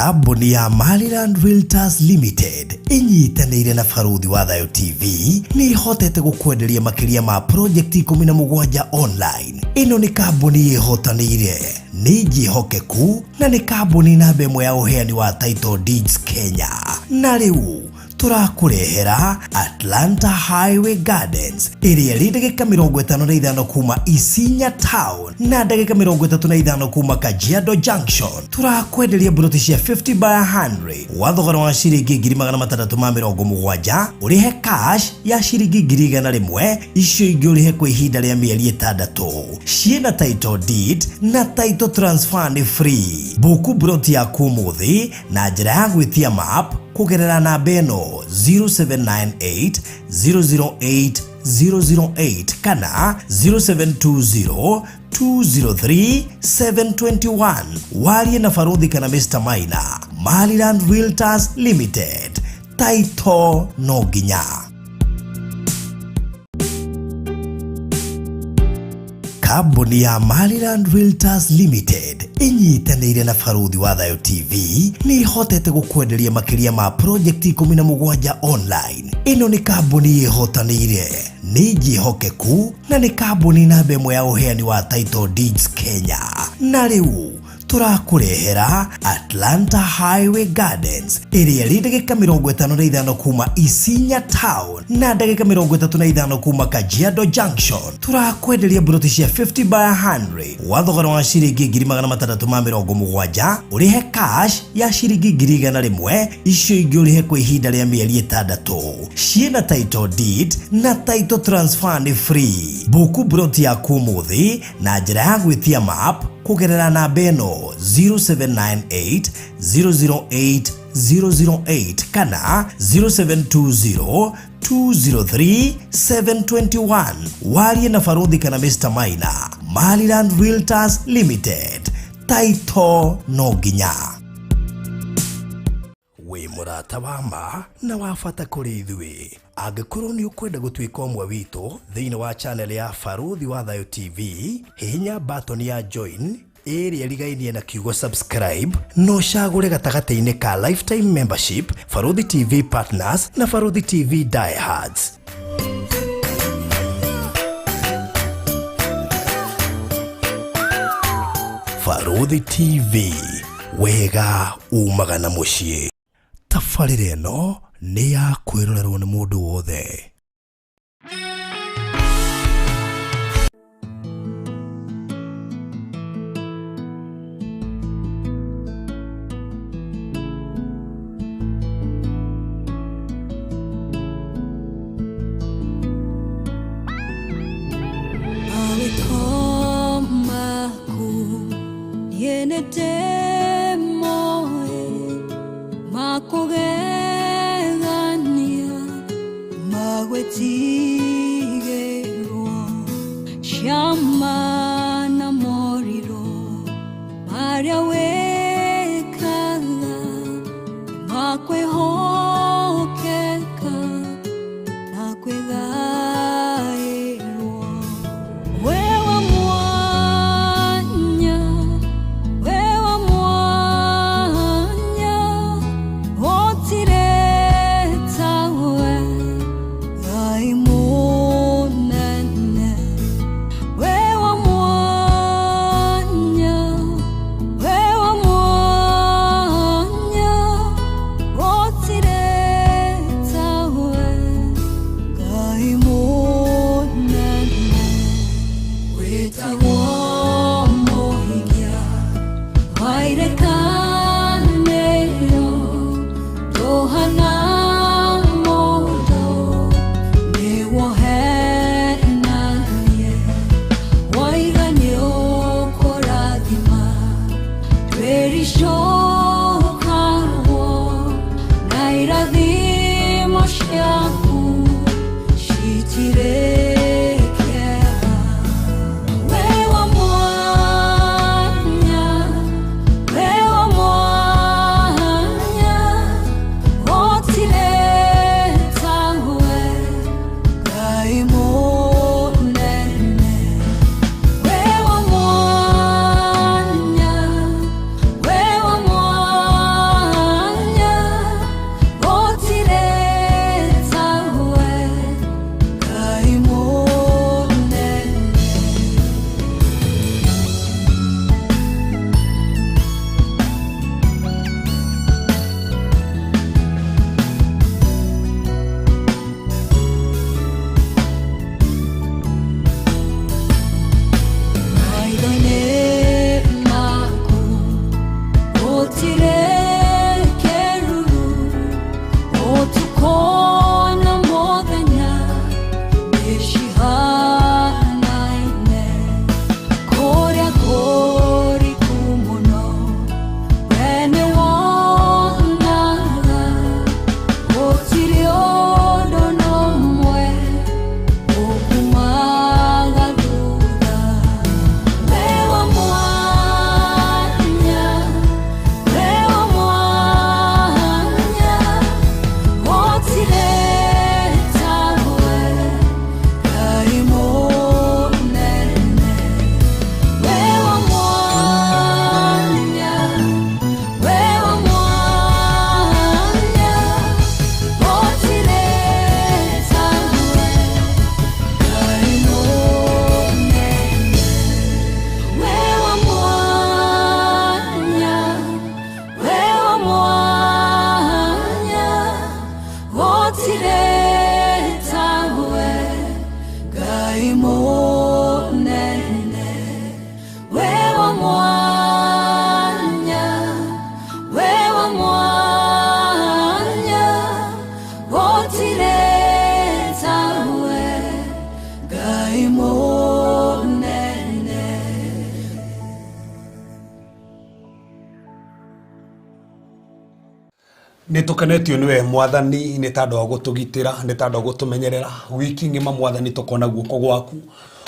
Kambuni ya Maryland Realtors Limited ĩnyitanĩire na Barũthi wa Thayũ TV nĩ ĩhotete gũkwenderia makĩria ma project 17 online. Ĩno nĩ kambuni ĩhotanĩire, nĩ njĩhokeku na nĩ kambuni namba ĩmwe ya ũheani wa title deeds Kenya. Na rĩu tũrakũrehera Atlanta Highway Gardens ĩrĩa ĩrĩ ndagĩka 55 kuma Isinya Town na ndagĩka 35 kuma Kajiado Junction. Tũrakwenderia mburoti cia 50 by 100 wa thogora wa ciringi 670,000, ũrĩhe cash ya ciringi 100,000, icio ingĩ ũrĩhe kwa ihinda rĩa mĩeri 6. Ciĩna title deed na title transfer nĩ free. Buku mburoti yaku ũmũthĩ na njĩra ya gwĩtia map kũgerera namba ĩno 0798 008 008 kana 0720 203 721. Warie na Barũthi kana Mr. Maina. Maryland Realtors Limited. Taito no nginya. Kambuni ya Maryland Realtors Limited ĩnyitanĩire na Barũthi wa Thayũ TV nĩ ĩhotete gũkwenderia makĩria ma project 17 online. Ĩno nĩ kambuni ĩhotanĩire, nĩ njĩhokeku na nĩ kambuni namba ĩmwe ya ũheani wa title deeds Kenya. Na rĩu tũrakũrehera Atlanta Highway Gardens ĩrĩa ĩrĩ ndagĩka 55 kuma Isinya Town na ndagĩka 35 kuma Kajiado Junction. Tũrakwenderia mburoti cia 50 by 100 wa thogora wa ciringi 670,000, ũrĩhe cash ya ciringi 100,000, icio ingĩ ũrĩhe kwa ihinda rĩa mĩeri 6. Ciĩna title deed na title transfer nĩ free. Buku mburoti yaku ũmũthĩ na njĩra ya gwĩtia map kũgerera namba ĩno 0798 008 008 kana 0720 203 721. Warie na Barũthi kana Mr. Maina. Maryland Realtors Limited. Taito no nginya. Wĩ mũrata wa ma na wa bata kũrĩ ithuĩ. Angĩkorwo nĩ ũkwenda gũtuĩka ũmwe witũ thĩinĩ wa channel ya Barũthi wa Thayũ TV, hihinya button ya join ĩrĩa ĩrigainie na kiugo subscribe no ũcagũre gatagatĩ-inĩ ka lifetime membership, Barũthi TV Partners na Barũthi TV Diehards. Barũthi TV, wega umaga na mũciĩ. Tabarĩra ĩno nĩ ya kwĩrorerwo nĩ mũndũ wothe. Makũgegania magwĩtigĩrwo ciama na morirũ marĩa wĩkaga makwĩhokeka na kwĩgaĩrwo we wa mwanya, we wa mwanya, gũtirĩ tawe, Ngai mũnene. We wa mwanya, we wa mwanya, gũtirĩ tawe, Ngai mũnene. Wĩtagwo mũhikia wa irĩkanĩro, ndũhana mũndũ nĩwohenanie, woiga nĩũkũrathima twĩricũkagwo na irathimo ciaku citirĩ kĩeha. We wa mwanya, we wa mwanya, gũtirĩ tawe, Ngai mũnene. We wa mwanya, we wa mwanya, Ngai mũnene, we wa mwanya, we wa mwanya, gũtirĩ tawe. Ngai mũnene. Nä tå kenetio nä we Mwathani, nä tandå wa gå tå gitä ra, nä tandå wa gå tå menyerera wiki ng'ima. Mwathani, tå kona guoko gwaku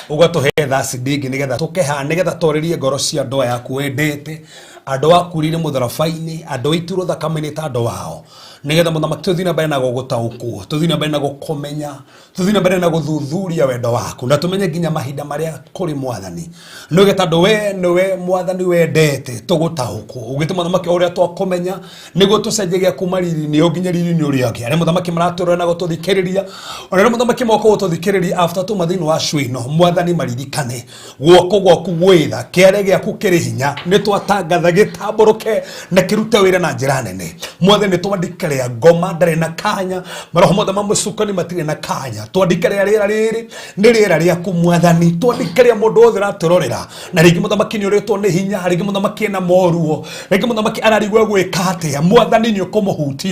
ũgatũhe Thursday ĩngĩ nĩgetha tũkeha, nĩgetha twarĩrie ngoro cia andũ aya aku wendete, andũ akurire mũtharaba-inĩ, andũ aitirwo thakame-inĩ ta andũ ao, nĩgetha Mũthamaki tũthiĩ na mbere na gũgũtaũkwo, tũthiĩ na mbere na gũkũmenya, tũthiĩ na mbere na gũthuthuria wendo waku, na tũmenye nginya mahinda marĩa kũrĩ. Mwathani, nĩũge tondũ we nĩwe Mwathani wendete tũgũtaũkwo, ũgĩte Mũthamaki ũrĩa twakũmenya nĩguo tũcenjagia kuma riri-inĩ ũyũ nginya riri-inĩ ũrĩa ũngĩ. Arĩa, Mũthamaki, maratũrora na gũtũthikĩrĩria, ona arĩa, Mũthamaki, moka gũtũthikĩrĩria after tuma thĩinĩ wa show ĩno, Mwathani, maririkane guoko gwaku gwĩtha, kĩare gĩaku kĩrĩ hinya, nĩ twatangatha gĩtambũrũke na kĩrute wĩra na njĩra nene. Mwathani, nĩ twandĩka rĩa ngoma ndarĩ na kanya, maroho mothe ma mũcukani matirĩ na kanya. Twandĩka rĩa rĩera rĩrĩ nĩ rĩera rĩaku, Mwathani. Twandĩka rĩa mũndũ wothe ũratũrorera, na rĩngĩ, Mũthamaki, nĩ ũrĩtwo nĩ hinya, rĩngĩ, Mũthamaki, ena moruo, rĩngĩ, Mũthamaki, ararigwo gwĩka atĩa. Mwathani, nĩ ũkũmũhutia.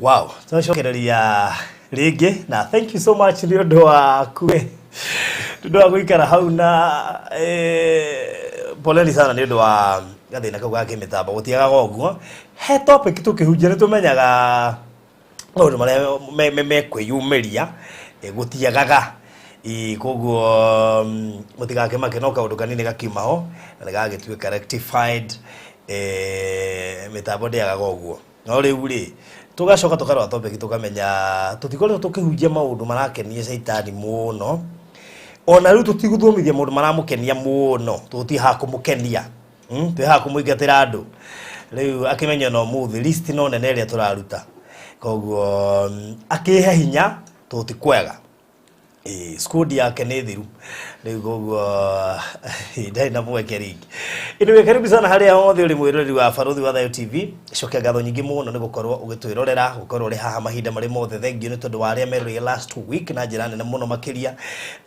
Wow, twacokereria rĩngĩ na thank you so much nĩ ũndũ wa nĩ ũndũ wa gũikara hau na poleni sana nĩ ũndũ wa gathĩna kau ga kĩmĩtambo. Gũtiagaga ũguo he topic tũkĩhunjia, nĩ tũmenyaga maũndũ marĩa mekwĩyumĩria, gũtiagaga. Koguo mũtigakĩmake, no kaũndũ kanini gakiuma ho na nĩ gagĩtuĩka rectified. Mĩtambo ndĩagaga ũguo, no rĩu rĩ, tũgacoka tũkarora topic, tũkamenya tũtikoretwo tũkĩhunjia maũndũ marakenia caitani mũno, ona rĩu tũtigũthomithia maũndũ maramũkenia mũno. Tũtirĩ haha kũmũkenia. Twĩ haha kũmũingatĩra andũ. Rĩu akĩmenya no mũthĩ list no nene ĩrĩa tũraruta, koguo akĩhe hinya tũtikwega. Ĩĩ, squad yake nĩ thiru rĩu, koguo ndarĩ na mweke rĩngĩ. Anyway, karibu sana harĩa hothe ũrĩ, mwĩroreri wa Barũthi wa Thayo TV. Cokia ngatho nyingĩ mũno nĩ gũkorwo ũgĩtwĩrorera, gũkorwo ũrĩ haha mahinda marĩ mothe. Thank you nĩ tondũ wa arĩa meroreire last week na njĩra nene mũno makĩria,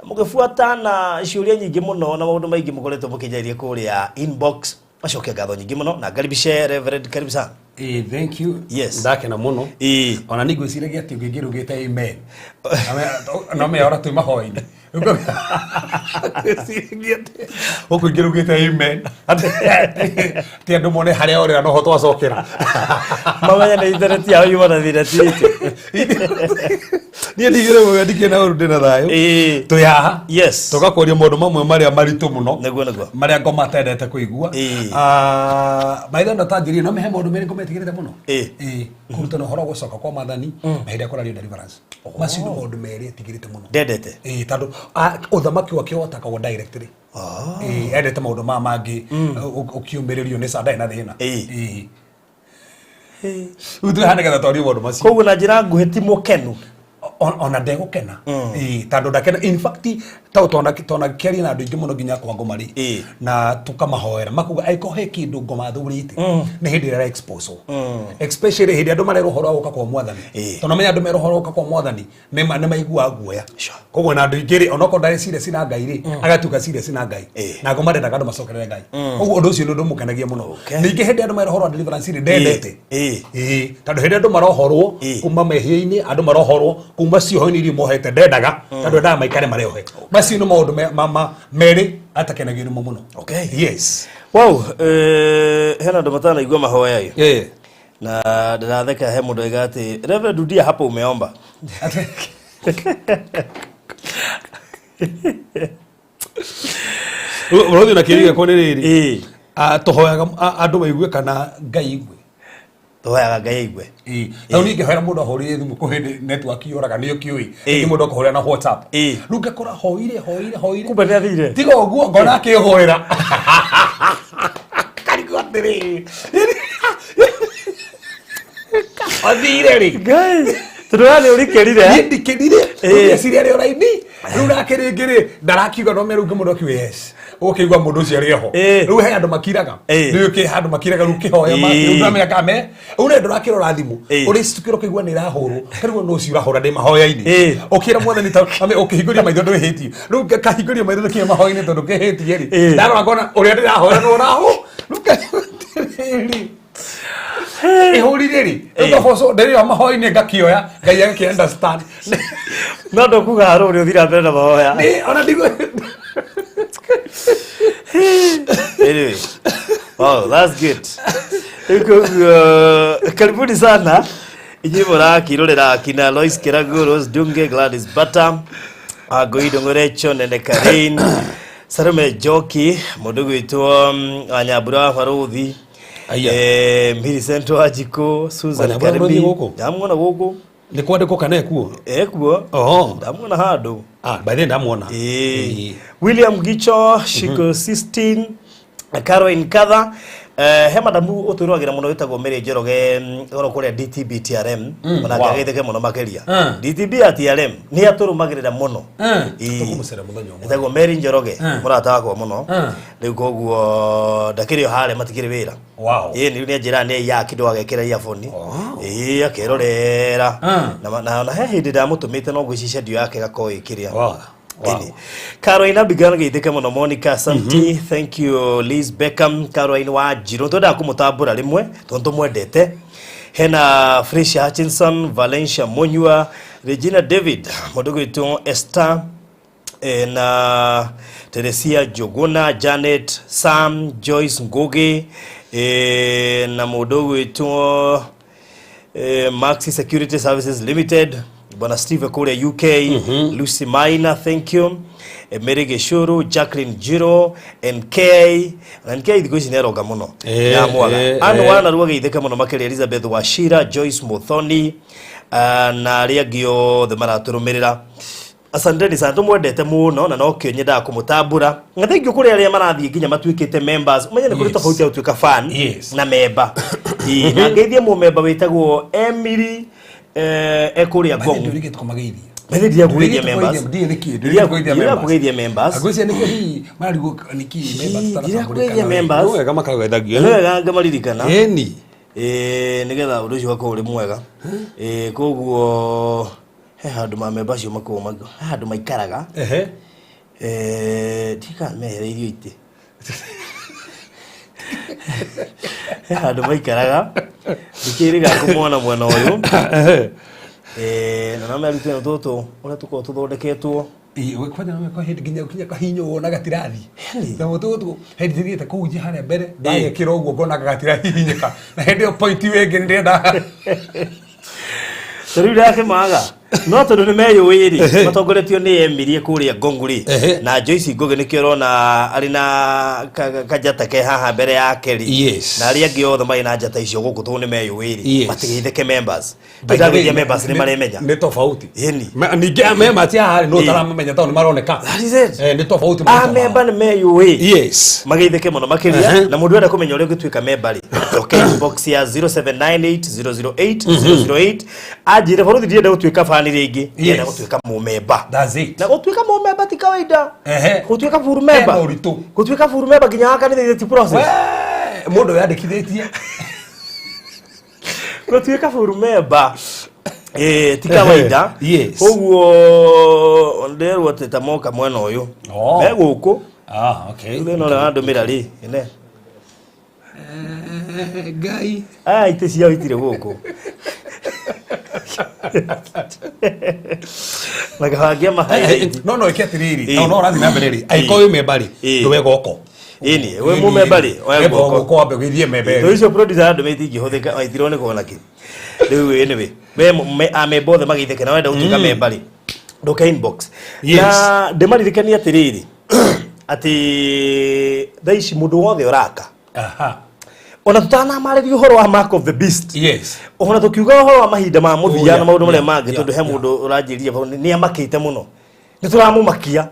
mũgĩbuata na ciũria nyingĩ mũno na maũndũ maingĩ mũkoretwo mũkĩnjarĩria kũrĩa inbox. Macokia ngatho nyingĩ mũno na ngaribishe Reverend, karibu sana. Thank you. Ndakena mũno. Ona nĩ ngwĩciragia atĩ ũngĩngĩrugĩte amen no meora twĩ mahoya-inĩ. Ngwĩciragia atĩ gũkũ ingĩrugĩte amen atĩ andũ mone harĩa orĩra noho twacokera. Mamenya nĩ internet yao yuma na thĩna tirĩte. Niĩ ndigĩre mũgĩa ndikĩna ũru, ndĩna thayũ. Twĩ haha tũgakũria maũndũ mamwe marĩa maritũ mũno, Nĩguo. marĩa ngoma atendete kũigua. Maitho no tanjĩrie, no mehe maũndũ merĩ ngoma ĩtigĩrĩte mũno. Ĩĩ, kũrutana ũhoro wa gũcoka kwa Mwathani na hĩndĩ ĩrĩa kũrario deliverance. Macio nĩ maũndũ merĩ etigĩrĩte mũno. Ndendete. Ĩĩ, tondũ ũthamaki wake watakagwo directly. Ĩĩ, endete maũndũ maya mangĩ ũkiumĩrĩrio nĩ ca ndarĩ na thĩna. Ĩĩ, rĩu twĩ haha nĩgetha twarie maũndũ macio. Koguo na njĩra nguhĩ, ti mũkenu. Ona ndegũkena. Ĩĩ, tondũ ndakena, in fact Tau tona kĩaria na andũ aingĩ mũno nginya kwa ngoma rĩ, na tũkamahoera makuga angĩkorwo he kĩndũ ngoma thurĩte nĩ hĩndĩ ĩrĩa expose, especially hĩndĩ andũ marerwo ũhoro wa gũka kwa mwathani, tondũ menya andũ merwo ũhoro wa gũka kwa mwathani nĩ maiguaga guoya. Koguo na andũ aingĩ rĩ, onokorwo ndarĩ serious na Ngai rĩ, agatuĩka serious na Ngai. Na ngoma ndendaga andũ macokerere Ngai, koguo ũndũ ũcio nĩ ũndũ mũkenagia mũno. Ningĩ hĩndĩ andũ merwo ũhoro wa deliverance rĩ, ndendete. Ĩĩ, tondũ hĩndĩ andũ marohorwo kuma mehia-inĩ, andũ marohorwo kuma cioho-inĩ iria mohete, ndendaga, tondũ endaga maikare marĩ ohe. Macio nĩ maũndũ merĩ atakenagio nĩmo mũno. Yes. Wow, hena andũ matanaigua mahoya ĩ. Na ndĩratheka he mũndũ aiga atĩ, "Reverend Rudia, hapo umeomba." Ũrothiĩ na kĩrĩa gĩakwa nĩ rĩrĩ. Tũhoyaga andũ maigue kana Ngai igue? Tũhoyaga Ngai aigue. Ĩĩ. Tondũ niĩ ngĩhoera mũndũ ahũrĩire thimũ, kũ hĩndĩ network yũraga, nĩ ũkĩũĩ, rĩngĩ mũndũ akũhũrĩra na WhatsApp. Rĩu ngakora hoire, hoire, hoire. Kumbe nĩ athire. Tiga ũguo ngona akĩhũrĩra, karigwo atĩrĩrĩ, athire rĩ? Ngai, tondũ we nĩ ũrikĩrire. Niĩ ndikĩrire. Ngeciria arĩ o raini. Rĩu nake rĩngĩ rĩ, ndarakiuga no merũ mũndũ akiuga yes, ũkĩigua mũndũ ũcio arĩ oho. Rĩu he andũ makiraga. Rĩu kĩ handũ makiraga, rĩu kĩhoya rĩu ndamenya kana me rĩu nĩ ndũrakĩrora thimũ, ũrĩcitukĩra ũkĩigua nĩ ĩrahũrwo, karigwo no ũcio ũrahũra ndĩ mahoya-inĩ. Ũkĩra mwathani ta ame ũkĩhingũria maitho ndwĩhĩtie. Rĩu ngakahingũria maitho ndĩkinya mahoya-inĩ tondũ kĩhĩtie rĩ, ndarora ngona ũrĩa ndĩrahoya nĩ ũraho. Rĩu ngarigwo atĩrĩrĩ, ĩhũrire rĩ? Rĩu ngaboco ndĩrĩ o mahoya-inĩ, ngakĩoya Ngai agakĩ understand. No ndũkuga harũ ũrĩa ũthira mbere na mahoya. Nĩ ona ndigũ. Anyway, wow, that's good. Rĩu koguo karibuni sana inyuĩ mũrakĩrorera, akina Lois Kĩragu, Rose Dunge, Gladys Bata, Ngũi Ndũng'ũrecho, Nene Karin, Salome Njoki, mũndũ gwĩtwo Wanyambura wa Barũthi. Aya. Millicent Wanjikũ, Susan Wanyambura wa Barũthi Karimi. gũkũ? Ndamuona gũkũ. Nĩ kwandĩkwo kana ekuo? Ekuo. Oho. Ndamuona handũ. Ah, by the ndamuona. William Gicho, Shiko 16, Caroline Katha, he madamu ũtwĩroragĩra mũno wĩtagwo Mary Njoroge, oro kũrĩa DTB TRM, ona ngagĩtheke mũno makĩria. DTB ya TRM nĩ atũrũmagĩrĩra mũno. Tũkũmũcera mũthenya ũmwe. Ĩtagwo Mary Njoroge, mũrata wakwa mũno. Rĩu koguo ndakĩrĩ o harĩa matikĩrĩ wĩra. Ĩĩ, nĩ nĩ njĩra nĩ ya kĩndũ agekĩra earphone. Ĩĩ, akerorera. Na he hĩndĩ ndamũtũmĩte no ngwĩcicia ndio yake gakorwo ĩkĩrĩa. Ĩni. Caroline Abigail geithĩke mũno, Monica Asante, thank you Liz Beckham, Caroline wa Njirũ, twendaga kũmũtambũra rĩmwe tondũ tũmwendete. Hena Felicia Hutchinson, Valencia Munyua, Regina David, mũndũ gwĩtwo Esther, na Teresia Njuguna, Janet Sam, Joyce Ngugi, na mũndũ ũgwĩtwo Maxi Security Services Limited, Bwana Steve kũrĩa UK, Lucy Maina, thank you. Mary Gĩcũrũ, Jacqueline Jiro, NK, na NK thikũ ici nĩ aronga mũno. Ndamwaga. Anne Wanarua geithĩke mũno makĩria, Elizabeth Wachira, Joyce Muthoni, na arĩa angĩ othe maratũrũmĩrĩra. Asanteni sana, tumwendete mũno na nokĩo nyendaga kũmũtambũra, na thank you kũrĩ arĩa marathiĩ nginya matuĩkĩte members. Ũmenye nĩ kũrĩ tofauti ya gũtuĩka fan na member. Ĩĩ, na ngeithie mũmemba wĩtagwo Emily, ekũrĩa Ngong. Ndũrĩkĩte kũmageithia. Methĩ ndirakũgeithia members. Ndiĩ nĩkĩ Ndirakũgeithia members. Ngwĩciria nĩkĩo hihi mararigwo nĩkĩ members. Ndirakũgeithia members. Nĩ wega makageithagio. Nĩ wega ngamaririkana. Ĩni. Ĩĩ, nĩgetha ũndũ ũcio ũgakorwo ũrĩ mwega. Ĩĩ, koguo he handũ mamemba acio makoragwo he handũ maikaraga. Ndiũĩ kana mehereirio itĩ. He handũ maikaraga, ndikĩrĩga kũmona mwena ũyũ. Na no merute tũtũ ũrĩa tũkoragwo tũthondeketwo. Ĩĩ, kwanja no kwa hĩndĩ nginya ũkinya kahinywo wona gatirathi. Na mũtũ hĩndĩ thiĩte kũu nja harĩa mbere, ndagekĩra ũguo ngona gatirahihinyĩka, na hĩndĩ ĩyo point ĩyo ĩngĩ nĩ ndĩrenda. Ta rĩu ndakĩmaga no tondũ nĩ meyũĩ rĩ, matongoretio nĩ Emily kũrĩa Ngongu rĩ, na Joyce Ngugi, nĩkĩo ũrona arĩ na kanjata ke haha mbere yake rĩ, na arĩa angĩ othe marĩ na njata icio gũkũ tondũ nĩ meyũĩ rĩ. Matigeithĩke members. By the way, Ndageithia members nĩ maremenya. Nĩ tofauti. Ĩni. Ningĩ memba ti haha no ũtaramamenya tondũ nĩ maroneka. That is it. Nĩ tofauti a marĩtwa mao. Memba nĩ meyũĩ. Mageithĩke mũno makĩria. Na mũndũ enda kũmenya ũrĩa ũngĩtuĩka memba rĩ, Njoke inbox ya 0798008008 anjĩre bũrũri ndienda gũtuĩka bani rĩngĩ, ndienda gũtuĩka mũmemba. That's it. Na gũtuĩka mũmemba ti kawaida. Gũtuĩka full Hena member, ũritũ. Gũtuĩka full member nginya wa kanitha ti process. We, mũndũ wĩyandĩkithĩtie. Gũtuĩka full member ti kawaida. Koguo nderwo atĩ ta moka mwena ũyũ Oh. me gũkũ. Ah, okay. Rĩu thĩna ũrĩa wandũmĩra rĩ ene. Ngai. Aya itĩ ciao itirĩ gũkũ na kabangia mahairĩti. No ĩke atĩrĩrĩ, no ũrathiĩ na mbere rĩ, angĩkorwo wĩ memba rĩ, ndũwe goko. Ĩni wĩ mũmemba rĩ, oya guoko. Guoko wambe ũgĩthiĩ memba Tondũ ĩrĩ. icio producer andũmĩte ingĩhũthĩka waitirwo nĩ kuona kĩ rĩu. Anyway, we amemba othe mageithĩke na wenda gũtuĩka memba rĩ, ndũke inbox. Na ndĩmaririkanie atĩrĩrĩ, atĩ thaa ici mũndũ wothe ũraka, ona tutanamarĩria ũhoro wa Mark of the Beast, ona tũkiuga ũhoro wa mahinda ma mũthia na maũndũ marĩa mangĩ, tondũ he mũndũ ũranjĩria hau nĩ amakĩte mũno, nĩ tũramũmakia.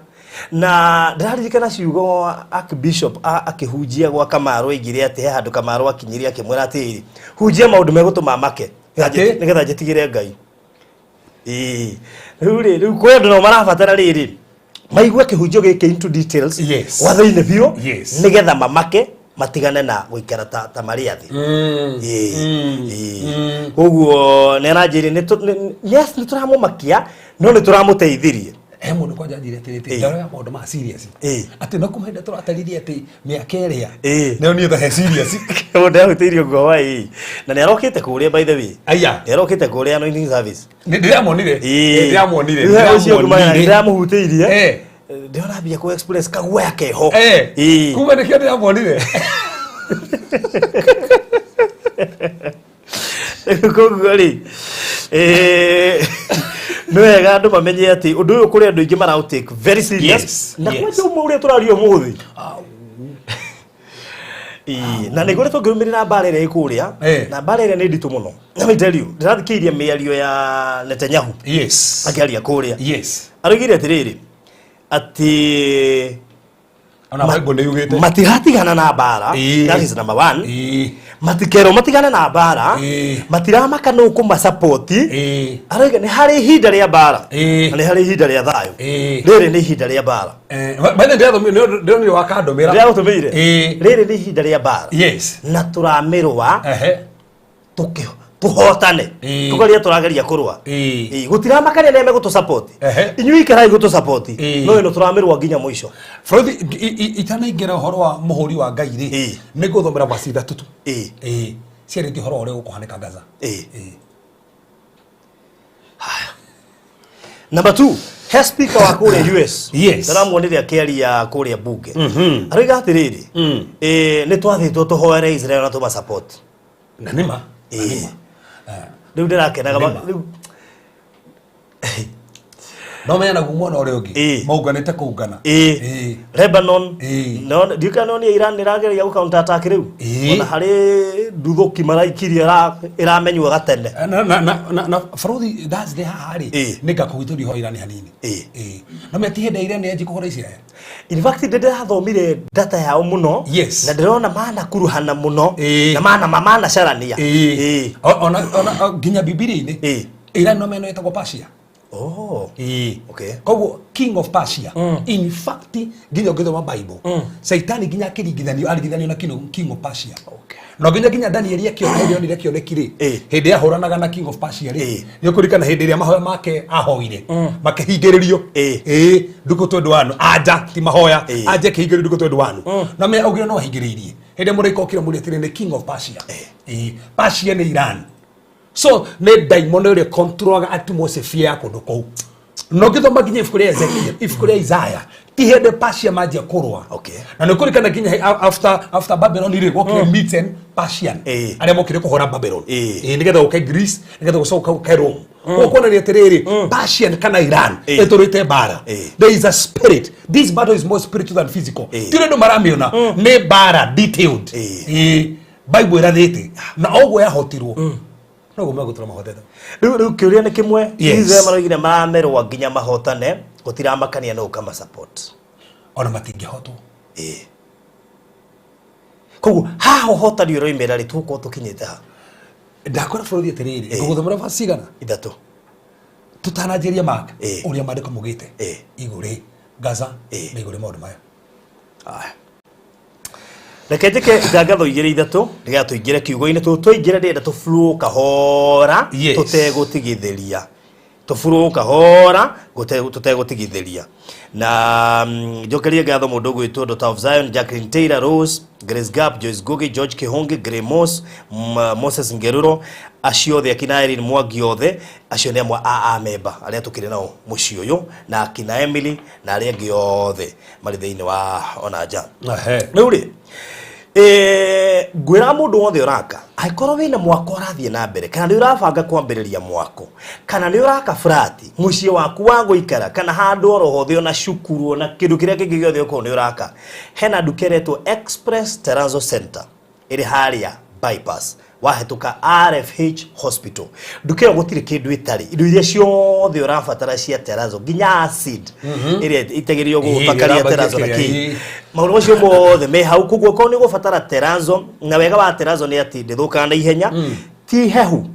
Na ndĩraririkana ciugo Archbishop akĩhunjia gwa Kamaru, aigire atĩ he handũ Kamaru akinyirie akĩmwĩra atĩrĩ, hunjia maũndũ megũtũma make Atĩ? nĩgetha njĩtigĩre Ngai. Ĩĩ. Rĩu rĩ, rĩu kwĩ andũ nao marabatara rĩrĩ maigue kĩhunjio gĩkĩ into details, gwa thĩinĩ biũ, nĩgetha mamake matigane na gũikara ta marĩ athĩ. Ĩĩ, ĩĩ. Koguo nĩ aranjĩrire nĩ tũramũmakia no nĩ tũramũteithirie. He mũndũ kwanja anjĩre atĩrĩrĩ, ndaroya maũndũ ma serious, atĩ no kuma hĩndĩ tũrataririe atĩ mĩaka ĩrĩa nayo niĩ he serious. Mũndũ ahutĩirio ngoma ĩĩ na nĩ arokĩte kũrĩa, by the way. Aya. Nĩ arokĩte kũrĩa anointing service. Nĩ ndĩramonire. Ĩĩ. Ndĩramonire. Rĩu he ũcio nguma Ndĩramonire. ndĩramũhutĩirie, ndĩrona kũ express kaguoya keho. Ĩĩ. Kuma nĩkĩo ndĩramonire. Koguo rĩ, nĩ wega andũ mamenye atĩ ũndũ ũyũ kũrĩ andũ aingĩ maraũ take very serious na kwanja ũmwe ũrĩa tũraria ũmũthĩ. Ĩĩ, na nĩguo tũngĩrũmĩrĩra mbara ĩrĩa ĩ kũrĩa, na mbara ĩrĩa nĩ nditũ mũno. Let me tell you, ndĩrathikĩrĩria mĩario ya Netanyahu akĩaria kũrĩa, aroigire atĩrĩrĩ, atĩ Ona Bible nĩ yugĩte matiratigana na mbara. That is number one. Matikerwo matigane na mbara. Matiramaka nũ kũmasupport. Aroiga nĩ harĩ ihinda rĩa mbara na nĩ harĩ ihinda rĩa thayũ. Rĩrĩ nĩ ihinda rĩa mbara. Bethe ndĩrathomire, ndĩronire wakandũmĩra. Ndĩragũtũmĩire. Rĩrĩ nĩ ihinda rĩa mbara na tũramĩrũa tũhotane, tũgerie, tũrageria kũrũa. Ĩĩ, gũtiramakania nĩa megũtũ support. Inyuĩ ikarai gũtũ support, no ĩno tũramĩrũa nginya mũico. Bũrũthi itanaingĩra ũhoro wa mũhũri wa Ngai rĩ, nĩ ngũthomera vaci ithatũ tu. Ĩĩ, ciarĩtie ũhoro wa ũrĩa gũkũhanĩka Gaza. Ĩĩ. Number two, he speaker wa kũrĩa US, ndĩramuonire akĩaria kũrĩa bunge, aroiga atĩrĩrĩ, nĩ twathĩtwo tũhoere Israel na tũma support. Na nĩma. Ĩĩ. Rĩu ndĩrakenaga Nĩma. rĩu No menya naguo mwena ũrĩa ũngĩ maunganĩte kũungana. Ĩĩ. Lebanon, no ndiũĩ no nĩ Iran ĩrageria gũ counter attack rĩu. Ona harĩ nduthũki maraikirie ĩramenywo gatene. Na bũrũri Thursday haha rĩ, nĩ ngakũhutĩria ũhoro Iran hanini. Ĩĩ. No menya ti hĩndĩ ya Iran yanjie kũhũra Israel. In fact, ndĩ ndĩrathomire data yao mũno na ndĩrona manakuruhana mũno na manacarania. Ĩĩ. Ona nginya Bibilia-inĩ Iran no meno ĩtagwo Persia. Oh. Ĩĩ. Okay. Koguo king of Persia, in fact nginya ũngĩthoma Bible, Saitani nginya akĩringithanio aringithanio na king of Persia. No nginya Danieli akĩona hĩndĩ onire kĩoneki rĩ, hĩndĩ ahũranaga na king of Persia rĩ, nĩ ũkũririkana hĩndĩ ĩrĩa mahoya make ahoire makĩhingĩrĩrio. Ĩĩ, ndukũ 21, anja ti mahoya, anja ĩkĩhingĩrĩrio ndukũ 21, na me augire no ahingĩrĩirie hĩndĩ ĩrĩa mũraika okire mũrĩtire nĩ king of Persia. Ĩĩ, Persia nĩ Iran, so nĩ ndaimono ĩrĩa controlaga atmosphere ya kũndũ kũu. No ngĩthoma nginya ibuku rĩa Ezekiel, ibuku rĩa Isaiah, ti hĩndĩ Persia manjia kũrũa. Na nĩ kũrikana nginya after Babylon rĩ, gwokire Medes and Persian arĩa mokire kũhũra Babylon. Ĩĩ, nĩgetha gũke Greece, nĩgetha gũcoka gũke Rome. Koguo kuonania atĩrĩrĩ, Persian kana Iran ĩtũrĩte mbara. There is a spirit. This battle is more spiritual than physical. Ti ũrĩa andũ maramĩona, nĩ mbara detailed. Ĩĩ, Bible ĩrathĩte na ũguo yahotirwo noguo megũtũra mahotete. Rĩu kĩũria nĩ kĩmwe. Israel maroigire maramerwo nginya mahotane, gũtiramakania no ũkama support. Ona matingĩhotwo. Ĩĩ. Koguo haha ũhotani ũroimĩra rĩ, tũgũkorwo tũkinyĩte ha? Ndakora bũrũri atĩrĩrĩ, ngũgũthomera verse cigana? Ithatũ. Tũtananjĩria Mark, ũrĩa maandĩko maugĩte igũrĩ Gaza na igũrĩ maũndũ maya. Aya. Reke njĩke itangatho igĩrĩ ithatũ nĩgetha tũingĩre kiugo-inĩ tũu. Twaingĩra ndĩrenda tũflow kahora, tũtegũtigithĩria, tũflow kahora tũtegũtigithĩria. Na njokerie ngatho mũndũ ũgwĩtwo Daughter of Zion, Jacqueline Taylor, Rose Grace Gap, Joyce Ngugi, George Kihungi, Grey Mos, Moses Ngeruro, acio othe, akina Irene Mwangi, othe acio nĩ amwe a amemba arĩa tũkĩrĩ nao mũciĩ ũyũ, na akina Emily na arĩa angĩ othe marĩ thĩinĩ wa ona nja. Rĩu rĩ, ngwĩra mũndũ wothe ũraka, angĩkorwo wĩna mwako ũrathiĩ na mbere, kana nĩ ũrabanga kwambĩrĩria mwako, kana nĩ ũraka flat mũciĩ waku wa gũikara, kana handũ oro hothe, ona cukuru, ona kĩndũ kĩrĩa kĩngĩ gĩothe ũkorwo nĩ ũraka, hena nduka ĩretwo Express Terrazzo Center ĩrĩ harĩa bypass wahĩtũka RFH Hospital. Nduka ĩyo gũtirĩ kĩndũ ĩtarĩ, indo iria ciothe ũrabatara cia terrazzo, nginya acid ĩrĩa itagĩrĩirwo gũthakaria ĩrambagia terrazzo na kĩrĩa, kĩ maũndũ macio mothe me hau. Koguo okorwo nĩ ũgũbatara terrazzo, na wega wa terrazzo nĩ atĩ ndĩthũkaga na ihenya, ti hehu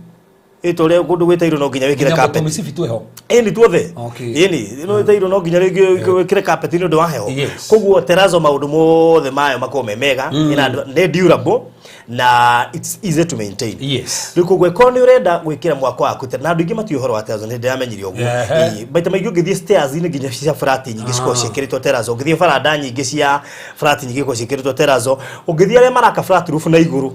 ĩtũrĩa kũndũ gwĩtairwo no nginya wĩkĩre Nginya carpet. mĩcibi twĩho. Ĩni tuothe. Ĩni ĩno ĩtairwo no nginya rĩngĩ wĩkĩre carpet nĩ ũndũ wa heho. Koguo terrazzo maũndũ mothe mayo makoragwo me mega. Ĩna nĩ durable na it's easy to maintain. Rĩu koguo ĩkorwo nĩ ũrenda gwĩkĩra mwako waku na andũ aingĩ matiũĩ ũhoro wa terrazzo, nĩ ndĩramenyire ũguo. Maita maingĩ ũngĩthiĩ stairs-inĩ nginya cia flat nyingĩ cikoragwo ciĩkĩrĩtwo terrazzo, ũngĩthiĩ baranda nyingĩ cia flat nyingĩ ikoragwo ciĩkĩrĩtwo terrazzo, ũngĩthiĩ arĩa maraka flat roof na igũrũ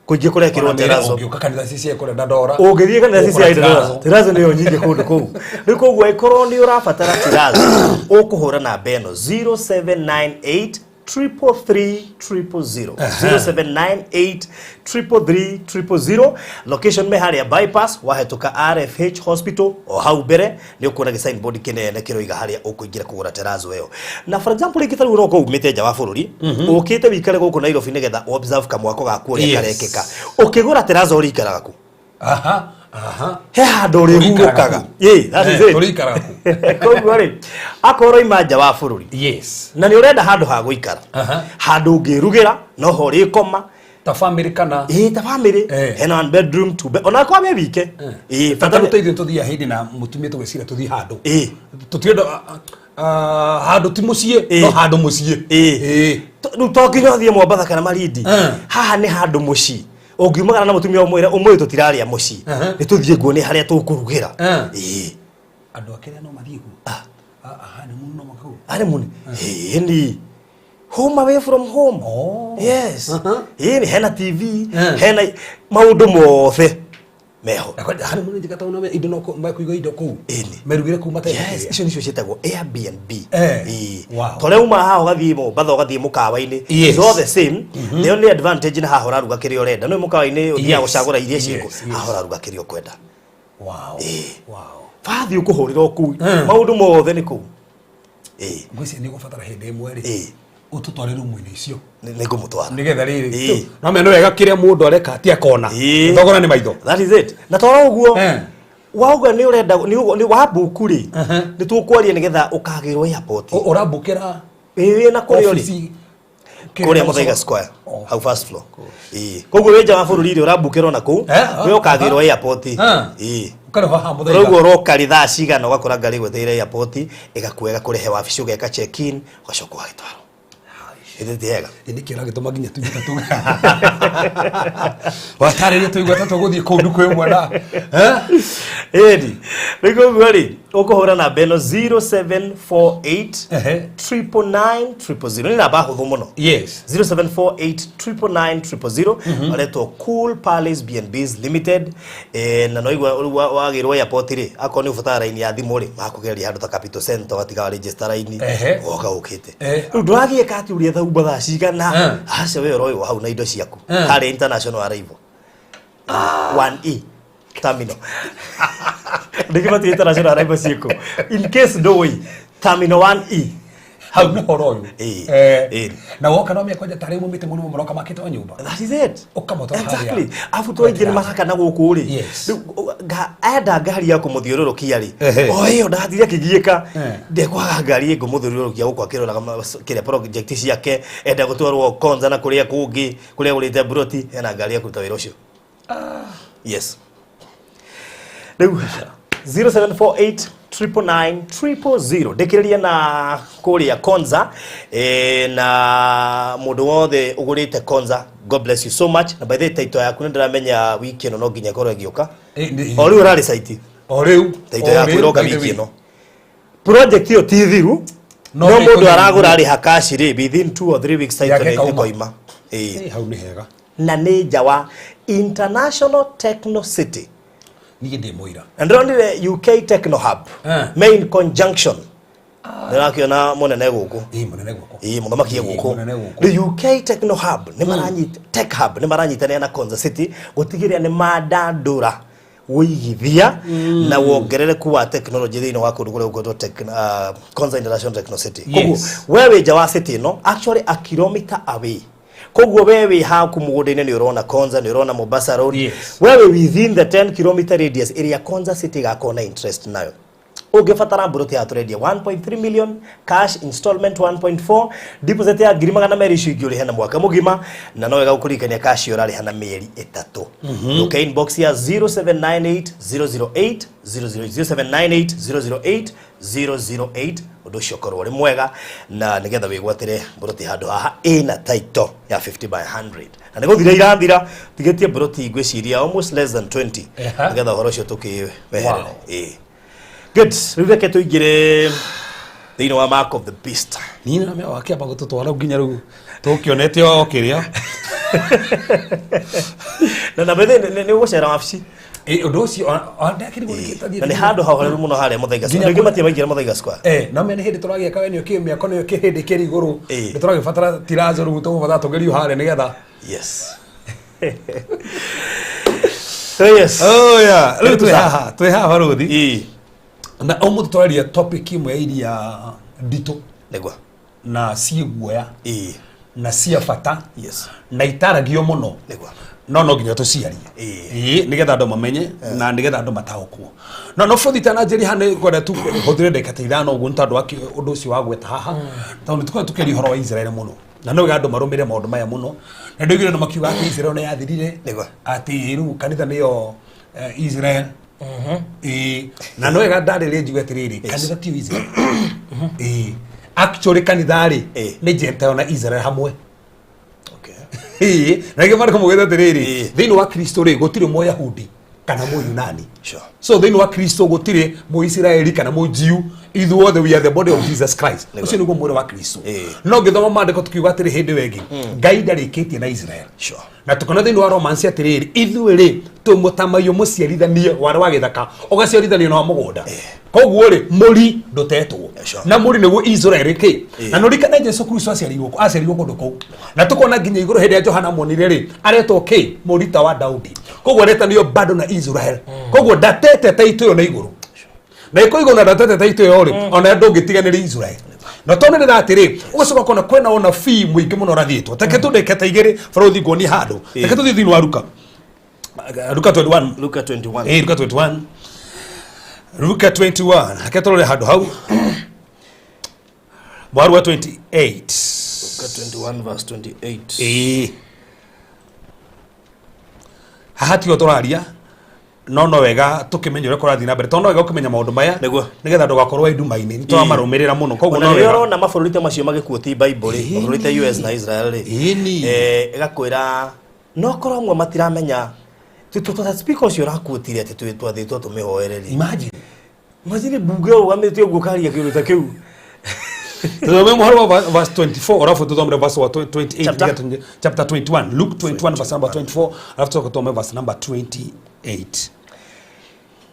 kũingĩ kũrekĩrwo terrazzo. Ũngĩũka kanitha ici cia kũrĩa Dandora, Ũngĩthiĩ kanitha ici cia ũgũkora Dandora, terrazzo nĩyo nyingĩ kũndũ kũu. Rĩu koguo ĩkorwo nĩ ũrabatara terrazzo, ũkũhũra namba ĩno 0798 333 000, 0798 333 000. Location me harĩa bypass wahĩtũka RFH Hospital, o hau mbere nĩ ũkuona gĩ signboard kĩnene kĩroiga harĩa ũkũingĩra kũgũra terrazzo ĩyo. Na for example rĩngĩ ta rĩu ũroka umĩte nja wa bũrũri, ũkĩte wĩikare gũkũ Nairobi nĩgetha observe kamwako gaku ũrĩa karekĩka, ũkĩgũra terrazzo ũrĩikaraga kũ? Aha, aha. He handũ ũrĩhurũkaga. Ĩ, that is it. Tũrĩikaraga kũ? Koguo rĩ, akorwo ũraima nja wa bũrũri na nĩ ũrenda handũ ha gũikara, handũ ũngĩrugĩra, no ho ũrĩkoma, ta family kana? Ĩ, ta family. Hena one bedroom, two bed, ona kwa wĩ wike. Ĩ, ta bata rĩu ithuĩ tũthiaga hĩndĩ na mũtumia tũgĩcira tũthiĩ handũ, tũtirenda handũ ti mũciĩ, no handũ mũciĩ. Rĩu to nginya ũthiĩ Mombatha kana Malindi. Haha nĩ handũ mũciĩ ũngiumagara na mũtumia, ũmwĩre ũmũthĩ tũtirarĩa mũciĩ, nĩ tũthiĩ nguone harĩa tũkũrugĩra. Andũ a kĩrĩa no mathiĩ kuo? Honeymoon no makau? Honeymoon, ĩni, home away from home. Yes. Ĩni hena TV, hena maũndũ mothe meho. Honeymoon njĩka tondũ indo no mekũiga indo kũu, Ĩni. merugĩre kũu mategũkĩrĩa. Yes, icio nicio ciĩtagwo Airbnb. To rĩu uma haha ũgathiĩ Mombatha, ũgathiĩ mũkawa-inĩ, it's all the same. Nayo nĩ advantage na haha ũraruga kĩrĩa ũrenda. No mũkawa-inĩ ũthiaga gũcagũra iria ciĩkũ, haha ũraruga kĩrĩa ũkwenda. Bathi ũkũhũrĩra o kũu, maũndũ mothe nĩ kũu. Ngwĩciria nĩ ũgũbatara hĩndĩ ĩmwe rĩ ũtũtware rumu-inĩ icio. Nĩ ngũmũtwara. Nĩgetha rĩrĩ, no mene wega kĩrĩa mũndũ areka ti akona. Thogora nĩ maitho. That is it. Na toro ũguo wauga nĩ ũrenda nĩ wabuku rĩ, nĩ tũkwaria nĩgetha ũkagĩrwo airport. Ũrambukĩra? Ĩ, na kũrĩa ũrĩ. Ofici? Kũrĩa Muthaiga Square, hau first floor. Ĩ, koguo wĩ nja wa bũrũri rĩ, ũrambukĩrwo na kũu, we ũkagĩrwo airport. Ĩ. Ũkarĩha haha Muthaiga. Ũguo ũroka rĩ thaa cigana, ũgakora ngari ĩgwetereire airport, ĩgakuoya ĩgakũrehe wabici, ũgeka check in, ũgacoka ũgagĩtwarwo. Ĩthĩ ti hega? Ĩ, nĩkĩo ũragĩtũma nginya tũigue ta watarĩria tũigua ta tũgũthiĩ kũu ndukũ ĩmwe na Ĩni rĩu koguo rĩ, ũkũhũra namba ĩno 0748 999 000. Nĩ namba hũthũ mũno. 0748 999 000. Maretwo Cool Palace B&Bs Limited. Na no igua rĩu wagĩrwo airport rĩ, akorwo nĩ ũbatara raini ya thimũ rĩ, makũgereria handũ ta Capital Center, ũgatiga wa register raini, ũgoka ũkĩte. Rĩu ndũragiĩka atĩ ũrĩa thaumba thaa cigana. Aca, we ũroywo hau na indo ciaku harĩa international arrival 1E terminal. Ndĩkĩbatiĩ international arrival ciĩkũ, in case ndũĩ, terminal 1E. Hau nĩ horo ũyũ. Ĩĩ. Eh, Ĩĩ. Na woka no mĩakwanja tarĩ mumĩte mũno mũroka makĩte o nyũmba. That is it. Ũkamũtwara harĩa. Exactly. Afu tu aingĩ nĩ maraka na gũkũ rĩ. Yes. Rĩu enda ngari ya kũmũthiũrũrũkia rĩ. Ehe. O ĩyo ndathire akĩgiĩka. Eh. Ndekwaga ngari ĩngũmũthiũrũrũkia gũkũ akĩroraga kĩrĩa project ciake enda gũtwarwo Konza na kũrĩa kũngĩ kũrĩa agũrĩte broti hena ngari ya kũruta wĩra ũcio. Yes. Rĩu 0748 999 000 ndĩkĩrĩrie na kũrĩa Konza na mũndũ wothe ũgũrĩte Konza, God bless you so much. Na by the way, title yaku nĩ ndĩramenya wiki ĩno no nginya ĩkorwo ĩgĩũka. O rĩu ũrarĩ site. O rĩu. Title O yaku rĩu, ĩroka by the wiki way. ĩno. Project ĩyo ti thiru No no nĩ mũndũ ĩkũthira. aragũra arĩha cash rĩ, within 2 or 3 weeks title Yake nĩ ĩkauma. ĩkoima. Ĩĩ. Eh, hau nĩ hega. Na nĩ nja wa International Techno City. Niĩ ndĩ mũira. Na ndĩronire UK Techno Hub main conjunction ndĩrakĩona mũnene gũkũ. Ĩĩ, mũnene gũkũ. Ĩĩ, mũthamaki e Ĩĩ, gũkũ. mũnene gũkũ. The UK Techno Hub nĩ maranyita Tech Hub nĩ maranyitanĩra na Konza City gũtigĩrĩra nĩ mandandũra wũigithia na wongerereku wa technology thĩinĩ wa kũndũ kũrĩa gũkwĩtwo Konza International Techno City. Koguo we wĩ nja wa city ĩno, actually a kilometer away, koguo we wĩ haku mũgũnda-inĩ nĩ ũrona Konza, nĩ ũrona Mombasa Road. We wĩ within the 10 kilometer radius ĩrĩa Konza City ĩgakorwo na interest nayo. Ũngĩbatara mburoti ya tũrendia 1.3 million cash, installment 1.4, deposit ya 200,000, icio ingĩ ũrĩhe na mwaka mũgima. Na no wega gũkũririkania cash ĩyo ũrarĩha na mĩeri 3. Ũke inbox ya 0798 008 008, 0798 008 008, ũndũ ũcio ũkorwo ũrĩ mwega na nĩgetha wĩgwatĩre mburoti handũ haha ĩna title ya 50 by 100. Na nĩ gũthira irathira, tigĩtie mburoti ngwĩciria almost less than 20 nĩgetha ũhoro ũcio tũkĩweherere. Ĩĩ, good. Rĩu reke tũingĩre thĩinĩ wa Mark of the Beast. Niĩ na mĩa wakĩamba gũtũtwara nginya rĩu tũkĩonete o kĩrĩa. Na bethe nĩ ũgũcera wabici. Ĩ, ũndũ ũcio ndakĩrigwo nĩkĩ. Na nĩ handũ hahoreru mũno harĩa Muthaiga Square. Nginya Andũ aingĩ matirĩ maingĩra Muthaiga Square. Eh, no mene hĩndĩ tũragĩaka we nĩ ũkĩ mĩako nĩ ũkĩ hĩndĩ kĩrĩ igũrũ. Nĩ tũragĩbatara tirazo rĩu tũgũbatara tũgerio harĩa nĩgetha. Yes. So yes. Oh yeah, rĩu Karibu twĩ sana. haha, twĩ haha barũthi. Na ũmũthĩ tũraria topic ĩmwe ya iria nditũ na ciĩ guoya na cia bata na itaragio mũno no no nginya tũciarie. Ĩĩ, nĩgetha andũ mamenye na nĩgetha andũ mataũkwo. No no bũthi tananjĩria haha nĩ ngwenda tu hũthĩre ndagĩka ta 5 ũguo nĩ tondũ wa ũndũ ũcio wa gweta haha, tondũ nĩ tũkoragwo tũkĩaria ũhoro wa Israel mũno na no wega andũ marũmĩrĩre maũndũ maya mũno. Na ndĩoigire andũ makiuga atĩ Israel nĩ yathirire, atĩ rĩu kanitha nĩyo Israel. Ĩĩ, na no wega ndarĩrĩria njigue atĩrĩrĩ, kanitha ti Israel. Ĩĩ, actually kanitha rĩ nĩ Gentile na Israel hamwe. Ĩĩ, na nĩkĩo maandĩko maugĩte atĩrĩrĩ, thĩinĩ wa Kristo rĩ gũtirĩ Mũyahudi kana Mũyunani. So thĩinĩ wa Kristo gũtirĩ Mũisiraeli kana Mũjiu, ithuothe we are the body of Jesus Christ. Ũcio nĩguo mwĩrĩ wa Kristo. No ngĩthoma maandĩko tukiuga atĩrĩ, hĩndĩ ĩyo ĩngĩ Ngai ndarĩkĩtie na Israel. Na tukona thĩinĩ wa Romans atĩrĩrĩ, ithuĩ rĩ twĩ mũtamaiyũ mũciarithanie warĩ wa gĩthaka ũgaciarithanio na wa mũgũnda. Koguo rĩ mũri ndũtetwo na mũri nĩguo Israel kĩ. Na nũrikane Jesu Kristo aciarirwo kũ? Aciarirwo kũndũ kũu, na tukona nginya igũrũ hĩndĩ ya Johana muonire rĩ aretwo kĩ? Mũrita wa Daudi. Koguo aretanio bado na Israel. Koguo ndatete taitũ ĩyo na igũrũ na iko igũrũ na ndatete taitũ ĩyo rĩ ona ndũngĩtiganĩria Israel. Na tonĩrĩra atĩrĩ, ũgacoka ũkona kwĩna ũnabii mũingĩ mũno ũrathĩtwo. Take tũndĩke ta igĩrĩ barũthi nguonie handũ. Reke tũthiĩ thĩinĩ wa Luka, Luka 21. Luka 21. Eh, Luka 21, Luka 21, reke tũrore handũ hau mwari wa 28. Luka 21 verse 28. Ĩĩ, haha tiho tũraria no no wega tũkĩmenya ũrĩa kũrathiĩ na mbere, tondũ no wega ũkĩmenya maũndũ maya nĩgetha ndũgakorwo wĩ nduma-inĩ. Nĩ tũramarũmĩrĩra mũno, koguo Ona no rĩrĩa wega. ũrona mabũrũri ta macio magĩkuo Bible rĩ, mabũrũri ta US na Israel rĩ, ĩgakwĩra no korwo amwe matiramenya ta speaker ũcio ũrakuotire atĩ twathĩtwo tũmĩhoere rĩ. Imagine. Imagine mbunge ũrũgamĩte ũguo ũkaria kĩũndũ ta kĩu. Tũthome mũhari wa verse 24 alafu tuthome verse wa 28. Chapter? Chapter 21, Luke 21 verse number 24, alafu tucoke tuthome verse number 28.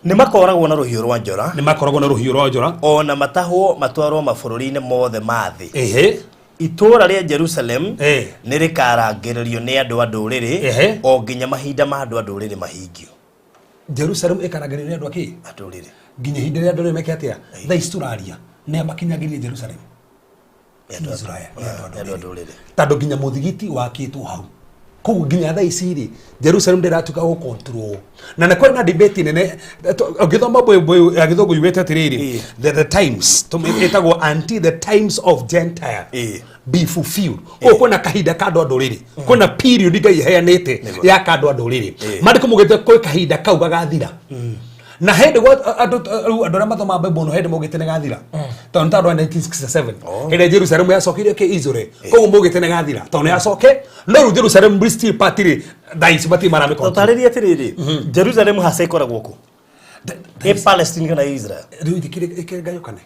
Nĩ makoragwo na rũhiũ rwa njora. Nĩ makoragwo na rũhiũ rwa njora. Ona matahwo matwarwo mabũrũri-inĩ mothe ma thĩ. Itũũra rĩa Jerusalem nĩ rĩkarangĩrĩrio nĩ andũ a ndũrĩrĩ o nginya mahinda ma andũ a ndũrĩrĩ mahingio. Jerusalem ĩkarangĩrĩrio nĩ andũ akĩ? A ndũrĩrĩ. Nginya ihinda rĩa ndũrĩrĩ meke atĩa? Thaa ici tũraria nĩ makinyagĩria Jerusalem. Israel nĩ andũ a Nĩ andũ a ndũrĩrĩ. ndũrĩrĩ. Tondũ nginya mũthigiti wakĩtwo hau koguo nginya thaa ici rĩ, Jerusalem ndĩratuĩka gũ control na nĩ kwarĩ na debate nene. Ũngĩthoma mbũĩ ya gĩthũngũ yugĩte atĩrĩrĩ, the times ĩtagwo until the times of Gentile be fulfilled. Koguo kwĩna kahinda ka andũ a ndũrĩrĩ, kwĩna period Ngai ĩheanĩte ya ka andũ a ndũrĩrĩ. Maandĩko maugĩte kwĩ kahinda kau gagathira na hĩndĩ gwa andũ rĩu, andũ arĩa mathomaga Bible mũno, hĩndĩ maugĩte nĩ gathira tondũ nĩ ta andũ a 1967 hĩndĩ ĩrĩa Jerusalem yacokeire kĩ Israel. Koguo maugĩte nĩ gathira tondũ nĩ yacoke, no rĩu Jerusalem still part rĩ, thaa ici matirĩ maramĩ control. Tũtarĩrie atĩrĩrĩ, Jerusalem hasa ĩkoragwo kũ? Ĩ Palestine kana ĩ Israel? Rĩu ĩkĩrĩ ĩkĩrĩ ngayũkane,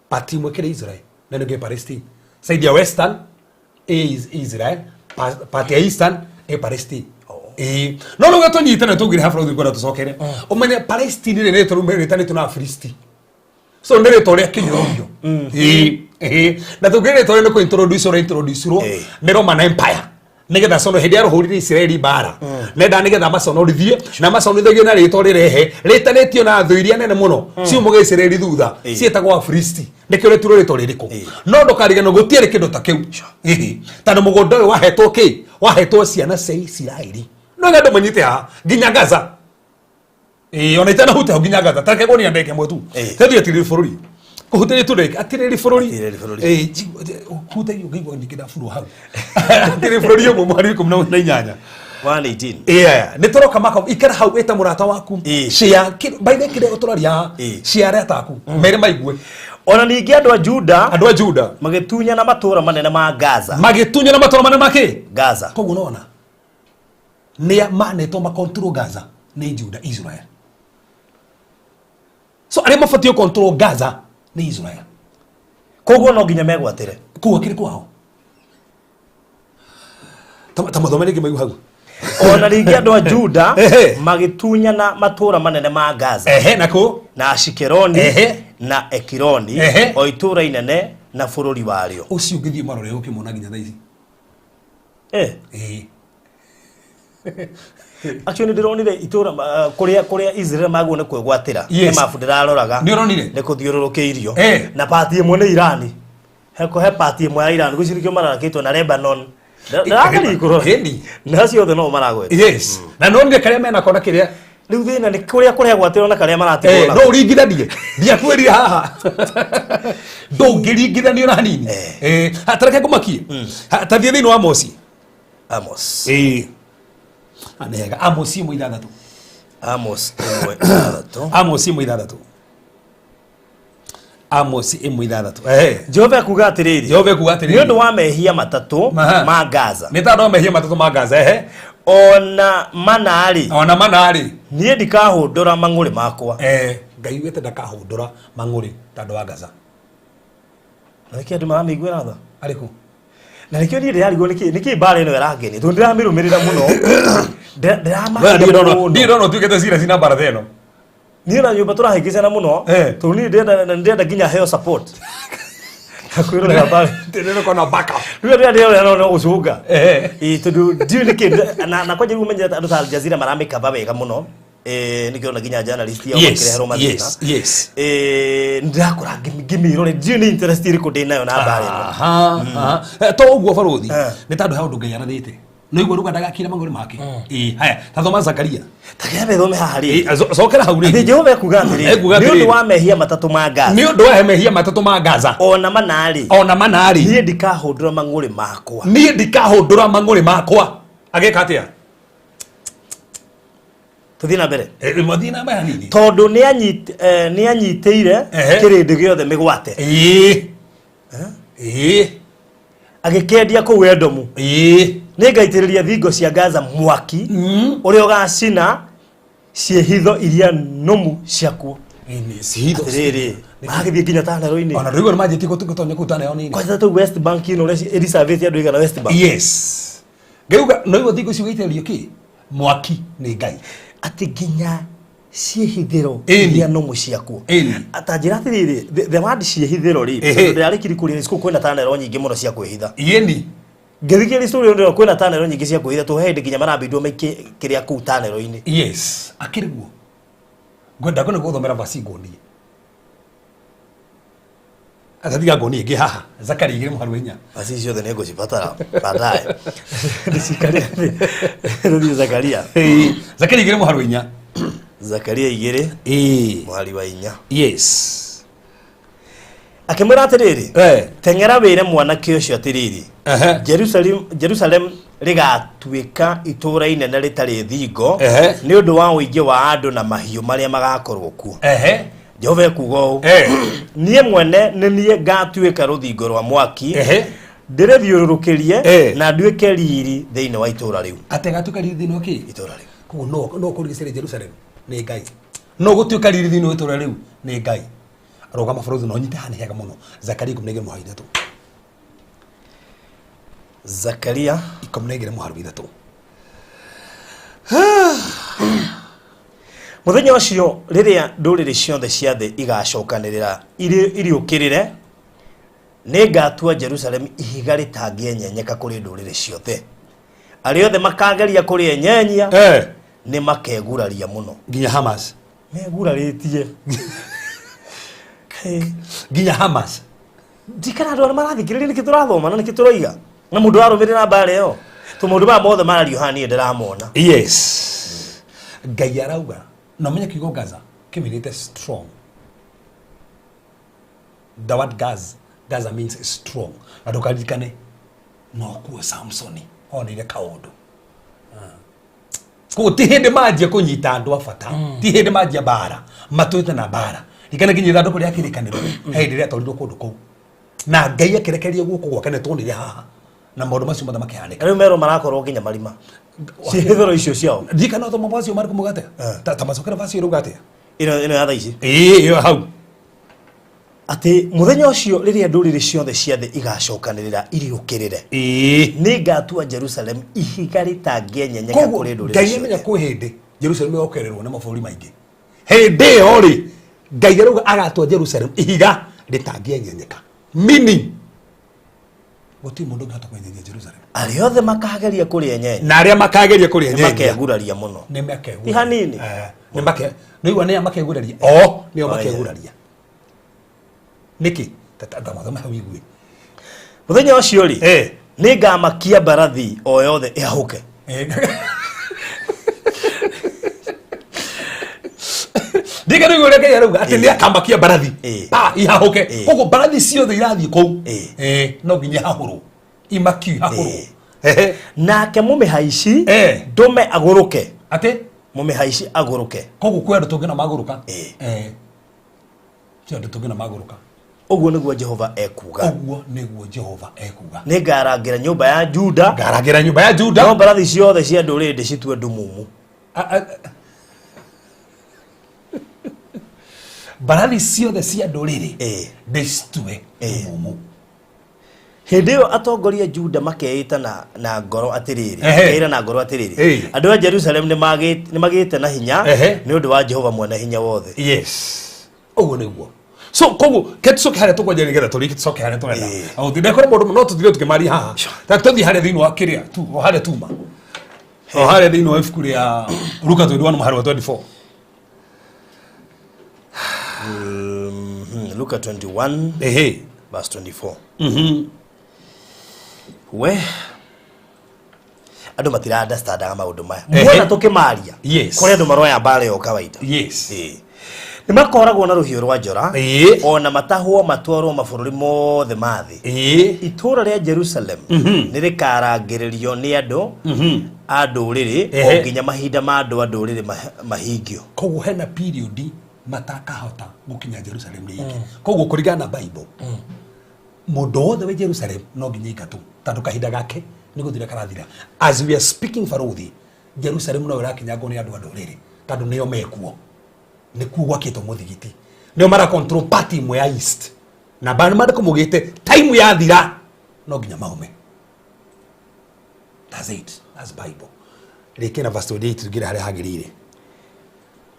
part imwe kĩrĩ Israel na nĩngĩ Palestine. Side ya western ĩ Israel, part ya eastern ĩ Palestine. Ĩĩ, no rĩu tũnyite na tũngĩrĩ haha bũrũri kwenda tũcokere ũmenye Palestine rĩ, nĩ rĩtwa rĩtanĩtio na Afilisti, so nĩ rĩtwa rĩa kĩnyũrũrio. Ĩĩ, na tũngĩrĩ rĩtwa rĩu nĩ kũ-introduce ũra introduce-irwo nĩ Roman Empire nigetha cono hĩndĩ yarũhũrire Isiraeli mbara, nenda nigetha maconorithie na maconorithagie na rĩtwa rĩrehe rĩtanĩtio na thũ iria nene mũno ciumaga Isiraeli thutha, ciĩtagwo Afilisti. Nĩkĩo rĩtirwo rĩtwa rĩrĩkũ, no ndũkariganĩrwo gũtiarĩ kĩndũ ta kĩu. Tondũ mũgũnda ũyũ wahetwo kĩ? Wahetwo ciana cia Isiraeli. No andũ manyite haha nginya Gaza. Ĩĩ, ona itanahutia hau nginya Gaza, tareke nguonia ndeke ĩmwe tu. Tondũ atirĩrĩ bũrũri kũhutĩria tu ndeke atirĩrĩ bũrũri. Atirĩrĩ bũrũri. Ĩĩ, hutagia ũngĩigua ningĩ ndaburwo hau atirĩrĩ bũrũri ũmwe mweri 18. 118. Yeah, nĩ tũroka maka ikara hau ĩta mũrata waku. Share by the way, kĩrĩa tũraria haha, share arĩa ataku mere maigue. Ona ningĩ andũ a Juda andũ a Juda magĩtunyana matũũra manene ma Gaza. Magĩtunyana matũũra manene ma kĩ? Gaza. Koguo nona nĩa manetwo macontrol Gaza nĩ Juda, Israel. So arĩa mabatiĩ control Gaza nĩ Israel. Koguo no nginya megwatĩre. Kũu akĩrĩ kwao. Ta mathome rĩngĩ maigu hau. Ona rĩngĩ andũ a Juda magĩtunyana matũũra manene ma Gaza Ehe, nakũ? Na Ashikeloni na Ekironi, o itũũra inene na bũrũri warĩo. Ũcio ũngĩthiĩ marore ũkĩmona nginya thaa ici. Ĩĩ. Actually nĩ ndĩronire itũũra kũrĩa Israel magwo nĩ kwĩgwatĩra. Nĩ mabu ndĩraroraga. Nĩ ũronire? Nĩ kũthiũrũrũkĩirio. Na pati ĩmwe nĩ Irani. He pati ĩmwe ya Iran gwĩciria nĩkĩo mararakĩtwo na Lebanon. Ndĩrageria kũrora. Ĩni. Na ciothe no maragweta. Yes, na nonire karĩa menako na kĩrĩa Rĩu thĩna nĩ kũrĩa kũregwatĩrwo na karĩa maratigwo no nako. ũringithanie, ndiakwĩrire haha ndũngĩringithanio na hanini. Ha, tareke ngũmakie. Ha, ta thiĩ thĩinĩ wa Mosi. Amos. Ĩĩ. Ah, nĩ hega, Amosi 1:6. Amos 1:6. Amosi 1:6, Amosi 1:6, ehe. Jehova ekuga atĩrĩrĩ. Jehova ekuga atĩrĩrĩ. Nĩ ũndũ wa mehia matatũ ma Gaza. Nĩ tondũ wa mehia matatũ ma Gaza, ehe. Ona mana-rĩ. Ona mana-rĩ. Niĩ ndikahũndũra mang'ũrĩ makwa. Ngai wĩte ndakahũndũra mang'ũrĩ tondũ wa Gaza. Na nĩkĩo andũ maramĩiguĩra tha. Arĩkũ? Na nĩkĩo niĩ ndĩrarigwo nĩkĩ mbara ĩno ĩrangenia tondũ ndĩramĩrũmĩrĩra mũno. Ndĩramakire mũno. Ndirĩ ndona ũtuĩkĩte serious na mbara ta ĩno. Niĩ na nyũmba tũrahĩngĩcana mũno tondũ niĩ ndĩrenda nginya heo support kwĩrorera mbara. Ndĩrenda kona backup. Rĩu rĩrĩa ndĩrorera no gũcũnga. Ĩĩ, tondũ ndiũĩ nĩkĩ na kwanja rĩu ũmenyete andũ ta Al Jazeera maramĩkaba wega mũno. Nĩkĩo ona nginya journalist ao makĩreherwo mathĩna. Ndĩrakora ngĩmĩrore, ndiũĩ nĩ interest ĩrĩkũ ndĩ nayo na mbara ĩno. Aha, aha. To ũguo barũthi, nĩ tondũ he ũndũ Ngai arathĩte no igua ruga ndagakira mang'ũrĩ make. Ĩĩ, haya, ta thoma Zakaria. Ta kĩambe thome haha rĩngĩ. Ĩĩ, cokera hau Atĩ rĩngĩ. Jehova ekuga atĩrĩrĩ, Ekuga nĩ ũndũ atĩrĩrĩ. wa mehia matatũ ma Gaza. Nĩ ũndũ wa mehia matatũ ma Gaza. Ona mana-rĩ. Ona mana-rĩ. Niĩ ndikahũndũra mang'ũrĩ makwa. Niĩ ndikahũndũra mang'ũrĩ makwa. Ageka atĩa? Tũthiĩ na mbere. Mathiĩ na mbere hanini. Tondũ nĩ anyitĩire kĩrĩndĩ gĩothe mĩgwate. Ĩĩ. Agĩkĩendia kũu Edomu. Ĩĩ. Nĩ ngaitĩrĩria thingo cia Gaza mwaki ũrĩa ũgacina ciĩhitho iria nũmu ciakuo. Ĩĩ, ciĩhitho. Atĩrĩrĩ, magĩthiĩ nginya tanero-inĩ. Ona ndũigua nĩ manjĩtie gũtonya kũu tanero-inĩ. Kwanja tũu West Bank ĩno ũrĩa ĩricavĩte andũ igana West Bank. Yes. Ngauga no igua thingo icio gũitĩrĩrio kĩ? Mwaki nĩ Ngai. Atĩ nginya ciĩhithĩro Ĩni. iria nũmu ciakuo. Ĩni. Ta njĩra atĩrĩrĩ, the word ciĩhithĩro rĩ, tondũ ndĩrarĩkiri kũrĩa cukuru kwĩna tanero nyingĩ mũno cia kwĩhitha. Ĩni. Ngĩthikĩrĩria story ĩno kwĩna tanero nyingĩ cia kwĩhitha tondũ he hĩndĩ nginya marambindwo maikie kĩrĩa kũu tanero-inĩ. Yes. Akĩrĩ guo. Ngwenda ngwenda gũthomera verse nguonie. Atatiga ngoni ĩngĩ haha Zakaria 2 mũhari wa 4. Basi ciothe nĩ ngũcibatara baadaye. Ndĩcikare thĩ. Rĩu Zakaria. Ĩĩ, Zakaria 2 mũhari wa 4. Zakaria 2 Ĩĩ. Mũhari wa 4. Yes. Akĩmwĩra atĩrĩrĩ, teng'era wĩre mwanake ũcio atĩrĩrĩ, Jerusalem rĩgatuĩka itũũra inene rĩtarĩ thingo nĩ ũndũ wa ũingĩ wa andũ na mahiũ marĩa magakorwo kuo. Jehova ekuuga ũũ, niĩ mwene nĩ niĩ ngatuĩka rũthingo rwa mwaki, ndĩrĩthiũrũrũkĩrie na nduĩke riri thĩinĩ wa itũũra rĩu. Atĩ agatuĩka riri thĩinĩ wa kĩ? Itũũra rĩu. Koguo no kũrigicĩria Jerusalem nĩ Ngai. No gũtuĩka riri thĩinĩ wa itũũra rĩu nĩ Ngai. Rũgama bũrũri na ũnyite haha nĩ hega mũno. Zakaria 12 mũhari 3. Zakaria 12 mũhari 3. Mũthenya ũcio rĩrĩa ndũrĩrĩ ciothe cia thĩ igacokanĩrĩra iriũkĩrĩre, nĩngatua Jerusalemu ihiga rĩtangĩenyenyeka kũrĩ ndũrĩrĩ ciothe. Arĩa othe makageria kũrĩenyenyia nĩ makeguraria mũno. Nginya Hamas. Megurarĩtie. Nginya Hamas. Ndikana andũ arĩa marathikĩrĩria nĩkĩ tũrathoma na nĩkĩ tũroiga. Na mũndũ ararũmĩrĩra mbara ĩyo. To maũndũ maya mothe marario haha niĩ ndĩramona. Yes. Ngai arauga na ũmenye kiugo Gaza kĩmĩrĩte strong. The word Gaza, Gaza means strong. Na ndũkaririkane no kuo Samsoni oneire kaũndũ. Koguo ti hĩndĩ manjia kũnyita andũ a bata, ti hĩndĩ manjia mbara, matũĩte na mbara. Ririkana nginya ithandũkũ rĩa kĩrĩkanĩro, he hĩndĩ rĩatwarirwo kũndũ kũu. Na Ngai akĩrekereria guoko gwake nĩ tuonire haha. Na maũndũ macio mothe makĩhanĩka. Rĩu merwo marakorwo nginya marima. Ciĩhithũro icio ciao. Ririkana ũthoma wacio Mariko muga atĩa? Ta macokera vacio ĩrauga atĩa? Ĩno ya thaa ici. Ĩĩ, ĩyo hau. Atĩ mũthenya ũcio rĩrĩa ndũrĩrĩ ciothe cia thĩ igacokanĩrĩra iriũkĩrĩre, nĩngatua Jerusalem ihiga rĩtangĩenyenyeka Koguo kũrĩ ndũrĩrĩ Ngai amenya ciothe. kwĩ hĩndĩ Jerusalem ĩgokererwo nĩ mabũrũri maingĩ. Hĩndĩ ĩyo rĩ, Ngai arauga agatua Jerusalem ihiga rĩtangĩenyenyeka. Meaning gũtirĩ mũndũ ũngĩhota kwenyenyia Jerusalem. Arĩa othe makageria kũrĩenyenya Na arĩa makageria kũrĩenyenyia nĩmakeguraria mũno. nĩ makeguraria. Ti hanini. Nĩ make nĩigua nĩ a makeguraria. O nĩo makeguraria. Nĩkĩ? Ta mathome hau igue. Mũthenya ũcio rĩ, nĩngamakia mbarathi o yothe ĩhahũke. Ndika nĩguo ũrĩa Ngai arauga atĩ nĩ akamakia mbarathi pa ihahũke. Koguo mbarathi ciothe irathiĩ kũu no nginya ihahũrwo, imakio ihahũrwo. Nake mũmĩhaici ndũme agũrũke. Atĩ mũmĩhaici agũrũke. Koguo kwĩ andũ tũngĩona magũrũka. Kwĩ andũ tũngĩona magũrũka. Ũguo nĩguo Jehova ekuuga. Ũguo nĩguo Jehova ekuuga. Nĩngarangĩra nyũmba ya Juda. Ngarangĩra nyũmba ya Juda. No mbarathi ciothe cia ndũrĩrĩ ndĩcitue ndumumu. Mbarathi ciothe cia ndũrĩrĩ ndĩcitue ndumumu. Hĩndĩ ĩyo atongoria Juda makeĩta na ngoro atĩrĩrĩ, makeĩra na ngoro atĩrĩrĩ, andũ a Jerusalem nĩmagĩte na hinya nĩ ũndũ wa Jehova mwene hinya wothe. Yes. Ũguo nĩguo. So koguo ke tucoke harĩa tũkwanjia nĩgetha tũrĩkie tucoke harĩa tũrenda. Ndekora mũndũ no tũthire tũkĩmaria haha. Ta tũthiĩ harĩa thĩinĩ wa kĩrĩa tu o harĩa tuma. O harĩa thĩinĩ wa ibuku rĩa Luka 21 mũhari wa 24. Luka 21 verse 24. We andũ matira understandaga maũndũ maya. Muona tũkĩmaria. Kũrĩ andũ maroya mbara ĩyo kawaida. Nĩ makoragwo na rũhiũ rwa njora ona matahwo matwarwo mabũrũri mothe ma thĩ. Itũũra rĩa Jerusalem nĩ rĩkarangĩrĩrio nĩ andũ a ndũrĩrĩ o nginya mahinda ma andũ a ndũrĩrĩ mahingio. Koguo hena period matakahota gũkinya Jerusalem rĩngĩ. Koguo kũringana na Bible mũndũ wothe wĩ Jerusalem no nginya aingatwo tondũ kahinda gake nĩ gũthira karathira. As we are speaking baruthi, Jerusalem no ĩrakinyangwo nĩ andũ a ndũrĩrĩ tondũ nĩo mekuo. Nĩkuo gwakĩtwo mũthigiti. Nĩo mara control party ĩmwe ya East. Na maandĩko maugĩte time yathira no nginya maume. That's it. That's Bible. Rĩkia na verse 28 tũingĩre harĩa hagĩrĩire.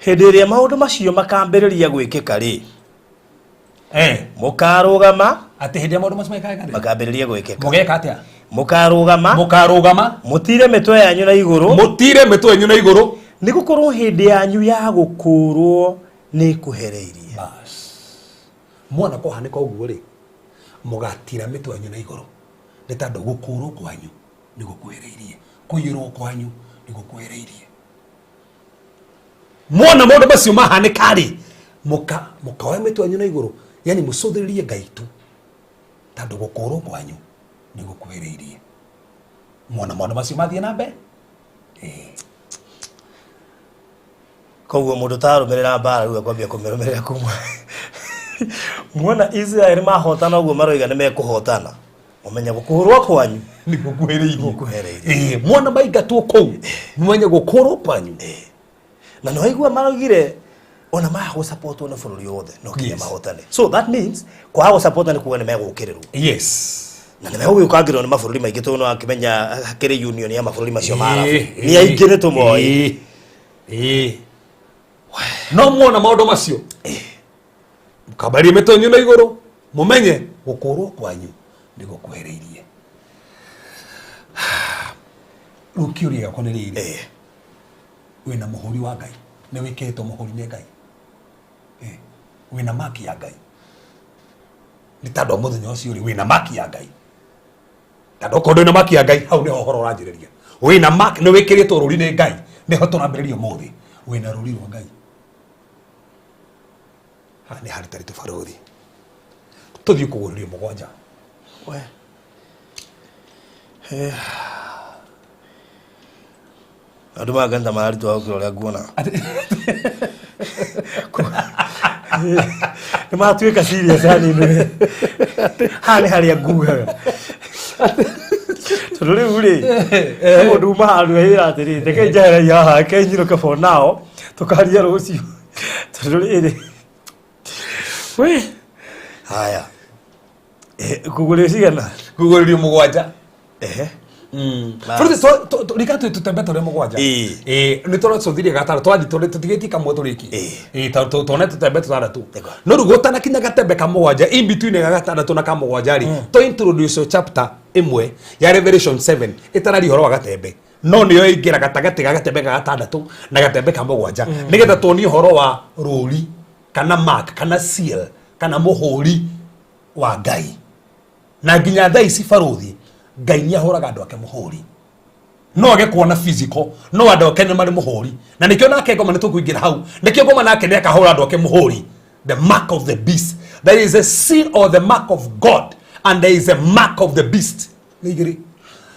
Hĩndĩ ĩrĩa maũndũ macio makambĩrĩria gwĩkĩka rĩ, mũkarũgama. Atĩ hĩndĩ ĩrĩa maũndũ macio makambĩrĩria makambĩrĩria gwĩkĩka. Mũgeka atĩa? Mũkarũgama. Mũkarũgama. Mũtire mĩtwe yanyu na igũrũ. Mũtire mĩtwe yanyu na igũrũ. Nĩ gũkorwo hĩndĩ yanyu ya gũkũũrwo nĩ ĩkuhĩrĩirie. Bas. Mwana kũhanĩka ũguo rĩ, Mũgatira mĩtwe yanyu na igũrũ, nĩ tondũ gũkũrwo kwanyu nĩ gũkuhĩrĩirie, kũiyũrwo kwanyu nĩ gũkuhĩrĩirie. Mwona maũndũ macio mahanĩka rĩ, mũkoya mĩtwe yanyu na igũrũ, yani mũcũthĩrĩrie Ngai tu, tondũ gũkũrwo kwanyu nĩ gũkuhĩrĩirie. Mwona maũndũ macio mathiĩ na mbere. Koguo mũndũ ũtararũmĩrĩra mbara rĩu akwambia kũmĩrũmĩrĩra kuma muona Israel mahotana ũguo maroiga nĩ mekũhotana, mũmenye gũkũrwo kwanyu nĩ gũkuhĩrĩirie. Gũkuhĩrĩirie. Mwona maingatwo kũu, mũmenye gũkũrwo kwanyu. Na no aigua maraugire ona maga gũsupportwo nĩ bũrũri wothe no nginya mahotane. So that means kwaga gũsupport nĩ kuga nĩ megũkĩrĩrwo. Na nĩ megũgĩũkangĩrwo nĩ mabũrũri maingĩ, tondũ no akĩmenya hakĩrĩ union ya mabũrũri macio ma Arabu. Nĩ aingĩ nĩ tũmoĩ. No mwona maũndũ macio, mũkambarie mĩtwe yanyu na igũrũ, mũmenye gũkũrwo kwanyu nĩ gũkuhĩrĩirie. Rĩu kĩũria gĩakwa nĩ rĩrĩ, wĩna mũhũri wa Ngai? Nĩ wĩkĩrĩtwo mũhũri nĩ Ngai? Wĩna maki ya Ngai? Nĩ tondũ wa mũthenya ũcio rĩ, wĩna maki ya Ngai? Tondũ okorwo ndũrĩ na maki ya Ngai, hau nĩho ũhoro ũranjĩrĩria. Wĩna maki, nĩ wĩkĩrĩtwo rũri nĩ Ngai, nĩho tũrambĩrĩria ũmũthĩ. Wĩna rũri rwa Ngai? Haha nĩ harĩ tarĩtũ barũthi. Tũthiĩ kũgũrĩrio mũgwanja. We. Andũ makanitha mararitũha gũkĩra ũrĩa nguona. Nĩ matuĩka serious hanini. Haha nĩ harĩa ngugaga. Tondũ rĩu rĩ, mũndũ uma handũ ehĩra atĩrĩ, reke njehererie haha, reke nyinũke for now, tũkaria rũciũ. Tondũ rĩrĩ, we, haya. Kũgũrĩrio cigana? Kũgũrĩrio mũgwanja. Ehe. Bũrũri rika twĩ tũtembe tũrĩa mũgwanja. Nĩ tũracũthirie gatano, twathi tũtigĩtie kamwe tũrĩkie. Tone tũtembe tũtandatũ. No rĩu gũtanakinya gatembe ka mũgwanja, in between ga gatandatũ na ka mũgwanja rĩ, tũ introduce chapter ĩmwe ya Revelation 7 ĩtararia ũhoro wa gatembe. No nĩyo ĩingĩra gatagatĩ ga gatembe ga gatandatũ na gatembe ka mũgwanja, nĩgetha tuonie ũhoro wa rũri kana mark kana seal kana mũhũri wa Ngai. Na nginya thaa ici barũthi, Ngai nĩ ahũraga andũ ake mũhũri. No age kuona physical, no andũ ake nĩ marĩ mũhũri. Na nĩkĩo nake ngoma nĩ tũkũingĩra hau. Nĩkĩo ngoma nake nĩ akahũra andũ ake mũhũri. The mark of the beast. There is a seal or the mark of God and there is a mark of the beast. Nĩ igĩrĩ.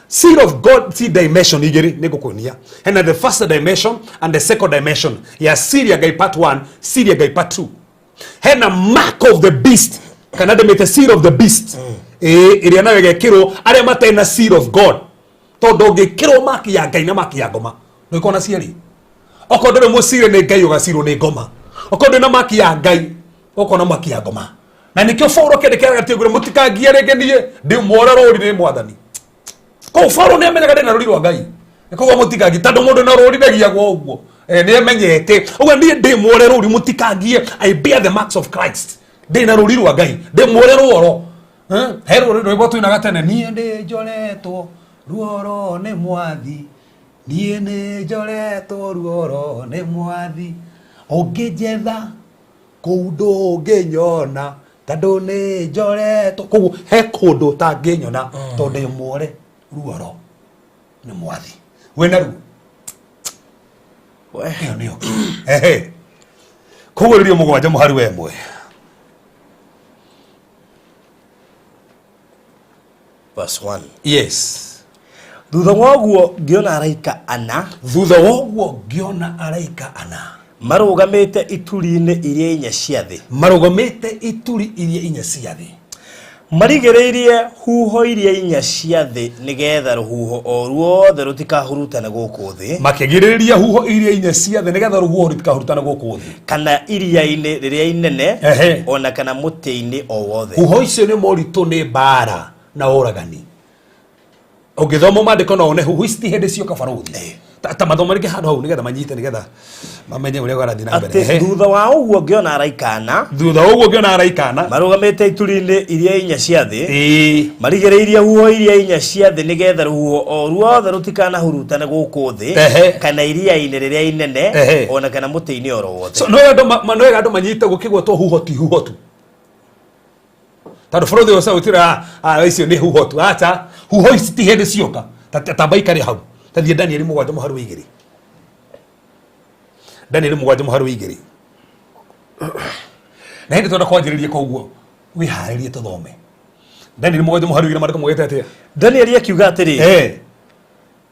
Seal of God, see dimension igĩrĩ nĩ ngũkuonia. Hena the first dimension and the second dimension ya seal ya Ngai part 1, seal ya Ngai part 2. Hena mark of the beast kana ndĩmĩte seal of the beast. Ĩrĩa nayo ĩgekĩrwo arĩa matarĩ na seal of God. Tondũ ũngĩkĩrwo mark ya Ngai na mark ya ngoma, ndũgĩkorwo na cierĩ. Okorwo ndũrĩ mũcire nĩ Ngai, ũgacirwo nĩ ngoma. Okorwo ndũrĩ na mark ya Ngai, ũkorwo na mark ya ngoma. Na nĩkĩo Paulo kĩandĩkĩra gatĩ ngũrĩ mũtikangie rĩngĩ niĩ ndĩ muore rũri nĩ mwathani. Kũu Paulo nĩ amenyaga ndĩ na rũri rwa Ngai. Koguo mũtikangie, tondũ mũndũ na rũri ndagiagwo ũguo. Nĩ amenyete. Ũguo niĩ ndĩ muore rũri, mũtikangie. I bear the marks of Christ. Ndĩ na rũri rwa Ngai, ndĩ muore ruoro. He rũri rwĩmbo twinaga tene, niĩ ndĩ njoretwo ruoro nĩ mwathi. Niĩ nĩ njoretwo ruoro nĩ mwathi. Ũngĩnjetha kũu ndũngĩnyona, tondũ nĩ njoretwo. Koguo he kũndũ ũtangĩnyona, tondũ ndĩ muore ruoro nĩ mwathi. Wĩna ruo? Ĩyo nĩyo. Ehe. Kũgũrĩrio mũgwanja mũhari wa ĩmwe. Verse 1. Yes. Thutha wa ũguo ngĩona araika ana. Thutha wa ũguo ngĩona araika ana. Marũgamĩte ituri-inĩ iria inya cia thĩ. Marũgamĩte ituri iria inya cia thĩ. Marigĩrĩirie huho iria inya cia thĩ nĩgetha rũhuho o ruothe rũtikahurutane gũkũ thĩ. Makĩgirĩrĩria huho iria inya cia thĩ nĩgetha rũhuho rũtikahurutane gũkũ thĩ. Kana iria-inĩ rĩrĩa inene, ona kana mũtĩ-inĩ o wothe. Huho icio nĩ moritũ, nĩ mbara na ũragani. Ũngĩthoma maandĩko no wone huho ici ti hĩndĩ cioka barũthi. Ta mathomo rĩngĩ handũ hau nĩgetha manyite, nĩgetha mamenye ũrĩa kũrathiĩ na mbere. Atĩ thutha wa ũguo ngĩona araika ana. Thutha wa ũguo ngĩona araika ana. Marũgamĩte ituri-inĩ iria inya cia thĩ. Marigĩrĩirie huho iria inya cia thĩ nĩgetha rũhuho o ruothe rũtikanahurutane gũkũ thĩ, kana iria-inĩ rĩrĩa inene, ona kana mũtĩ-inĩ oro wothe. So, no wega andũ manyite gũkĩgwetwo huho ti huho tu. Tondũ bũrũri ũcio gũtirĩ icio nĩ huho tu. Acha, huho ici ti hĩndĩ cioka. Tamba ikare hau. Tathiĩ Danieli 7:2. Danieli 7:2. Na hĩndĩ twenda kwanjĩrĩria koguo wĩharĩrie tũthome. Danieli 7:2 maandĩko maugĩte atĩa? Danieli akiuga atĩrĩ,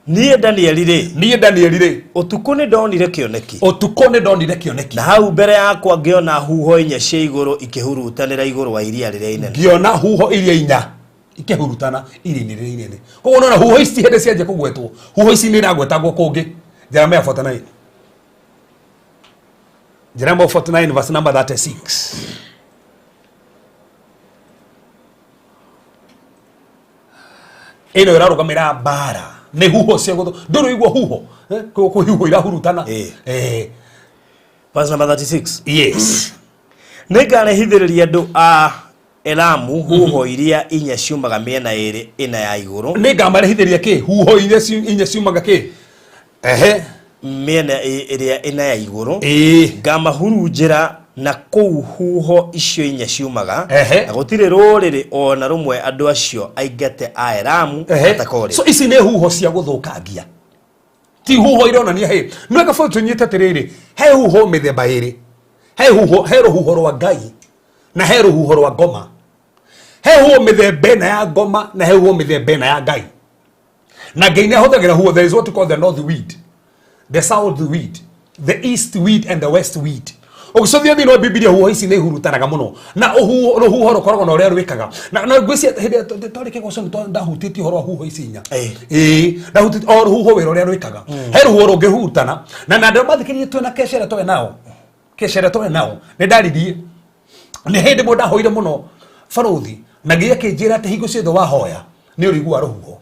niĩ Danieli rĩ, niĩ Danieli rĩ, ũtukũ nĩ ndonire kĩoneki. Ũtukũ nĩ ndonire kĩoneki. Na hau mbere yakwa ngĩona huho inya cia igũrũ ikĩhurutanĩra igũrũ wa iria rĩrĩa inene. Ngĩona huho iria inya ikĩhurutana iria-inĩ rĩrĩa inene. Koguo nona huho ici hĩndĩ cianjia kũgwetwo, huho ici nĩ iragwetagwo kũngĩ. Jeremiah 49. Jeremiah 49 verse number 36. Ĩno ĩrarũgamĩra mbara nĩ huho cia gũthũ ndũrĩ igua huho kwĩ huho irahurutana. Verse number 36. Yes. Nĩngarehithĩrĩria andũ a Elamu huho iria inya ciumaga mĩena ĩrĩ ĩna ya igũrũ. Nĩngamarehithĩria kĩ? Huho iria inya ciumaga kĩ? Ehe. Mĩena ĩrĩa ĩna ya igũrũ. Ngamahurunjĩra na kũu huho icio inya ciumaga. Na gũtirĩ rũrĩrĩ o na rũmwe andũ acio aingate a Elamu matakorĩra. So ici nĩ huho cia gũthũkangia. Ti huho ironania hĩ. No eka bũrũri tũnyite atĩrĩrĩ, he huho mĩthemba ĩrĩ. He huho, he rũhuho rwa Ngai na he rũhuho rwa ngoma. He huho mĩthemba ĩna ya ngoma na he huho mĩthemba ĩna ya Ngai. Na Ngai nĩ ahũthagĩra huho. There is what you call the north wind, the south wind, the east wind and the west wind. Ũgĩcothia thĩinĩ wa Bibilia huho ici nĩ ihurutanaga mũno na rũhuho rũkoragwo na ũrĩa rwĩkaga. Na ngwĩciria hĩndĩ ĩrĩa twarĩ kĩgoco nĩ ndahutĩtie ũhoro wa huho ici inya. Ĩĩ, ndahutĩtie o rũhuho wĩra ũrĩa rwĩkaga. He rũhuho rũngĩhurutana na andũ mathikĩrĩrie twĩna kesha ĩrĩa twarĩ nao. Kesha ĩrĩa twarĩ nao nĩ ndaririe nĩ hĩndĩ ĩmwe ndahoire mũno barũthi na Ngai akĩnjĩra atĩ hingo ciothe wahoya nĩ ũrĩiguaga rũhuho.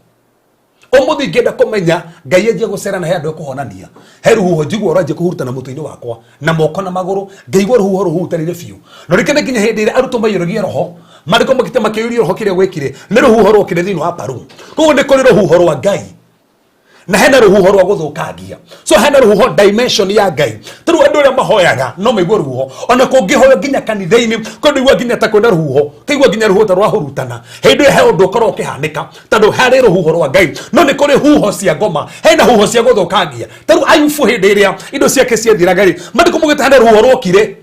Ũmũthĩ ingĩenda kũmenya Ngai anjie gũcera na he andũ ekũhonania. He rũhuho njiguaga rwanjia kũhurutana mũtwe-inĩ wakwa na moko na magũrũ, ngaigua rũhuho rũhurutanĩire biũ. Na rĩngĩ nginya hĩndĩ ĩrĩa arutwo maiyũragia roho, maandĩko makĩte makĩiyũria roho kĩrĩa gwekire, nĩ rũhuho rwokire thĩinĩ wa upper room. Koguo nĩ kũrĩ rũhuho rwa Ngai na hena rũhuho rwa gũthũkangia. So hena rũhuho dimension ya Ngai. Tarĩu andũ arĩa mahoyaga no maigue rũhuho. Ona kũngĩhoywo nginya kanitha-inĩ, kwĩ andũ nginya ta kwĩna rũhuho, kaigua nginya rũhuho ta rwahurutana. Hĩndĩ ĩyo he ũndũ ũkoragwo ũkĩhanĩka tondũ harĩ rũhuho rwa Ngai. No nĩ kũrĩ huho cia ngoma, hena huho cia gũthũkangia. Tarĩu Ayubu hĩndĩ ĩrĩa indo ciake ciathiraga rĩ, maandĩko maugĩte hena rũhuho rwokire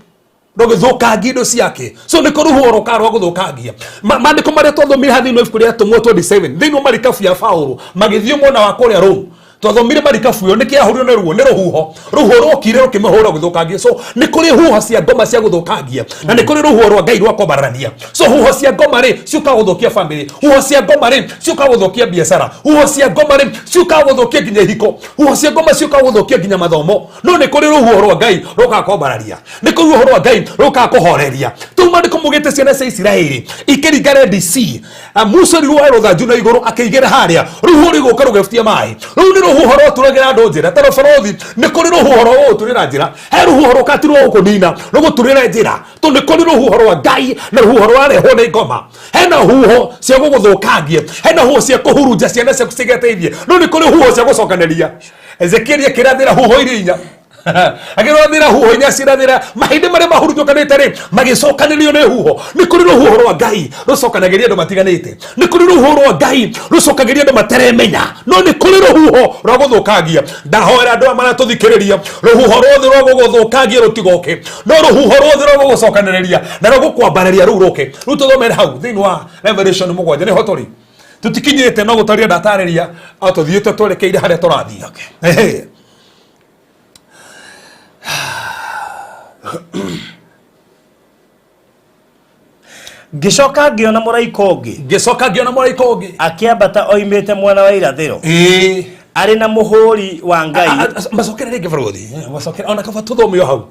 rũgĩthũkangia indo ciake. So nĩ kũrĩ rũhuho rũkaga rwa gũthũkangia. Maandĩko marĩa twathomire haha thĩinĩ wa ibuku rĩa Atũmwo 27 thĩinĩ wa marikabu ya Paũlũ magĩthiĩ mwena wa kũrĩa Rome. Twathomire marikabu ĩyo nĩkĩ yahũrirwo nĩ ruo nĩ rũhuho. Rũhuho rwokire rũkĩmĩhũra rũgĩthũkangia. So nĩ kũrĩ huho cia ngoma cia gũthũkangia na nĩ kũrĩ rũhuho rwa Ngai rwa kwambararania. So huho cia ngoma rĩ ciũkaga gũthũkia family, huho cia ngoma rĩ ciũkaga gũthũkia biacara, huho cia ngoma rĩ ciũkaga gũthũkia nginya ihiko, huho cia ngoma ciũkaga gũthũkia nginya mathomo. No nĩ kũrĩ rũhuho rwa Ngai rũkaga kwambararia, nĩ kũrĩ rũhuho rwa Ngai rũkaga kũhoreria. Tũu maandĩko maugĩte ciana cia Isiraeli ikĩringa Red Sea, Musa rĩu rũthanju na igũrũ akĩigĩra harĩa, rũhuho rũgũka rũgĩbutia maĩ. Rũu nĩ rũhuho rwaturagĩra andũ njĩra. Tondũ barũthi nĩ kũrĩ rũhuho rwa gũgũturĩra njĩra, he rũhuho rũka ti rwa gũkũnina, rũgũturĩre njĩra. Tondũ nĩ kũrĩ rũhuho rwa Ngai na rũhuho rwarehwo nĩ ngoma. Hena huho cia gũgũthũkangia, hena huho cia kũhurunja ciana ciaku cigeteithie, no nĩ kũrĩ huho cia gũcokanĩria. Ezekieli akĩrathĩra huho iria inya. Akĩrathĩra huho inya cirathĩra mahĩndĩ marĩa mahurunjũkanĩte rĩ magĩcokanĩrio nĩ huho. Nĩ kũrĩ rũhuho rwa Ngai rũcokanagĩria andũ matiganĩte, nĩ kũrĩ rũhuho rwa Ngai rũcokagĩria andũ mataremenya, no nĩ kũrĩ rũhuho rwa gũthũkangia. Ndahoera andũ aya maratũthikĩrĩria, rũhuho ruothe rwa gũgũthũkangia rũtigoke, no rũhuho ruothe rwa gũgũcokanĩrĩria na rwa gũkwambararia rũu rũke. Rĩu tũthomere hau thĩinĩ wa Revelation 7 nĩho tũrĩ. Tũtikinyĩte no gũtaria ndatarĩria, o tũthiĩte twerekeire harĩa tũrathiĩ. Ehe. Ngĩcoka ngĩona mũraika ũngĩ. Ngĩcoka ngĩona mũraika ũngĩ. Akĩambata oimĩte mwena wa irathĩro. Arĩ na mũhũri wa Ngai. Macokere rĩngĩ barũthi. Macokere ona kaba tũthome o hau.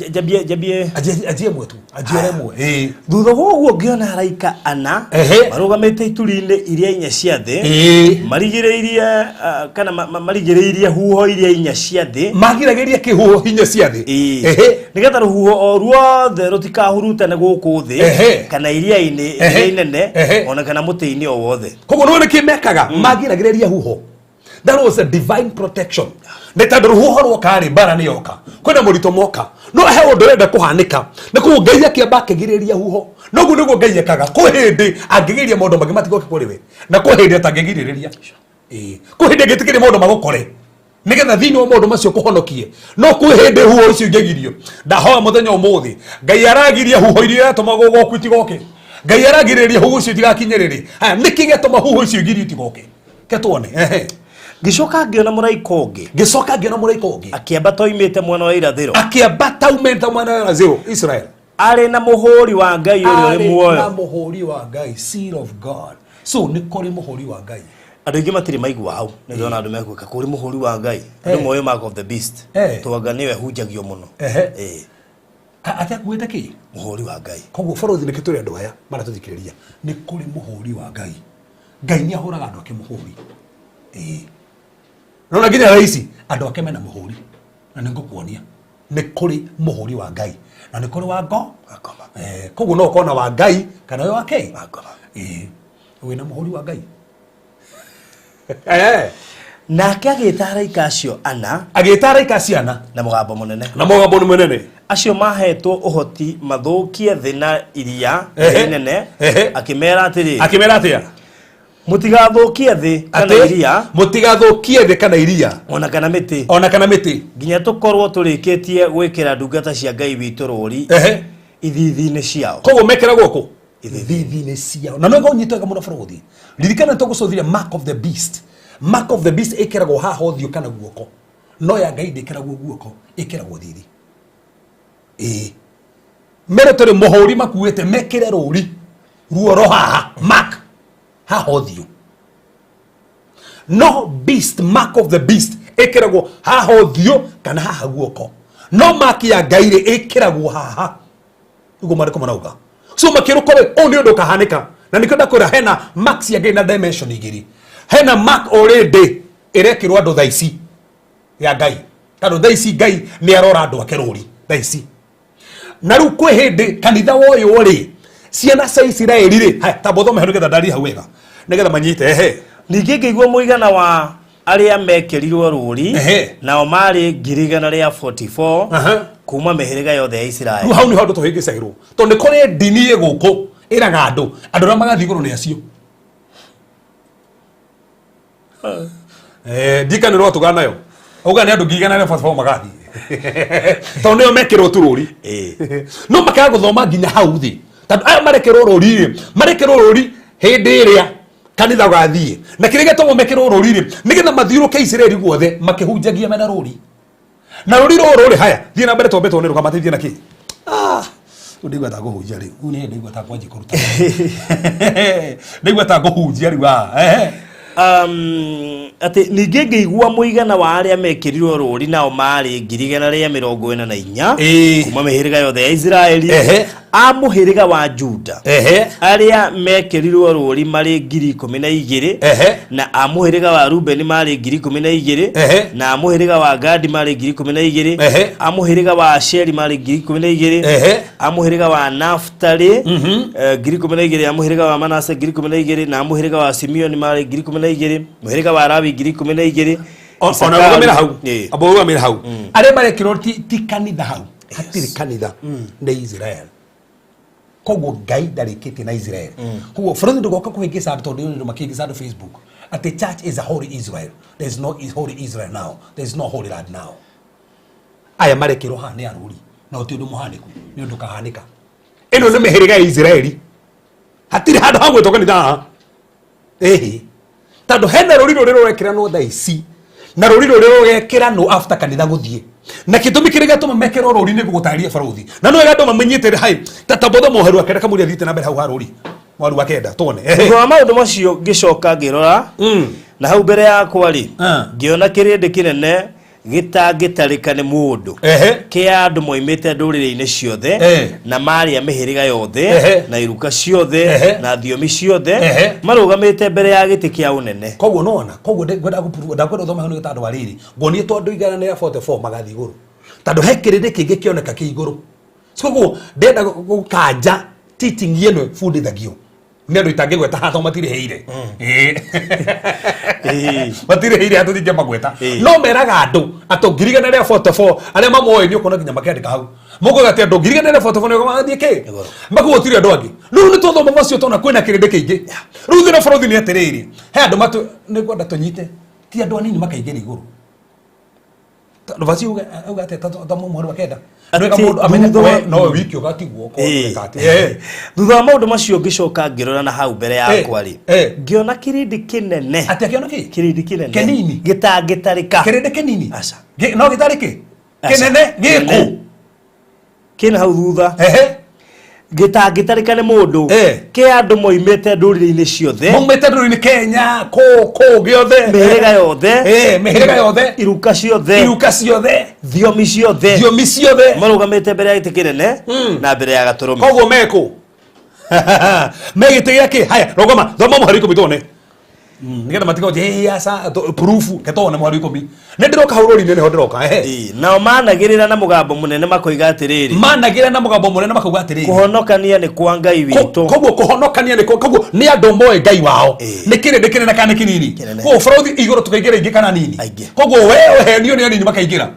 Njambie. Anjie mwe tu. Anjie remwe. Thutha wa ũguo ngĩona araika ana marũgamĩte ituri-inĩ iria inya cia thĩ, marigĩrĩirie kana marigĩrĩirie huho iria inya cia thĩ. Magiragĩria kĩhuho inya cia thĩ. Nĩgetha rũhuho o ruothe rũtikahurutane gũkũ thĩ kana iria-inĩ iria inene ona kana mũtĩ-inĩ o wothe. Koguo nĩ kĩ mekaga? Magiragĩrĩria huho. That was a divine protection. Nĩ tondũ rũhuho rwoka rĩ, mbara nĩ yoka, kwĩna mũritũ moka, no he ũndũ ũrenda kũhanĩka, na koguo Ngai akĩamba akĩgirĩrĩria huho. Noguo nĩguo Ngai ekaga. Kwĩ hĩndĩ angĩgiria maũndũ mangĩ matigoke kũrĩ we, na kwĩ hĩndĩ atangĩgirĩrĩria. Ĩĩ, kwĩ hĩndĩ angĩtĩkĩria maũndũ magũkore nigetha thĩinĩ wa maũndũ macio kũhonokie, no kwĩ hĩndĩ huho icio ingĩgirio. Ndahoya mũthenya ũmũthĩ, Ngai aragiria huho iria iratũma gũgoku itigoke. Ngai aragirĩrĩria huho icio itigakinyĩrĩre. Haya, nĩkĩ gĩatũma huho icio igirio itigoke? Ke tuone. Ehe. Ngĩcoka ngĩona mũraika ũngĩ. Ngĩcoka ngĩona mũraika ũngĩ. Akĩambata oimĩte mwena wa irathĩro. Akĩambata umĩte mwena wa irathĩro, Israel. Arĩ na mũhũri wa Ngai ũrĩa ũrĩ Arĩ na muoyo. Mũhũri wa Ngai, seal of God. So nĩ kũrĩ mũhũri wa Ngai. Andũ aingĩ matirĩ maigua hau, nĩ ndĩrona andũ mekuĩka kũrĩ mũhũri wa Ngai. Andũ moĩ mark of the beast. Twanga nĩyo ĩhunjagio mũno. Atĩ akuĩte kĩ? Mũhũri wa Ngai. Koguo bũrũri nĩkĩ tũrĩ andũ aya maratũthikĩrĩria, nĩ kũrĩ mũhũri wa Ngai. Ngai nĩ ahũraga andũ ake mũhũri. Ĩĩ, nona nginya thaa ici andũ ake mena mũhũri, na nĩ ngũkuonia nĩ kũrĩ mũhũri wa Ngai na nĩ kũrĩ wa ngo. Wa ngoma. Koguo no ũkorwo na wa Ngai kana ũyũ wa kĩ? Wa ngoma. Ĩĩ, wĩna mũhũri wa Ngai. Nake agĩta araika acio ana. Agĩta araika acio ana. Na mũgambo mũnene. Na mũgambo nĩ mũnene. Acio mahetwo ũhoti mathũkie thĩ na iria inene. Akĩmera atĩrĩ. Akĩmera atĩa? Mũtigathũkie thĩ kana Atĩ, iria. Mũtigathũkie thĩ kana iria. Ona kana mĩtĩ. Ona kana mĩtĩ. Nginya tũkorwo tũrĩkĩtie gwĩkĩra ndungata cia Ngai witũ rũũri ithiithi-inĩ ciao. Koguo mekĩragwo kũ? Ithiithi-inĩ ciao. Na no ũnyite wega mũno bũrũthi. Ririkana tũgũcũthire mark of the beast. Mark of the beast ĩkĩragwo haha ũthiũ kana guoko. No ya Ngai ndĩkĩragwo guoko, ĩkĩragwo thithi. Ĩĩ. Mere tũrĩ mũhũri makuĩte mekĩre rũũri ruoro haha, mark haha ũthiũ. No beast, mark of the beast ĩkĩragwo haha ũthiũ kana haha guoko. No mark ya Ngai rĩ ĩkĩragwo haha. Nĩguo maandĩko marauga. So makĩrũko rĩ, ũũ nĩ ũndũ ũkahanĩka. Na nĩkĩo ndakwĩra hena mark cia Ngai na dimension igĩrĩ. Hena mark already ĩrekĩrwo andũ thaa ici ya Ngai. Tondũ thaa ici Ngai nĩ arora andũ ake rũri thaa ici. Na rĩu kwĩ hĩndĩ kanitha woywo rĩ, ciana cia Isiraeli rĩ, haya tamba ũthome hau nĩgetha ndarie hau wega, nĩgetha manyite. Ehe. Ningĩ ngĩigua mũigana wa arĩa mekĩrirwo rũũri, nao marĩ 144,000 kuma mĩhĩrĩga yothe ya Isiraeli. Rĩu hau nĩho andũ tũhĩngĩcagĩrwo, tondũ nĩ kũrĩ ndini ĩ gũkũ ĩraga andũ, andũ arĩa magathiĩ igũrũ nĩ acio. Ndikana nĩ rwatũgana nayo uga nĩ andũ 144,000 magathiĩ, tondũ nĩo mekĩrwo tu rũri. No makaga gũthoma nginya hau thĩ, tondũ aya marekĩrwo rũri rĩ, marekĩrwo rũri hĩndĩ ĩrĩa kanitha ũgathiĩ, na kĩrĩa gĩatũma mekĩrwo rũri rĩ, nĩgetha mathiũrũke Isiraeli guothe makĩhunjagia mena rũri. Na rũri rũrũ rĩ, haya thiĩ na mbere twambe tuone rũkamateithia na kĩ. Rĩu ndaigua ta ngũhunjia rĩu. Rĩu nĩ ndaigua ta ngwanjia kũruta. Ndaigua ta ngũhunjia rĩu. Atĩ ningĩ ngĩigua mũigana wa arĩa mekĩrirwo rũũri, nao marĩ 144,000 kuma mĩhĩrĩga yothe ya Isiraeli. A mũhĩrĩga wa Juda arĩa mekĩrirwo rũũri marĩ 12,000, na a mũhĩrĩga wa Rubeni marĩ 12,000, na a mũhĩrĩga wa Gadi marĩ 12,000, a mũhĩrĩga wa Asheri marĩ 12,000, a mũhĩrĩga wa Naftali 12,000, a mũhĩrĩga wa Manase 12,000, na a mũhĩrĩga wa Simeoni marĩ 12,000, mũhĩrĩga wa Lawi 12,000. Ona rũgamĩra hau. Amba rũgamĩra hau. Arĩa marekĩrwo ti kanitha hau. Hatirĩ kanitha, nĩ Israel. Koguo Ngai ndarĩkĩtie na Israel. Koguo bũrũri ndũgoka kũhĩngĩca andũ, tondũ nĩ makĩhĩngĩca andũ Facebook atĩ church is a holy Israel. There is no holy Israel now. There is no holy land now. Aya marekĩrwo haha nĩ arũri, na ti ũndũ mũhanĩku, nĩ ũndũ kahanĩka. Ĩno nĩ mĩhĩrĩga ya Israeli, hatirĩ handũ ha gwĩtwo kanitha haha. Ĩhĩ, tondũ hena rũri rũrĩ rũrekĩranwo thaa ici, na rũri rũrĩ rũgekĩranwo after kanitha gũthiĩ, na gĩtũmi kĩrĩa gĩatũma mekĩrwo rũri nĩ gũgũtarĩria barũthi, na no wega andũ mamenyete hai ta tambotho mũheru wa kenda kamũria thiĩte na mbere hau ha rũri mwaru wa kenda tuone. Thutha wa maũndũ macio ngĩcoka ngĩrora, na hau mbere yakwa rĩ, ngĩona kĩrĩndĩ kĩnene gĩtangĩtarĩka nĩ mũndũ, kĩa andũ moimĩte ndũrĩrĩ-inĩ ciothe, na marĩ a mĩhĩrĩga yothe, na iruka ciothe, na thiomi ciothe, marũgamĩte mbere ya gĩtĩ kĩa ũnene. Koguo nona koguo ngwenda gũprove, ndakwenda ũthome hau nĩ tondũ wa rĩrĩ, nguonie tondũ 144 magathiĩ igũrũ, tondũ he kĩrĩndĩ kĩngĩ kĩoneka kĩ igũrũ. Koguo ndĩrenda gũkanja teaching ĩno ĩbundithagio. Nĩ andũ itangĩgweta haha tondũ matirĩhĩire. Matirĩhĩire haha tũtingĩmagweta. No meraga andũ atĩ ngiri igana rĩa 44 arĩa mamoĩ nĩ ũkuona nginya makĩandĩka hau. Mũkuga atĩ andũ 144,000 nĩ mathiĩ kĩ? Makuga gũtirĩ andũ angĩ. Rĩu nĩ twathoma macio tona kwĩna kĩrĩndĩ kĩingĩ. Rĩu thĩna bũrũri nĩ atĩrĩrĩ, he andũ matu nĩ ngwenda tũnyite ti andũ anini makaingĩra igũrũ. Vaci uge uge atĩa ta mũhari wa kenda. Nĩ wega mũndũ amenye we nowe wiki ũgatigwo Thutha wa maũndũ macio ngĩcoka ngĩrora na hau mbere yakwa rĩ, ngĩona kĩrĩndĩ kĩnene. Atĩ akĩona kĩ? Kĩrĩndĩ kĩnene. Kĩnini. Gĩtangĩtarĩka. Kĩrĩndĩ kĩnini. Aca. No gĩtarĩ kĩ? Kĩnene gĩkũ. Kĩna hau thutha. Gĩtangĩtarĩka nĩ mũndũ. Kĩ andũ moimĩte ndũrĩrĩ-inĩ ciothe. Maumĩte ndũrĩrĩ-inĩ Kenya, kũ kũ gĩothe. Mĩhĩrĩga yothe. Mĩhĩrĩga yothe. Iruka ciothe. Iruka ciothe. Thiomi ciothe. Thiomi ciothe. Marũgamĩte mbere ya gĩtĩ kĩnene na mbere ya gatũrũme. Koguo mekũ? Me gĩtĩ gĩa kĩ? Haya, rũgama, thoma mũhari 10 tuone. Nĩgetha matiga hey, aca proof ketone mũhari 10. Nĩ ndĩroka hau rũri-inĩ nĩho ndĩroka. Ehe. Nao managĩrĩra na mũgambo mũnene makoiga atĩrĩrĩ. Managĩrĩra na mũgambo mũnene makauga atĩrĩrĩ. Kũhonokania nĩ kwa Ngai witũ. Koguo kũhonokania nĩ koguo nĩ andũ moĩ Ngai wao. Nĩ kĩrĩndĩ kĩnene kana nĩ kĩnini? Koguo bũrũri igũrũ tũkaingĩra aingĩ kana nini? Koguo we ũhenio nĩ anini makaingĩra.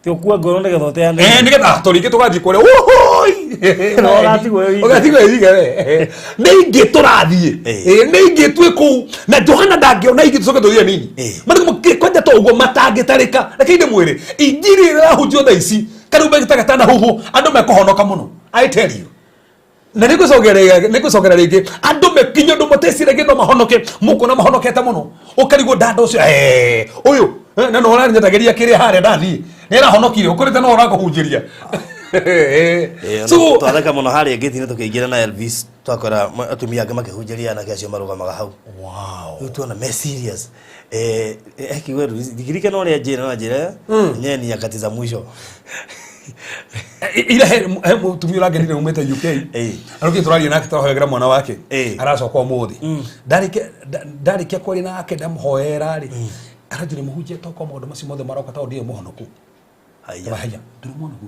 Ti ũkua ngoro nĩgetha ũteanĩrie. Nĩgetha tũringĩ tũgathiĩ kũrĩa. Ũhũi! No ũgatigwo wĩ wiki. Ũgatigwo wĩ wiki we. Nĩ ingĩ tũrathiĩ. Nĩ ingĩ twĩ kũu. Na Johana ndangĩona ingĩ tũcoke tũthiĩ nini. Marĩ kwanja to ũguo matangĩtarĩka. Reke ndĩmwĩre, injiri ĩrĩa ĩrahunjio thaa ici, karumba gatanahuhwo, andũ mekũhonoka mũno. I tell you. Na nĩ ngũcokera rĩngĩ andũ mekinya ũndũ mũteciragia no mahonoke, mũkuona mahonokete mũno. Ũkarigwo ndanda ũcio, ũyũ, na no ũranyendagĩria kĩrĩa harĩa ndathiĩ. Nĩ arahonokire, ũkorĩte no ũrakũhunjĩria. So twatheka mũno harĩa ngĩti-inĩ tũkĩingĩra na Elvis, twakora atumia angĩ makĩhunjĩria anake acio marũgamaga hau. Wow. Rĩu tuona me serious. Kiugo ndirikana ũrĩa njĩra na njĩra nyewe ni nyakati za mwisho. Ira he mũtumia ũrangenire umĩte UK. Arũkĩ tũraria nake tũrahoyagĩra mwana wake. Aracoka ũmũthĩ. Ndarĩkia kwaria nake ndamũhoera rĩ. Aranjĩra mũhunjia toka maũndũ macio mothe maroka tondũ ndirĩ mũhonoku. Haya. Haya, ndũrĩ mũhonoku.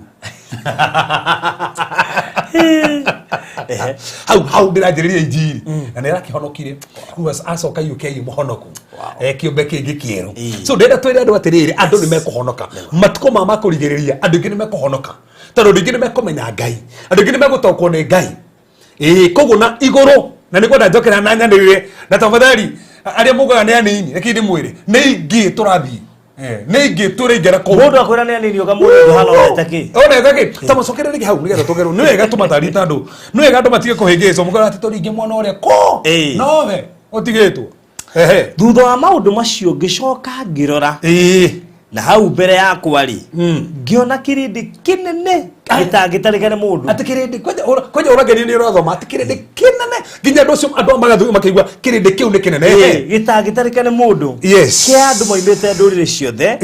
Hau hau ndĩranjĩrĩria injiri na nĩ arakĩhonokire. Rĩu acoka UK mũhonoku. Kĩũmbe kĩngĩ kĩerũ. So ndĩrenda twĩre andũ atĩrĩrĩ, andũ nĩ mekũhonoka. Matukũ ma makũrigĩrĩria andũ aingĩ nĩ mekũhonoka. Tondũ andũ aingĩ nĩ mekũmenya Ngai. Andũ aingĩ nĩ megũtaũkwo nĩ Ngai. Koguo na igũrũ na nĩ kwenda njokera na nyanĩrĩre na tafadhali arĩa mugaga nĩ anini reke ndĩmwĩre nĩ ingĩ tũrathiĩ. Nĩ ingĩ tũraingĩra kũu. Mũndũ akwĩra nĩ anini ũkamwĩra Johana onete kĩ? Onete kĩ? Ta mũcokere rĩngĩ hau nĩgetha tũgerwo. Nĩ wega tũmatarie ta andũ. Nĩ wega andũ matige kũhĩngĩcwo. Mũkora atĩ tũringe mwana ũrĩa kũ? Nowe ũtigĩtwo. Ehe. Thutha wa maũndũ macio ngĩcoka ngĩrora. Na hau mbere yakwa rĩ, ngĩona kĩrĩndĩ kĩnene gĩtangĩtarĩka nĩ mũndũ. Atĩ kĩrĩndĩ, kwanja ũrageria nĩ ũrathoma, atĩ kĩrĩndĩ kĩnene nginya andũ acio andũ magathiĩ makĩigua kĩrĩndĩ kĩu nĩ kĩnene. Gĩtangĩtarĩka nĩ mũndũ. Yes. Kĩa andũ moimĩte ndũrĩrĩ ciothe.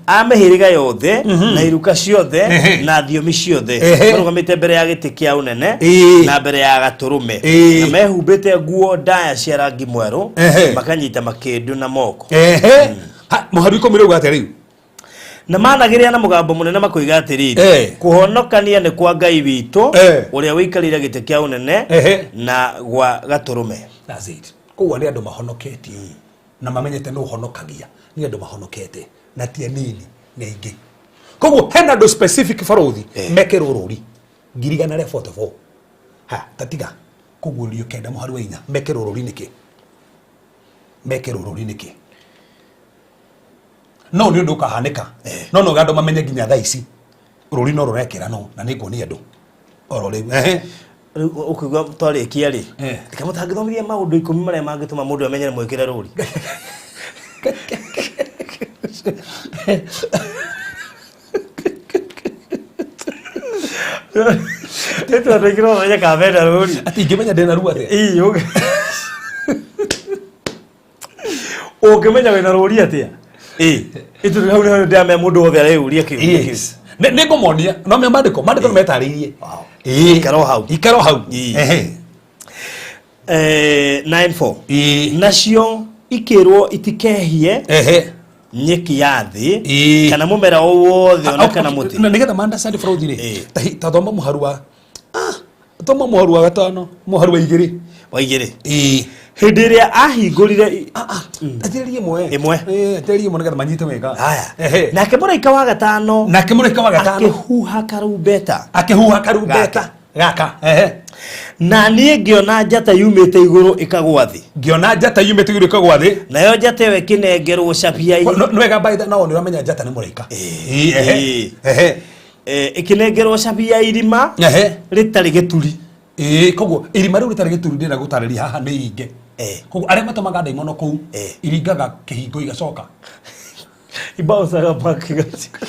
A mĩhĩrĩga yothe na iruka ciothe na thiomi ciothe. Marũgamĩte mbere ya gĩtĩ kĩa ũnene na mbere ya gatũrũme. Na mehumbĩte nguo ndaya cia rangi mwerũ, makanyita makĩndũ na moko. Mũhari 10 rĩu atĩa rĩu? Na managĩrĩra na mũgambo mũnene makoiga atĩrĩrĩ, kũhonokania nĩ kwa Ngai witũ ũrĩa ũikarĩire gĩtĩ kĩa ũnene na gwa gatũrũme. That's it. Koguo nĩ andũ mahonokete na mamenyete nũ ũhonokagia, nĩ andũ mahonokete na ti anini, nĩ aingĩ. Koguo hena andũ specific barũthi mekĩrwo rũri 144,000. Ha, tatiga kũguũrio 9 mũhari wa 4 mekĩrwo rũri nĩkĩ? Mekĩrwo rũri nĩkĩ? No nĩ ũndũ ũkahanĩka. No no andũ mamenye nginya thaa ici rũri no rũrekĩra no na nĩ nguonia andũ oro rĩu. Rĩu ũkĩigua twarĩkia rĩ, reke mũtangĩthomithia maũndũ 10 marĩa mangĩtũma mũndũ amenye nĩ mwĩkĩre rũri. Nĩ tondũ aingĩ no mamenye kana mena rũri. Atĩ ingĩmenya ndĩna ruo atĩa? Ĩĩ, ũngĩmenya wĩna rũri atĩa? Ĩĩ, ĩtũ hau nĩho ndĩramenya mũndũ wothe areyũria kĩũria kĩu. Yes. Nĩ ngũmonia, no menya maandĩko, maandĩko nĩ metarĩirie. Ikara o hau. Ikara o hau. 9:4. Nacio ikĩrwo itikehie nyeki ya thĩ kana mũmera o wothe ona kana mũtĩ. Na nĩgetha ma understand bũrũri rĩ, ta thoma mũharu wa, thoma mũharu wa 5, mũharu wa 2. Wa igĩrĩ. Ĩĩ. Hĩndĩ ĩrĩa ahingũrire Etereria ĩmwe. Ĩmwe. Ĩĩ, etereria ĩmwe nĩgetha manyite wega. Haya. Ehe. Nake mũraika wa gatano Nake mũraika wa gatano akĩhuha karumbeta. akĩhuha karumbeta gaka. Ehe. Na niĩ ngĩona njata yumĩte igũrũ ĩkagwa thĩ. Ngĩona njata yumĩte igũrũ ĩkagwa thĩ. Nayo njata ĩyo ĩkĩnengerwo cabi ya Nĩ wega by the no nĩ ũramenya njata nĩ mũraika. Ĩĩ, ehe. Ĩĩ. Ehe. Ĩkĩnengerwo cabi ya irima Ehe. rĩtarĩ gĩturi. Ĩĩ, koguo irima rĩu rĩtarĩ gĩturi ndĩrenda gũtarĩria haha nĩ iringe. Koguo arĩa matũmaga ndaimono kũu iringaga kĩhingo igacoka. Ibouncaga back igacoka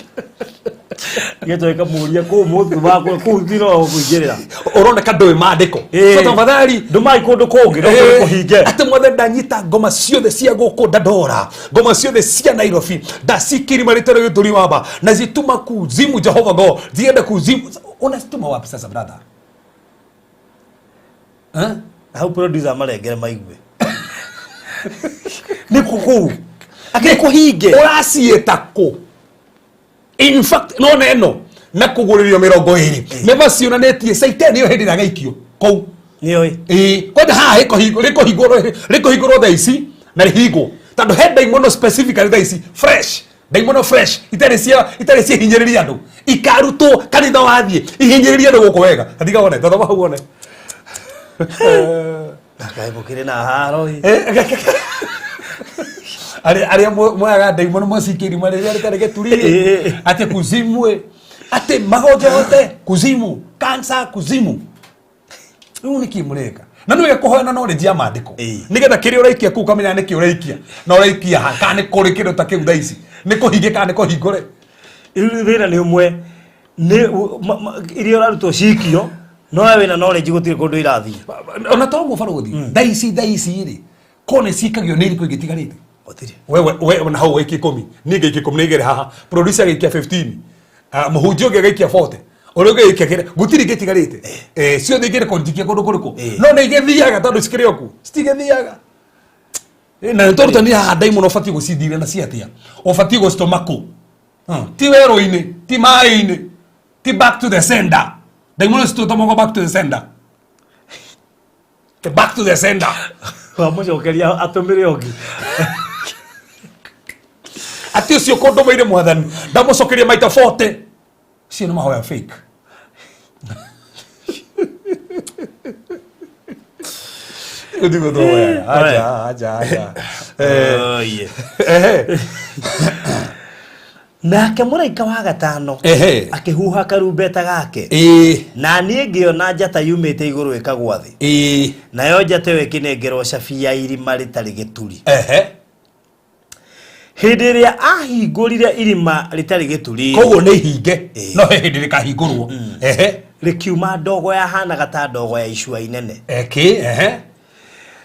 ĩkamũria kũu mũthĩ wakwa kũu thiro kũingĩrĩra. Ũroneka ndũĩ maandĩko. So tafadhali ndũmai kũndũ kũngĩ no kũrĩ kũhinge. Atĩ mwathe ndanyita ngoma ciothe cia gũkũ Dandora, ngoma ciothe cia Nairobi, ndacikirima rĩtarĩ gĩturi wamba, nazituma kuzimu Jehova go, ziende kuzimu. Unazituma wapi sasa brother? Eh? Hau producer marengere maigue. Nĩ kũ kũu? Akĩrĩ kũhinge. Ũraciĩta kũ? In fact, no neno na kũgũrĩrio 20 nĩ macionanĩtie caitani ĩyo hĩndĩ ĩrĩa agaikio kũu. Nĩoĩ. Ĩĩ, kwanja haha rĩkũhingũrwo rĩkũhingũrwo thaa ici na rĩhingwo tondũ he ndaimono specifically thaa ici fresh ndaimono fresh itarĩ cia itarĩ cia hinyĩrĩria andũ ikarutwo kanitha wathiĩ ihinyĩrĩrie andũ gũkũ wega tiga wone tathoma hau wone. Kaĩ mũkĩrĩ na haro ĩ. Arĩa moyaga ndaimono macikia irima rĩrĩa rĩtarĩ gĩturi rĩ, atĩ kuzimu ĩ, atĩ magonja yote kuzimu, cancer kuzimu. Rĩu nĩkĩ mũreka? Na nĩ wega kũhoya na knowledge ya maandĩko nĩgetha kĩrĩa ũraikia kũu ũkamenya nĩkĩ ũraikia na ũraikia ha, kana nĩ kũrĩ kĩndũ ta kĩu thaa ici nĩ kũhinge kana nĩ kũhingũre. Rĩu thĩna nĩ ũmwe nĩ iria ũrarutwo cikio no we wĩna knowledge gũtirĩ kũndũ irathiĩ. Ona to ũguo barũthi, thaa ici thaa ici rĩ ko nĩ cikagio nĩ irĩkũ ingĩ itigarĩte? Gũtirĩ. Wewe na hau waikia 10, niĩ ngaikia 10 na igĩrĩ haha, producer agaikia 15, mũhunjia ũngĩ agaikia 40, ũrĩa ũngĩ agaikia kĩrĩa, gũtirĩ ingĩ itigarĩte. Ciothe ingĩ nĩ kũnjikia kũndũ kũrĩkũ? No nĩ igĩthiaga tondũ cikĩrĩ o kuo, citigĩthiaga. Na nĩ twarutania haha ndaimono ũbatiĩ gũcithira na ciatĩa? Ũbatiĩ gũcitũma kũ? Ti werũ-inĩ, ti maĩ-inĩ, ti back to the sender. Ndaimono citũtũmagwo back to the sender. Back to the sender. Wamũcokeria atũmĩre ũngĩ. Atĩ ũcio kũndũmĩire mwathani ndamũcokeria maita 40. Ũcio nĩ mahoya fake. Gũtirĩ tũhoyaga. Acha, acha, acha. Oye. Ehe. Nake mũraika wa gatano Ehe. akĩhuha karumbeta gake. Ĩĩ. Na niĩ ngĩona njata yumĩte igũrũ ĩkagwa thĩ. Ĩĩ. Nayo njata ĩyo ĩkĩnengerwo cabi ya irima rĩtarĩ gĩturi. Ehe. Hĩndĩ ĩrĩa ahingũrire irima rĩtarĩ gĩturi. Koguo nĩ ihinge no he hĩndĩ rĩkahingũrwo. Ehe. Rĩkiuma ndogo yahanaga ta ndogo ya icua inene. Eki, ehe.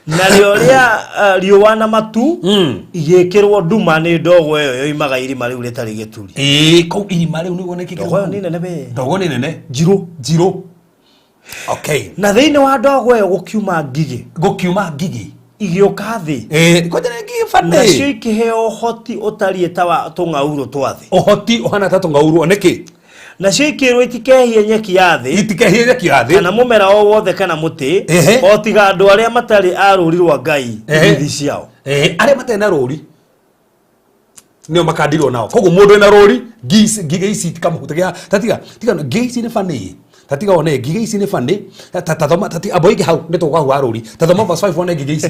Narĩo rĩa riũa na matu igĩkĩrwo nduma nĩ ndogo ĩyo yoimaga irima rĩu rĩtarĩ gĩturi. Ĩĩ, kũu irima rĩu nĩguo nĩkĩ Ndogo ĩyo nĩ nene we. Ndogo nĩ nene. Njirũ. Njirũ. Okay. Na thĩinĩ wa ndogo ĩyo gũkiuma ngigĩ. Gũkiuma ngigĩ. Igĩũka thĩ. Ĩĩ, kwanja nĩ ngigĩ bani. Nacio ikĩheo ũhoti ũtariĩ ta wa tũng'aurũ twa thĩ. Ũhoti ũhana ta tũng'aurũ, nĩkĩ? Nacio ikĩrwo itikehie nyeki ya thĩ. Itikehie nyeki ya thĩ. Kana mũmera o wothe kana mũtĩ. Ehe. O tiga andũ arĩa matarĩ a rũũri rwa Ngai Ehe. ithithi ciao. Ehe, arĩa matarĩ na rũũri nĩo makandirwo nao. Koguo mũndũ wĩna rũũri, ngigĩ ici itikamũhutagia. Ta tiga, tiga, ngigĩ ici nĩ bani. Ta tiga wone ngigĩ ici nĩ bani. Ta, ta, ta thoma, ta tiga, amba ũige hau, nĩ tũgũka hau ha rũũri. Ta thoma verse 5 wone ngigĩ ici.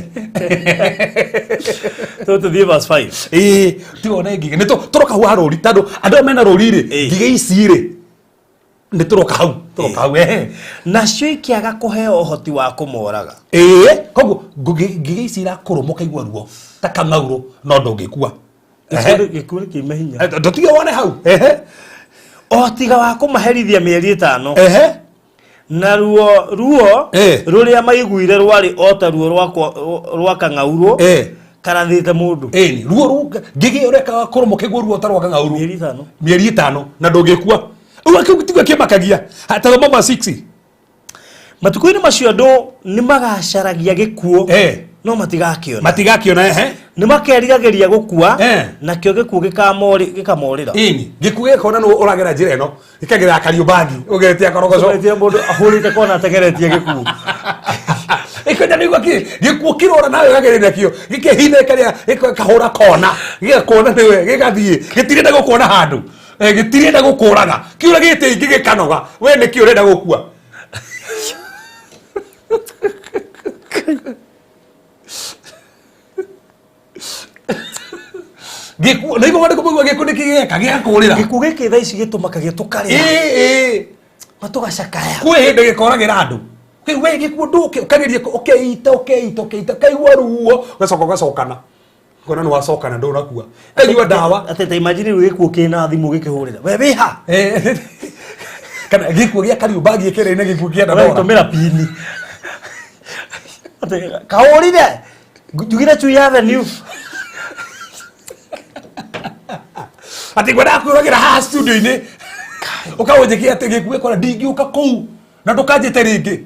Tũthiĩ verse 5. Ĩĩ, tiga wone ngigĩ. Nĩ tũroka hau ha rũũri, tondũ andũ aya mena rũũri rĩ, ngigĩ ici rĩ, nĩ tũroka hau, tũroka hau, ehe. Nacio ikĩaga kũheo ũhoti wa kũmoraga. Ĩĩ, koguo ngigĩ ici irakũrũma ũkaigua ruo ta kang'aurũ, no ndũngĩkua. Ehe. Gĩkuũ nĩ kĩime hinya. Ndũtige wone hau. Ehe. O tiga wa kũmaherithia mĩeri 5. Ehe. Na ruo ruo rũrĩa maiguire rwarĩ o ta ruo rwa kang'aurũ karathĩte mũndũ. Ĩni, ruo rũu ngigĩ ũreka kũrũma ũkaigua ruo ta rwa kang'aurũ. Mĩeri 5. Mĩeri 5 na ndũngĩkua. Ũguo kĩu tiguo kĩmakagia. Ta thoma verse 6. Matukũ-inĩ macio andũ nĩ magacaragia gĩkuũ no matigakĩona. Matigakĩona, ehe. Nĩ makeriragĩria gũkua nakĩo gĩkuũ gĩkamorĩra. Ĩni, gĩkuũ gĩkona nũ ũragera njĩra ĩno, gĩkagerera Kariũmbangi, ũgeretie Korogoco. Ũgeretie mũndũ ahũrĩte kona ategeretie gĩkuũ. Ĩkwenda nĩguo kĩ gĩkuũ kĩrora nawe ũkagereria kĩo gĩkehitha karĩa gĩkahũra kona gĩgakuona nĩwe gĩgathiĩ gĩtirenda gũkuona handũ. Eh, gĩtirenda gũkũraga kĩũragĩte ingĩ gĩkanoga we nĩkĩ ũrenda gũkua. Gĩkuũ na igoma nĩkũmũigua gĩkuũ nĩkĩ gĩgeka gĩgakũrĩra. Gĩkuũ gĩkĩ thaa ici gĩtũmakagia tũkarĩra Ĩĩ, ĩĩ. na tũgacakaya. Kwĩ hĩndĩ gĩkoragĩra andũ. Kĩ- we gĩkuũ ndũke ũkageria ũkeita ũkeita ũkeita kaigua ruo ũgacoka ũgacokana ngona nĩ wacokana ndũnakua kaigua ndawa. Atĩ ta imagine rĩu gĩkuũ kĩna thimũ gĩkĩhũrĩra we wĩha. Eh, kana gĩkuũ gĩa kariũmbangi ĩkĩrĩ gĩkuũ kĩa ndadora ũratũmĩra pini atĩ kahũrire njugire chui avenue. Atĩ ngwendaga kwĩragĩra haha studio-inĩ ũkaũnjĩkia atĩ gĩkuũ gĩkora ndingĩũka kũu na ndũkanjĩte rĩngĩ.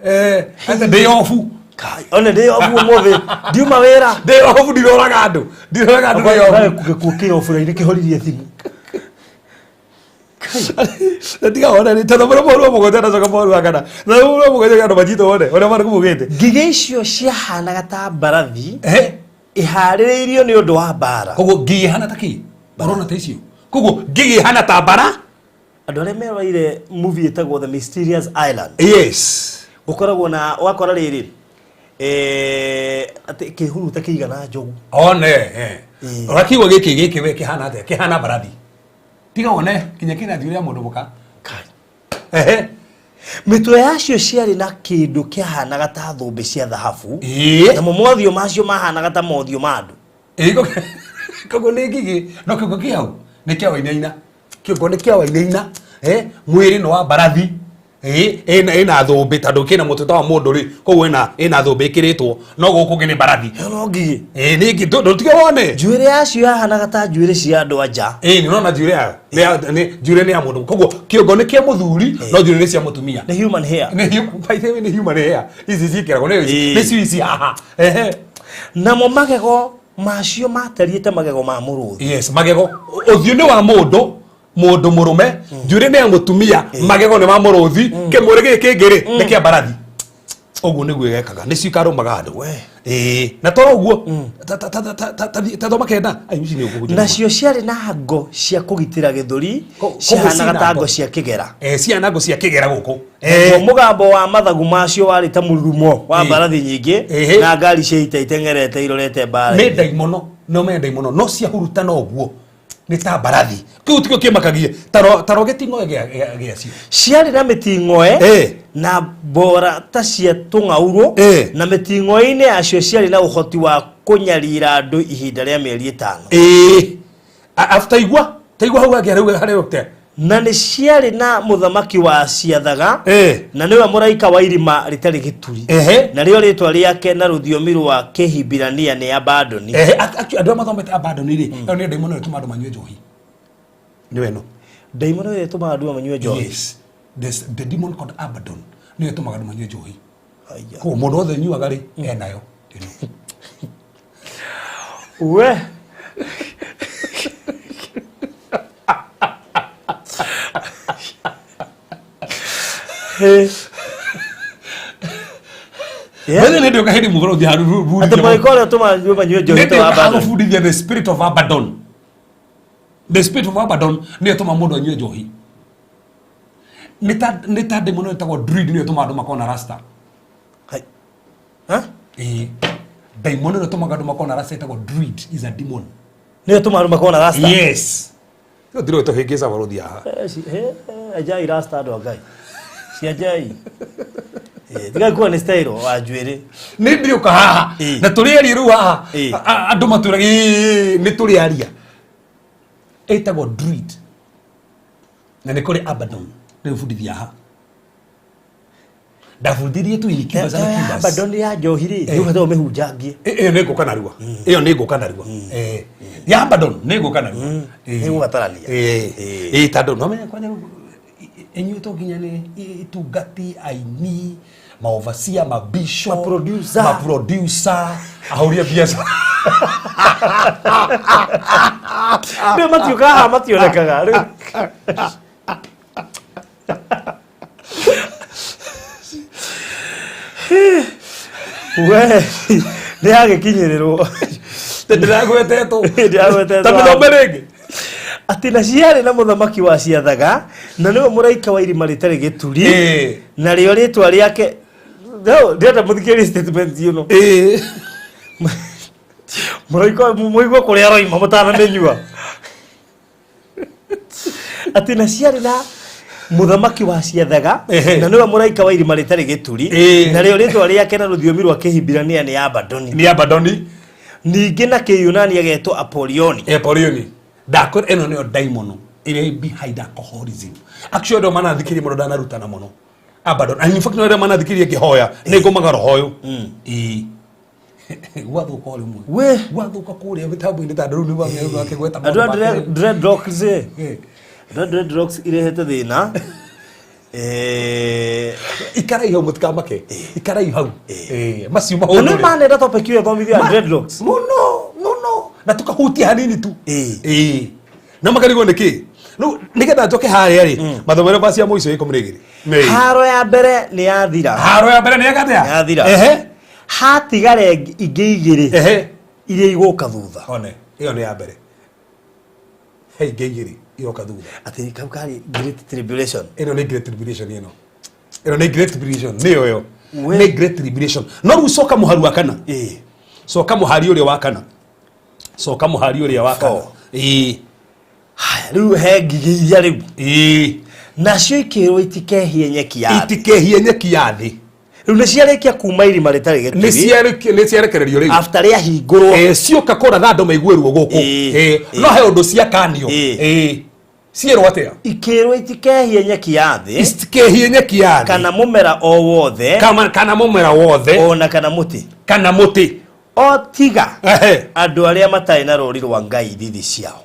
Eh, atĩ ndĩ obu. Kai, one ndĩ obu ũmũthĩ ndiuma wĩra. Ndĩ obu ndiroraga andũ ndiroraga andũ ndĩ obu. Gĩkuũ kĩ obu raini kĩhoririe thimũ. Na tiga wone rĩ tondũ mũrĩ mũhuru wa mũgwanja ndacoka mũhuru wa kana na mũhuru wa mũgwanja andũ manyitwo wone ũrĩa marĩ kumugĩte. Ngigĩ icio ciahanaga ta mbarathi Eh, ĩharĩrĩirio nĩ ũndũ wa mbara. Koguo ngigĩ ihana ta kĩ ũrona ta icio koguo ngigĩ ihana ta mbara. Andũ arĩa meroreire movie ĩtagwo The Mysterious Island. Yes. Gũkoragwo na ũgakora rĩrĩ eh, atĩ kĩhuruta kĩigana njogu. One eh. Ĩĩ. Ũrakiuga gĩkĩ gĩkĩ we kĩhana atĩa kĩhana mbarathi tiga wone kinya kĩna thiũrĩ ya mũndũ mũka. Kai. Ehe. Mĩtwe yacio ciarĩ na kĩndũ kĩahanaga ta thũmbĩ cia thahabu. Ĩĩ. Namo mothiũ macio mahanaga ta mothiũ ma andũ. Ĩĩ, koguo nĩ ngigĩ no kĩongo kĩ hau nĩ kĩa wainaina kĩongo nĩ kĩa wainaina eh, mwĩrĩ nĩ wa mbarathi. Ĩĩ, ĩna ĩna thũmbĩ tondũ kĩna mũtwe ta wa mũndũ rĩ koguo ĩna ĩna thũmbĩ ĩkĩrĩtwo no gũkũ kũngĩ nĩ mbarathi. Ĩyo no ngigĩ. Ĩĩ nĩ ngigĩ ndũtige wone. Njuĩrĩ yacio yahanaga ta njuĩrĩ cia andũ anja. Ĩĩ nĩ ũrona njuĩrĩ yayo nĩ ya- nĩ njuĩrĩ nĩ ya mũndũ koguo kĩongo nĩ kĩa mũthuri no njuĩrĩ nĩ cia mũtumia. Nĩ human hair. Nĩ by the way nĩ human hair ici ciĩkĩragwo nĩ Ĩĩ. nĩ cio ici haha. Ehe. Namo magego macio matariĩ ta magego ma mũrũthi. Yes, magego ũthiũ nĩ wa mũndũ mũndũ mũrũme njuĩrĩ nĩ ya mũtumia magego nĩ ma mũrũthi kĩmũrĩ gĩkĩ kĩngĩ rĩ nĩ kĩa mbarathi. Ũguo nĩguo ĩgekaga nĩcio ikarũmaga andũ. Ĩĩ na toro ũguo ta- ta- ta- ta- ta- ta- ta thoma kenda ai ici nĩ ũkũhunjia. Nacio ciarĩ na ngo cia kũgitĩra gĩthũri Koguo ciahanaga ciĩna ta ngo. ngo cia kĩgera. Eh, ciana ngo cia kĩgera gũkũ. Naguo Eh, mũgambo wa mathagu macio warĩ ta mũrurumo wa Ĩĩ. mbarathi nyingĩ Ĩhĩ. na ngari cia ita iteng'erete irorete mbara. Nĩ ndaimono no me ndaimono no ciahurutana ũguo nĩ ta mbarathi kĩu tikĩo kĩmakagie taro gĩting'oe gĩacio. Ciarĩ na mĩting'oe Ĩĩ. na mbora ta cia tũng'aurũ Ĩĩ. na mĩting'oe-inĩ yacio ciarĩ na ũhoti wa kũnyarira andũ ihinda rĩa mĩeri ĩtano. Ĩĩ. After igua taigua hau hangĩ harĩa harĩa ũte. Na nĩ ciarĩ na mũthamaki wa ciathaga Ĩĩ. na nĩwe mũraika wa irima rĩtarĩ gĩturi. Ehe. Narĩo rĩtwa rĩake na rũthiomi rwa Kĩhibirania nĩ Abadoni. Ehe, actually andũ arĩa mathomete Abadoni rĩ ĩyo nĩ ndaimono ĩtũmaga andũ manyue njohi. Nĩwe ĩno. Ndaimono ĩrĩa ĩtũmaga andũ manyue njohi. Yes. There's the demon called Abaddon nĩyo ĩtũmaga andũ manyue njohi. Aya. Koguo mũndũ wothe ũnyuaga rĩ enayo ĩno. We. Hey. Yeah. Wewe nĩ ndĩũka hĩndĩ mũgũrũ ũthiĩ handũ Atĩ mũraika ũrĩa ũtũmaga andũ manyue njohi Nĩ wa ndĩũka Abaddon. gũbundithia the spirit of Abaddon. The spirit of Abaddon nĩyo ĩtũmaga mũndũ anyue njohi. Nĩ ta nĩ ta ndemon ĩtagwo druid nĩyo ĩtũmaga andũ makorwo na rasta. Hai. Ha? Ĩĩ. Ndaimono ĩrĩa ĩtũmaga andũ makorwo na rasta ĩtagwo druid is a demon. Nĩyo ĩtũmaga andũ makorwo na rasta. Yes. Ĩyo tirĩ tũhĩngĩca barũthi haha. Eh, Ejai rasta andũ a Ngai. Cianjai. Eh, tigai kuwa nĩ style wa njuĩrĩ. Nĩ ndĩũka haha Ĩĩ. na tũrĩ aria rĩu haha Ĩĩ. Andũ matwĩraga "Ĩĩ, nĩ tũrĩ aria ĩtagwo druid na nĩ kũrĩ Abaddon rĩu bundithia haha ndabundithirie tu incubus and succubus. Abaddon ya njohi rĩ, nĩ ũbataire ũmĩhunjangie. Ĩyo nĩ ngũka narua ĩyo nĩ ngũka narua Eh, ya Abaddon nĩ ngũka narua Eh. Nĩ gũbatarania. Eh. Eh. Eh, tondũ no menya kwanja inyuĩtwo nginya nĩ itungati aini maovasia mabisho Maproducer. maproducer ahũri a biacara. Rĩu matiũkaga haha mationekaga. Rĩu. We nĩ yagĩkinyĩrĩrwo. Ndĩragwetetwo. Ndĩragwetetwo. Ta mĩthombe rĩngĩ. Atĩ na ciarĩ na mũthamaki wa ciathaga, na nĩwe mũraika wa irima rĩtarĩ gĩturi, narĩo rĩtwa rĩake. No, ndĩrenda mũthikĩrĩrie statement ĩno. Mũraika mũigue kũrĩa aroima mũtanamĩnyua. Atĩ na ciarĩ na mũthamaki wa ciathaga, na nĩwe mũraika wa irima rĩtarĩ gĩturi, narĩo rĩtwa rĩake na rũthiomi rwa Kĩhibirania nĩ Abadoni. Nĩ Abadoni. Ningĩ na Kĩyunani agetwo Apolioni. Apolioni. Ndakwĩra ĩno nĩyo daimono ĩrĩa ĩ behind alcoholism. Actually andũ manathikĩrĩria mũno ndanarutana mũno. Abaddon. And in fact no arĩa manathikĩrĩria ngĩhoya nĩ ngũmaga roho ũyũ. Ĩĩ. Gwathuka o rĩmwe. We. Gwathuka kũrĩa mĩtambo-inĩ tondũ rĩu nĩ akĩgweta Andũ a maũndũ make. Dreadlocks ĩ. Andũ a dreadlocks irehete thĩna. Ikarai hau mũtikamake. Ikarai hau. Macio Na maũndũ nĩ rĩ. manenda topic ĩyo thomithia ya dreadlocks. Mũno mũno. Na tũkahutia hanini tu. Ĩĩ. Na makarigwo nĩ kĩ? Rĩu nĩgetha njoke harĩa rĩ, mathomere verse ya mũico ya 12. Nĩ. Haro ya mbere nĩ yathira. Haro ya mbere nĩ yakathira? Yathira. Hatigara ingĩ igĩrĩ. Iria igũka thutha. One, ĩyo nĩ ya mbere. He ingĩ igĩrĩ iroka thutha. Atĩ kau karĩ Great Tribulation. Ĩno nĩ Great Tribulation ĩno. Ĩno nĩ Great Tribulation, nĩyo ĩyo. We. Nĩ Great Tribulation. No rĩu coka mũhari wa kana. Coka mũhari ũrĩa wa kana. Coka mũhari ũrĩa wa kana. Four. Haya, rĩu he ngigĩ iria rĩu. Nacio ikĩrwo itikehie nyeki ya thĩ. Itikehie nyeki ya thĩ. Rĩu nĩ ciarĩkia kuma irima rĩtarĩ gĩturi. Nĩ ciarekererio rĩu. After rĩahingũrwo. Cioka kũratha andũ maigue ruo gũkũ. No he ũndũ ciakanio. Cierwo atĩa? Ikĩrwo itikehie nyeki ya thĩ. Itikehie nyeki ya thĩ. Kana mũmera o wothe. Kana mũmera wothe. Ona kana mũtĩ. Kana mũtĩ. O tiga andũ arĩa matarĩ na rũũri rwa Ngai thithi ciao.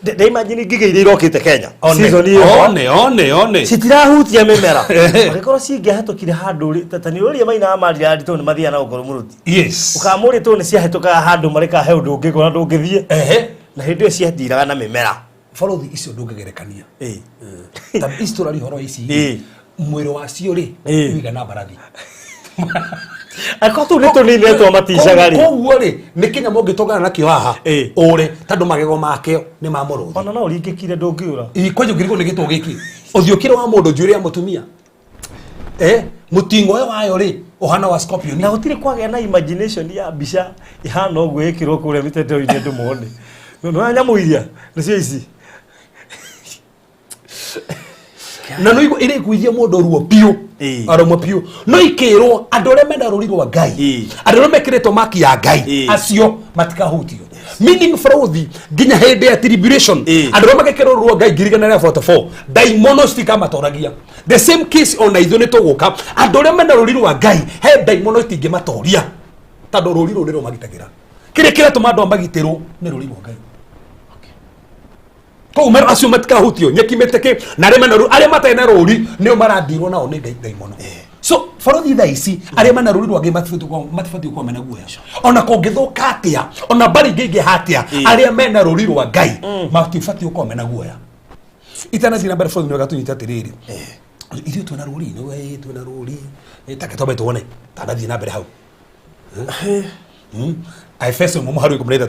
Ndaimagine ngigĩ iria irokĩte Kenya. One, Season ĩyo. one, one, one. Citirahutia mĩmera. Angĩkorwo cingĩahĩtũkire handũ rĩ, ta nĩ ũrĩa mainaga marira tondũ nĩ mathiaga na gũkũ mũrũthi. Ũkamũrĩ tondũ nĩ ciahĩtũkaga handũ marĩ ka he ũndũ ũngĩkora ndũngĩthiĩ. Na hĩndĩ ĩyo ciathiraga na mĩmera. Borothi icio ndũngĩgerekania. Ta ici tũraria ũhoro ici rĩ, mwĩrĩ wacio rĩ, ũigana mbarathi. Angĩkorwo tũu nĩ tũnini twamaticaga rĩ. Koguo rĩ, nĩ kĩnyamũ ũngĩtũngana nakĩo haha, ũre, tondũ magego makĩo nĩ ma mũrũthi. Ona no ũringĩkire ndũngĩũra. Ĩ, kwanja ũngĩrigwo nĩ gĩtũ gĩkĩ. Ũthiũ ũkĩrĩ wa mũndũ, njuĩrĩ ya mũtumia. Mũting'oe wayo rĩ, ũhana wa scorpion. Na gũtirĩ kwagĩa na imagination ya mbica ihana ũguo ĩkĩrwo kũrĩa mĩtandao-inĩ andũ mone. Nĩ nyamũ iria, nĩcio ici. Na no igua ĩrĩkuithia mũndũ ruo biũ. Arũmwe biũ. No ikĩrwo andũ arĩa mena rũri rwa Ngai, andũ arĩa mekĩrĩtwo maki ya Ngai, acio matikahutio. Meaning bũrũthi nginya hĩndĩ ya tribulation, andũ arĩa magekĩrwo rũri rwa Ngai ngiri igana rĩa 44, ndaimono citikamatoragia. The same case ona ithuĩ nĩ tũgũka, andũ arĩa mena rũri rwa Ngai, he ndaimono itingĩmatoria. Tondũ rũri rũu nĩ rũmagitagĩra. Kĩrĩa kĩratũma andũ magitĩrwo nĩ rũri rwa Ngai. Koguo mero acio matikahutio nyeki mĩtĩkĩ na arĩa mena rũri, arĩa matarĩ na rũri nĩo marathirwo nao nĩ Ngai ndaimono. So bũrũri thaa ici arĩa mena rũri rwa Ngai matibatiĩ gũkorwo mena guoya. Ona kũngĩthũka atĩa, ona mbara ingĩingĩha atĩa, arĩa mena rũri rwa Ngai matibatiĩ gũkorwo mena guoya. Itanathiĩ na mbere bũrũri nĩ wega tũnyite atĩrĩrĩ, ithuĩ twĩna rũri, nĩ we twĩna rũri, take twambe tuone tanathiĩ na mbere hau. Aefeso ĩmwe mũhari wa 13.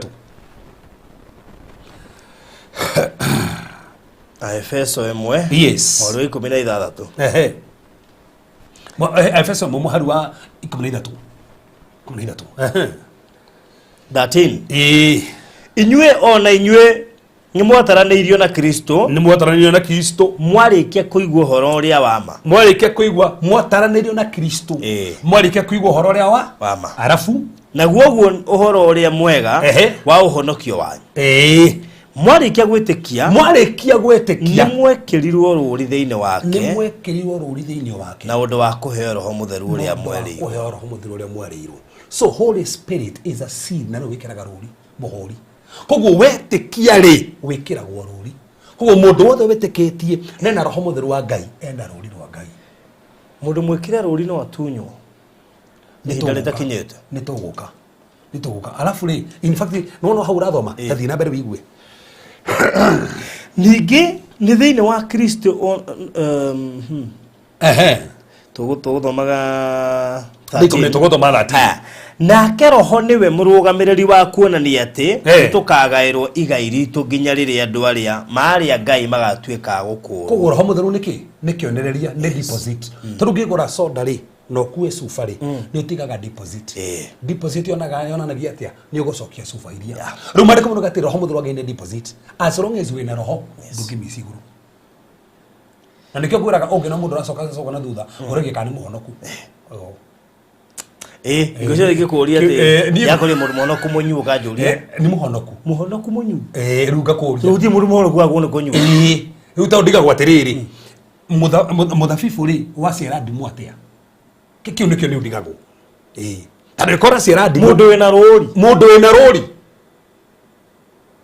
Aefeso ĩmwe. Yes. Mũhari wa 16. Aefeso ĩmwe mũhari wa 13. 13. 13. Inyuĩ ona inyuĩ nĩ mwataranĩirio na Kristo. Nĩ mwataranĩirio na Kristo. Mwarĩkia kũigua ũhoro ũrĩa wa ma. Mwarĩkia kũigua, mwataranĩirio na Kristo. Mwarĩkia kũigua ũhoro ũrĩa wa wa ma. Arafu. Naguo ũguo ũhoro ũrĩa mwega wa ũhonokio wanyu. Mwarĩkia gwĩtĩkia. Mwarĩkia gwĩtĩkia. Nĩ mwekĩrirwo rũũri thĩinĩ wake. Nĩ mwekĩrirwo rũũri thĩinĩ wake. Na ũndũ wa kũheo Roho Mũtheru ũrĩa Na ũndũ wa mwerĩirwo. kũheo Roho Mũtheru ũrĩa mwerĩirwo. So Holy Spirit is a seed, na nĩwe wĩkĩraga rũũri, mũhũri. Koguo wetĩkia rĩ, wĩkĩragwo rũũri. Koguo mũndũ wothe wĩtĩkĩtie na ena Roho Mũtheru wa Ngai, ena rũũri rwa Ngai. Mũndũ mwĩkĩre rũũri no atunywo ihinda rĩtakinyĩte. Nĩ tũgũka. Nĩ tũgũka. Alafu rĩ, in fact, no no hau ũrathoma, ta thiĩ na mbere wĩigue. Ningĩ nĩ thĩinĩ wa Kristo Tũgũthomaga Nĩ ikũmi, tũgũthoma 13. Haya. Nake roho nĩwe mũrũgamĩrĩri wa kuonania atĩ Eh. nĩtũkagaĩrwo igai ritũ nginya rĩrĩa andũ arĩa marĩa Ngai magatuĩka a gũkũũrwo. Koguo roho mũtheru nĩ kĩ? Nĩ kĩonereria, nĩ deposit. Tondũ ũngĩgũra soda rĩ, na ũkue cuba rĩ, nĩ ũtigaga deposit. Deposit yonaga yonanagia atĩa? Nĩ ũgũcokia cuba iria. Rĩu maandĩko moigaga atĩ roho mũtheru wa Ngai nĩ deposit. As long as wĩna roho, ndũngĩmiss igũrũ. Na nĩkĩo ngwĩraga ũngĩona mũndũ ũracoka coka na thutha, ũragia kana nĩ mũhonoku. Oh. Ĩ, ngũcio ingĩkũria atĩ Niĩ- yakũria mũndũ mũhonoku mũnyuu ũkanjũria. Nĩ mũhonoku. Mũhonoku mũnyuu? Rĩu ngakũria. Rĩu gũtirĩ mũndũ mũhonoku wagwo nĩ kũnyua. Ĩĩ. Rĩu tondũ ndigagwo atĩrĩrĩ, mũthabibũ rĩ, waciara ndimũ atĩa? Kĩu nĩkĩo nĩ ndigagwo. Ĩĩ. Tondũ ĩkorwo aciara ndimũ. Mũndũ wĩna rũri. Mũndũ wĩna rũri.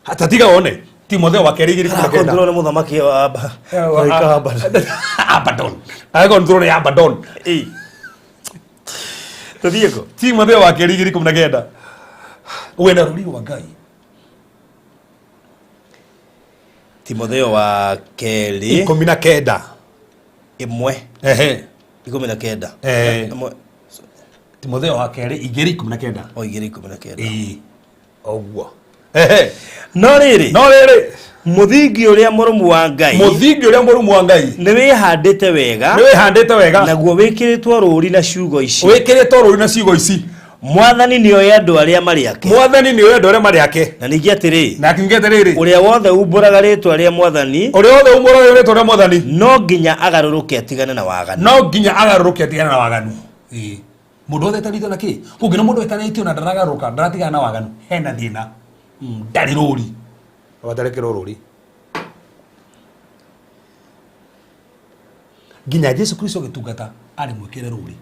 Hata tiga one. Timotheo wa kerĩ igĩrĩ ikũmi na kenda. Arakontrol nĩ mũthamaki wa Mũraika wa Abaddon. Abaddon. Arakontrol nĩ Abaddon. Ĩĩ. Tũthiĩ kũ? Timotheo wa kerĩ igĩrĩ ikũmi na kenda. Wĩna rũri rwa Ngai. Timotheo wa kerĩ 19. Ĩmwe. Ehe. 19. Ĩmwe. Timotheo wa kerĩ igĩrĩ ikũmi na kenda. O igĩrĩ ikũmi na kenda. Ĩĩ. Ũguo. Ehe. No rĩrĩ. No rĩrĩ. Mũthingi ũrĩa mũrũmu wa Ngai. Mũthingi ũrĩa mũrũmu wa Ngai. Nĩ wĩhandĩte wega. Nĩ wĩhandĩte wega. Naguo wĩkĩrĩtwo rũũri na ciugo ici. Wĩkĩrĩtwo rũũri na ciugo ici. Mwathani nĩoĩ andũ arĩa marĩ ake. Mwathani nĩoĩ andũ arĩa marĩ ake. Na ningĩ atĩrĩ. Na ningĩ atĩrĩrĩ. Ũrĩa wothe umbũraga rĩĩtwa rĩa Mwathani. Ũrĩa wothe umbũraga rĩĩtwa rĩa Mwathani. No nginya agarũrũke atigane na waganu. No nginya agarũrũke atigane na waganu. Ĩĩ. Mũndũ wothe etanĩtio na kĩ? Kũngĩona mũndũ etanĩtio na ndaragarũrũka, ndaratigana na waganu, hena thĩna. Ndarĩ rũri. Watarekĩrwo rũri. Nginya Jesu Kristo agĩtungata arĩ mwĩkĩre rũri.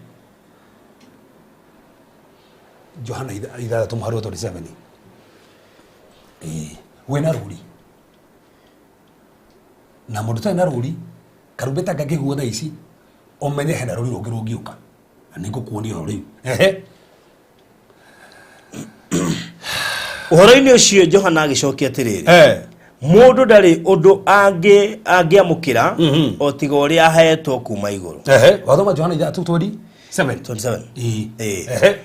Johana ithathatũ mũhari wa 27. Ĩĩ, wĩna rũri. Na mũndũ ũtarĩ na rũri, karumbeta gangĩhuhwo thaa ici, ũmenye hena rũri rũngĩ rũngĩũka. Na nĩngũkuonia o rĩu. Ehe. Ũhoro-inĩ ũcio Johana agĩcokia atĩrĩrĩ, mũndũ ndarĩ ũndũ angĩamũkĩra o tiga ũrĩa aheetwo kuma igũrũ. Ehe. Wathoma Johana ithathatũ 27. 27. Ĩĩ. Ĩĩ. Ehe.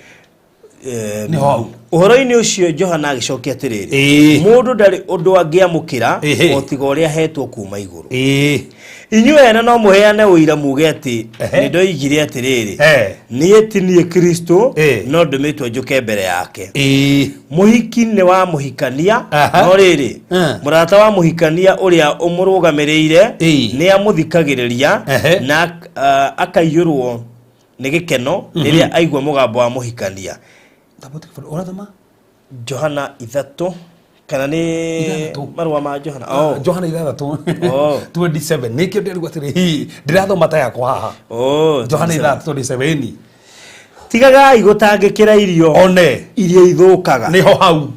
Nĩho hau. Ũhoro-inĩ ũcio Johana agĩcokia atĩrĩrĩ, Ĩĩ. mũndũ ndarĩ ũndũ angĩamũkĩra Ĩhĩ. o tiga ũrĩa aheetwo kuma igũrũ. Ĩĩ. Inyuĩ ene no mũheane ũira muge atĩ Ehe. nĩ ndoigire atĩrĩrĩ, Eh. niĩ ti niĩ Kristo, Ĩĩ. no ndũmĩtwo njũke mbere yake. Ĩĩ. Mũhiki nĩ wa mũhikania, Aha. no rĩrĩ, Eh. mũrata wa mũhikania ũrĩa ũmũrũgamĩrĩire Ĩĩ. nĩ amũthikagĩrĩria Ehe. na akaiyũrwo nĩ gĩkeno rĩrĩa aigua mũgambo wa mũhikania. Ũrathoma? Johana ithatũ kana nĩ Ithathatũ. marũa ma Johana? Oh. Johana ithathatũ. Oh. 27. Nĩkĩo ndĩrigwo atĩrĩ, hihi ndĩrathoma ta yakwa haha. Oh, Johana 27. ithathatũ 27. Tigagai gũtangĩkĩra irio One. iria ithũkaga. Nĩho hau.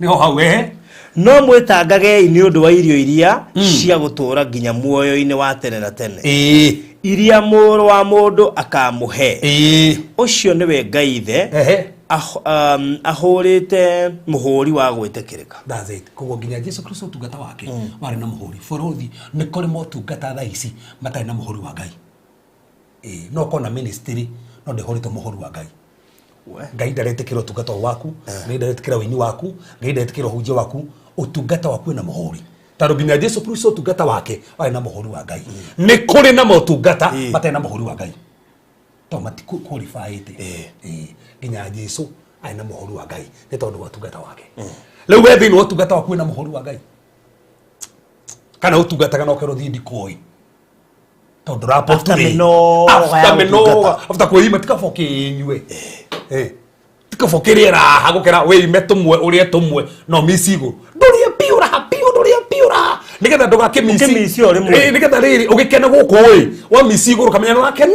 Nĩho hau, ehe. No mwĩtangagei nĩ ũndũ wa irio iria cia gũtũũra nginya muoyo-inĩ wa tene na tene. Ĩĩ. Iria mũrũ wa mũndũ akamũhe. Ĩĩ. Ũcio nĩwe Ngai Ithe. Ehe. Ahũrĩte mũhũri wa gwĩtĩkĩrĩka. That's it. Koguo nginya Jesu Kristo ũtungata wake warĩ na mũhũri. Bũrũthi nĩ kũrĩ motungata thaa ici matarĩ na mũhũri wa Ngai. Ĩĩ, no ũkorwo na ministry no ndĩhũrĩtwo mũhũri wa Ngai. Ngai ndaretĩkĩra ũtungata ũyũ waku, Ngai ndaretĩkĩra ũini waku, Ngai ndaretĩkĩra ũhunjia waku, ũtungata waku wĩna mũhũri. Tondũ nginya Jesu Kristo ũtungata wake warĩ na mũhũri wa Ngai. Nĩ kũrĩ na motungata matarĩ na mũhũri wa Ngai. Tondũ matiqualifyĩte. Ĩĩ, nginya Jesu arĩ na mũhũri wa Ngai nĩ tondũ wa ũtungata wake. Rĩu we thĩinĩ wa ũtungata waku wĩna mũhũri wa Ngai. Kana ũtungataga na ũkerwo thiĩ ndikũĩ. Tondũ After ndũraportray. mĩnoga ya After mĩnoga, ũtungata. after kwĩima ti kaba ũkĩnyue. Ti kaba ũkĩrĩe raha gũkĩra wĩime tũmwe ũrĩe tũmwe no mici igũrũ. Ndũrĩe biũ raha biũ ndũrĩe biũ raha nĩgetha ndũgakĩmici. Ũkĩmici o rĩmwe. Nĩgetha rĩrĩ ũgĩkene gũkũ ĩ wa mici igũrũ kamenya nĩwakeni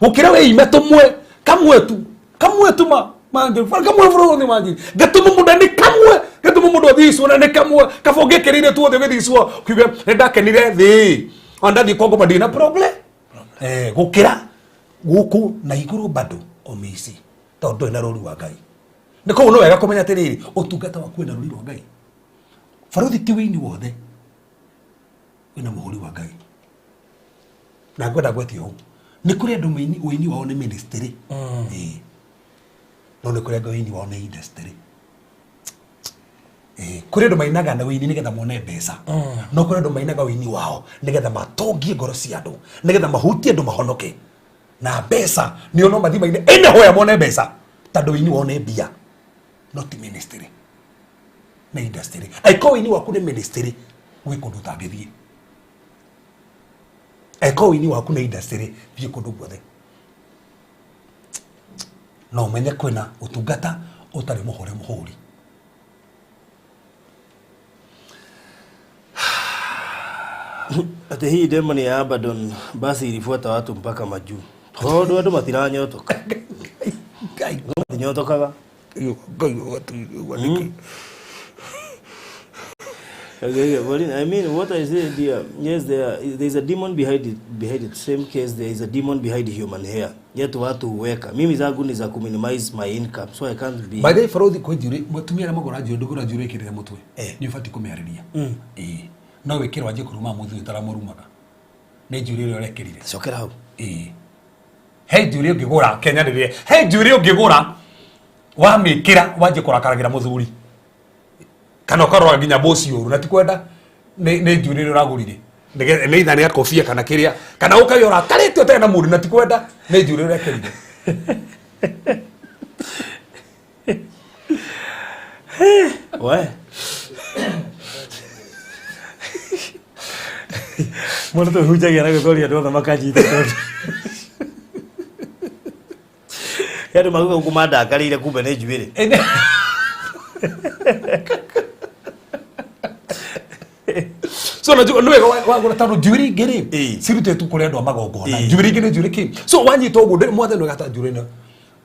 gũkĩra wĩime tũmwe kamwe tu kamwe tu ma mangĩ kamwe bũrũri mangĩ gatũma mũndũ nĩ kamwe gatũma mũndũ athiĩ icua na nĩ kamwe kaba ũngĩkĩrĩire tuothe ũgĩthiĩ icua ũkiuge nĩ ndakenire thĩ ona ndathiĩ kwa ngoma ndirĩ na problem gũkĩra gũkũ na igũrũ bado o mici tondũ ndũrĩ na rũri wa Ngai. Nĩ koguo no wega kũmenya atĩrĩrĩ ũtungata waku wĩna rũri rwa Ngai. Barothi ti wĩini wothe wĩna mũhũri wa Ngai. Na ngwenda ngwetie ũũ. Nĩ kũrĩ andũ ũini wao nĩ ministry. Ĩĩ. No nĩ kũrĩ andũ ũini wao nĩ industry. Ĩĩ, kũrĩ andũ mainaga na ũini nĩgetha mone mbeca. No kũrĩ andũ mainaga ũini wao nĩgetha matongie ngoro cia andũ, nĩgetha mahutie andũ mahonoke. Na mbeca nĩo no mathiĩ maine anywhere mone mbeca tondũ ũini wao nĩ mbia, no ti ministry. Nĩ industry. Angĩkorwo ũini waku nĩ ministry, gwĩ kũndũ ũtangĩthiĩ. Angĩkorwo ũini waku nĩ industry, thiĩ kũndũ guothe. No ũmenye kwĩna ũtungata ũtarĩ mũhũre mũhũri. Ati hii demon ya Abaddon basi ilifuata watu mpaka majuu. Tondu andu matiranyotoka. Ngai. Matinyotokaga. Ngai ũgatuigua nĩkĩ? Okay, okay, but I mean, what I say, dear, yes, there is a demon behind it, behind it. Same case, there is a demon behind human hair. Yet watu huweka. Mimi zangu ni za kuminimize my income, so I can't be. By the way, Farothi, kwĩ njuĩrĩ, mũtumia arĩa magũra njuĩrĩ, ndũgũra njuĩrĩ ĩkĩrĩre mũtwe. Nĩ ũbatiĩ kũmĩarĩria. Ĩĩ. No wĩkĩre wanjie kũruma mũthuri ũtaramũrumaga. Nĩ njuĩrĩ ĩrĩa ũrekĩrire. Cokera hau. Ĩĩ. He njuĩrĩ ũngĩgũra, Kenya rĩrĩa, he njuĩrĩ ũngĩgũra, wamĩkĩra wanjie kũrakaragĩra mũthuri. Kana ũkarora nginya bosi ũru, na ti kwenda nĩ njuĩrĩ ĩrĩa ũragũrire. Nĩ either nĩ akobia kana kĩrĩa, kana ũkaigua ũrakarĩte ũtarĩ na mũndũ na ti kwenda nĩ njuĩrĩ ĩrĩa ũrekĩrire. We. Mũndũ tũhunjagia na gũthoria andũ othe makanyita tondũ. Andũ mauga gũkũ mandakarĩire kumbe nĩ njuĩrĩ. So na nĩ wega wagũra tondũ njuĩrĩ ingĩ rĩ, cirutĩtwo kũrĩ andũ a magongona. Njuĩrĩ ingĩ nĩ njuĩrĩ kĩ? So wanyita ũguo ndĩ mwathani wega ta njuĩrĩ ĩno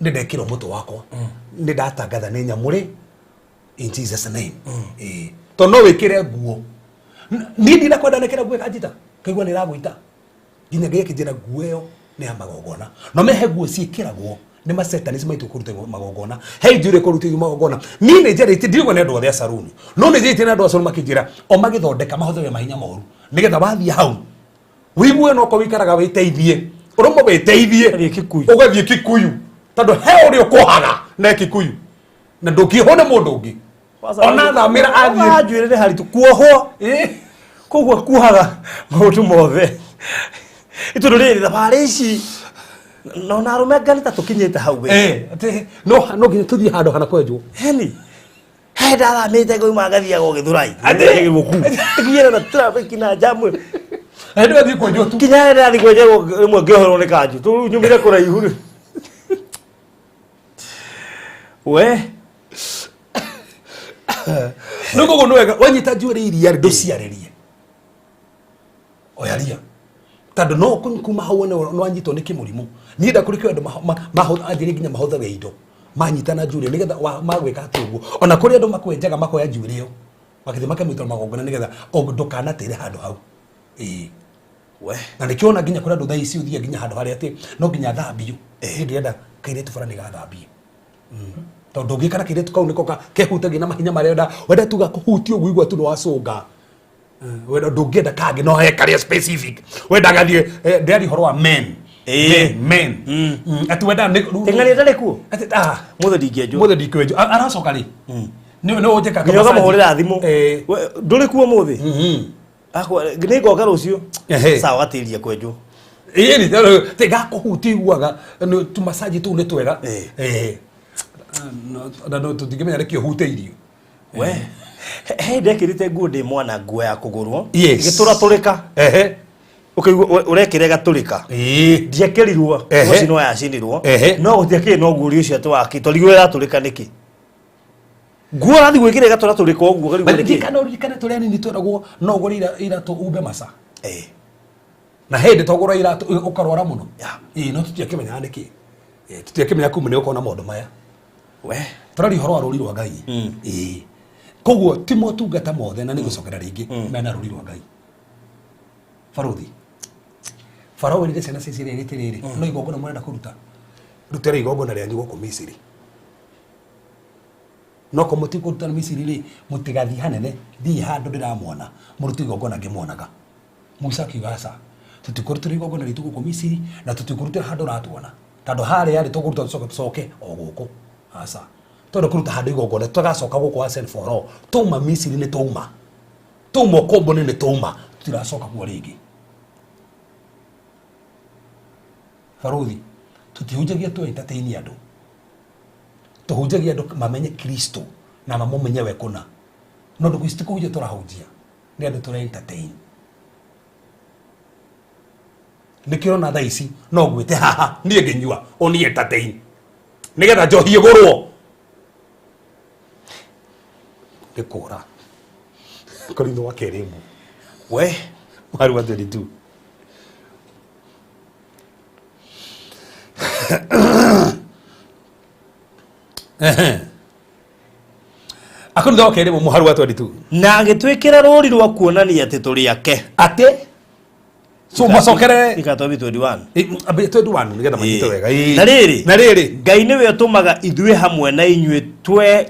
nĩ ndekĩrwo mũtwe wakwa. Nĩ ndatangatha nĩ nyamũre in Jesus name. Ĩĩ. Tondũ no wĩkĩre nguo. Niĩ ndinakwenda nĩkĩra nguo ĩkanjita. Kaigua nĩ ĩragũita. Nginya Ngai akĩnjĩra nguo ĩyo nĩ ya magongona. No mehe nguo ciĩkĩragwo nĩ masetanisi maitũ kũruta magongona. He njuĩrĩ kũruta magongona. Niĩ nĩ njarĩtie, ndirigwo nĩ andũ othe a saruni. No nĩ njarĩtie na andũ a saruni makĩnjĩra o magĩthondeka mahũthĩre mahinya moru. Nĩgetha wathiĩ hau wigue no ko wikaraga wĩteithie. Ũrũmwe wĩteithie. Ũgathiĩ Kikuyu. Ũgathiĩ Kikuyu. Tondũ he ũrĩa ũkũhaga na Kikuyu. Na ndũngĩhwo nĩ mũndũ ũngĩ. Ona thamĩra athiĩ. Njuĩrĩ nĩ haritũ kuohwo. Koguo kuohaga maũndũ mothe. Nĩ tondũ rĩrĩ thabarĩ ici no na arũme anga nĩ ta tũkinyĩte hau we. Atĩ no nginya tũthiĩ handũ hana kwenjwo. Heni. He ndathamĩte ngauma ngathiaga o Gĩthũrai. Atĩ? Nginyĩra na traffic na jamu. Hĩndĩ ĩyo thiĩ kwenjwo tu. Nginya rĩrĩa ndathiĩ kwenjerwo rĩmwe ngĩoherwo nĩ kanjũ. Tondũ nyumire kũraihu rĩ. We. Rĩu koguo nĩ wega wanyita njuĩrĩ iria rĩ ndũciarĩrie. Oya ria. Tondũ no kuma hau wone nĩ wanyitwo nĩ kĩmũrimũ. Niĩ ndakũrĩ kĩo andũ anjĩrĩrie nginya mahũthagĩra indo. Manyitana njuĩrĩ nĩgetha magwĩka atĩ ũguo. Ona kũrĩ andũ makwenjaga makoya njuĩrĩ ĩyo. Magĩthiĩ makamĩtua magongona nĩgetha ndũkanatĩre handũ hau. Ĩĩ. We. Na nĩkĩo ona nginya kũrĩ andũ thaa ici ũthiaga nginya handũ harĩa atĩ no nginya thambio. Niĩ ndĩrenda kairĩtu fulani gathambie. Tondũ ũngĩka na kairĩtu kau nĩko kehutagia na mahinya marĩa wenda, wenda tu gakũhutie ũguo igua tu nĩwacũnga. Wenda ndũngĩenda kangĩ no he karĩa specific. Wenda gathiĩ, ndĩraria ũhoro wa men. Men, men. Atĩ wenda nĩ- Teng'aria ndarĩ kuo? Atĩ, ah. Mũthĩ ndingĩenjwo. Mũthĩ ndingĩenjwo. Aracoka rĩ? Nĩ ũnjĩka Nginya ũkamũhũrĩra thimũ. Eh. We, ndũrĩ kuo mũthĩ? Akwa, nĩ ngoka rũciũ. Ehe. Sawa, gatĩria kwenjwo. Ĩĩ, nĩ tondũ, tĩ gakũhutia iguaga, nĩ tũmacaji tũu nĩ twega. Na no tũtingĩmenya nĩkĩ ũhutĩirio. We. He ndekĩrĩte nguo ndĩ mwana, nguo ya kũgũrwo. Yes. Ĩgĩtũratũrĩka. Ehe. Ũkaigua ũrekĩra ĩgatũrĩka. Ĩĩ. Ndiekĩrirwo. Ehe. Gũcinwo yacinirwo. Ehe. No gũtiakĩrĩ na ũguũrio ũcio atĩ waki, twarigwo ĩratũrĩka nĩkĩ? Nguo ũrathiĩ gwĩkĩra ĩgatũratũrĩka ũguo, ũkarigwo nĩkĩ? Ririkana, ũririkane tũrĩ anini tweragwo no ũgũre iratũ umbe maca. Eh. Na hĩndĩ twagũra iratũ ũkarwara mũno. Yeah. Ĩĩ, no tũtiakĩmenyaga nĩkĩ. Ĩĩ, tũtiakĩmenya kuma nĩ ũkorwo na maũndũ maya. We. Tũraria ũhoro wa rũri rwa Ngai. Ĩĩ. Koguo ti motungata mothe na nĩgũcokera rĩngĩ mena rũri rwa Ngai. Barothi. Farao erire ciana cia Isiraeli atĩrĩrĩ, no igongona mũrenda kũruta. Rutĩra igongona rĩanyu gũkũ Misiri. No ko mũtikũruta Misiri rĩ, mũtigathiĩ hanene, thiĩ handũ ndĩramuona, mũrute igongona ngĩmuonaga. Musa akiuga aca. Tũtikũrutĩra igongona ritũ gũkũ Misiri na tũtikũrutĩra handũ ũratuona, tondũ harĩa rĩ tũkũruta tũcoke tũcoke o gũkũ. Aca, tondũ kũruta handũ igongona tũgacoka gũkũ once and for all. Twauma Misiri nĩ twauma, twauma ũkombo-inĩ nĩ twauma, tũtiracoka kuo rĩngĩ. Barũthi, tũtihunjagia tũ entertain andũ, tũhunjagia andũ mamenye Kristo na mamũmenye we kũna. No ndũkũ ici ti kũhunjia tũrahunjia, nĩ andũ tũra entertain. Nĩkĩo ũrona thaa ici no ngwĩte haha niĩ ngĩnyua ũni entertain nĩgetha njohi ĩgũrwo. Nĩ kũra Korintho wa kerĩ ĩmwe we mwari wa 22. Ehe. Akorintho wa kerĩ ĩmwe mũhari wa 22. Na agĩtwĩkĩra rũũri rwa kuonania atĩ tũrĩ ake. Atĩ so macokere Ikatobi 21. Ambe 21 nĩgetha manyite wega. Ĩĩ. Na rĩrĩ, Na rĩrĩ, Ngai nĩwe ũtũmaga ithuĩ hamwe na inyuĩ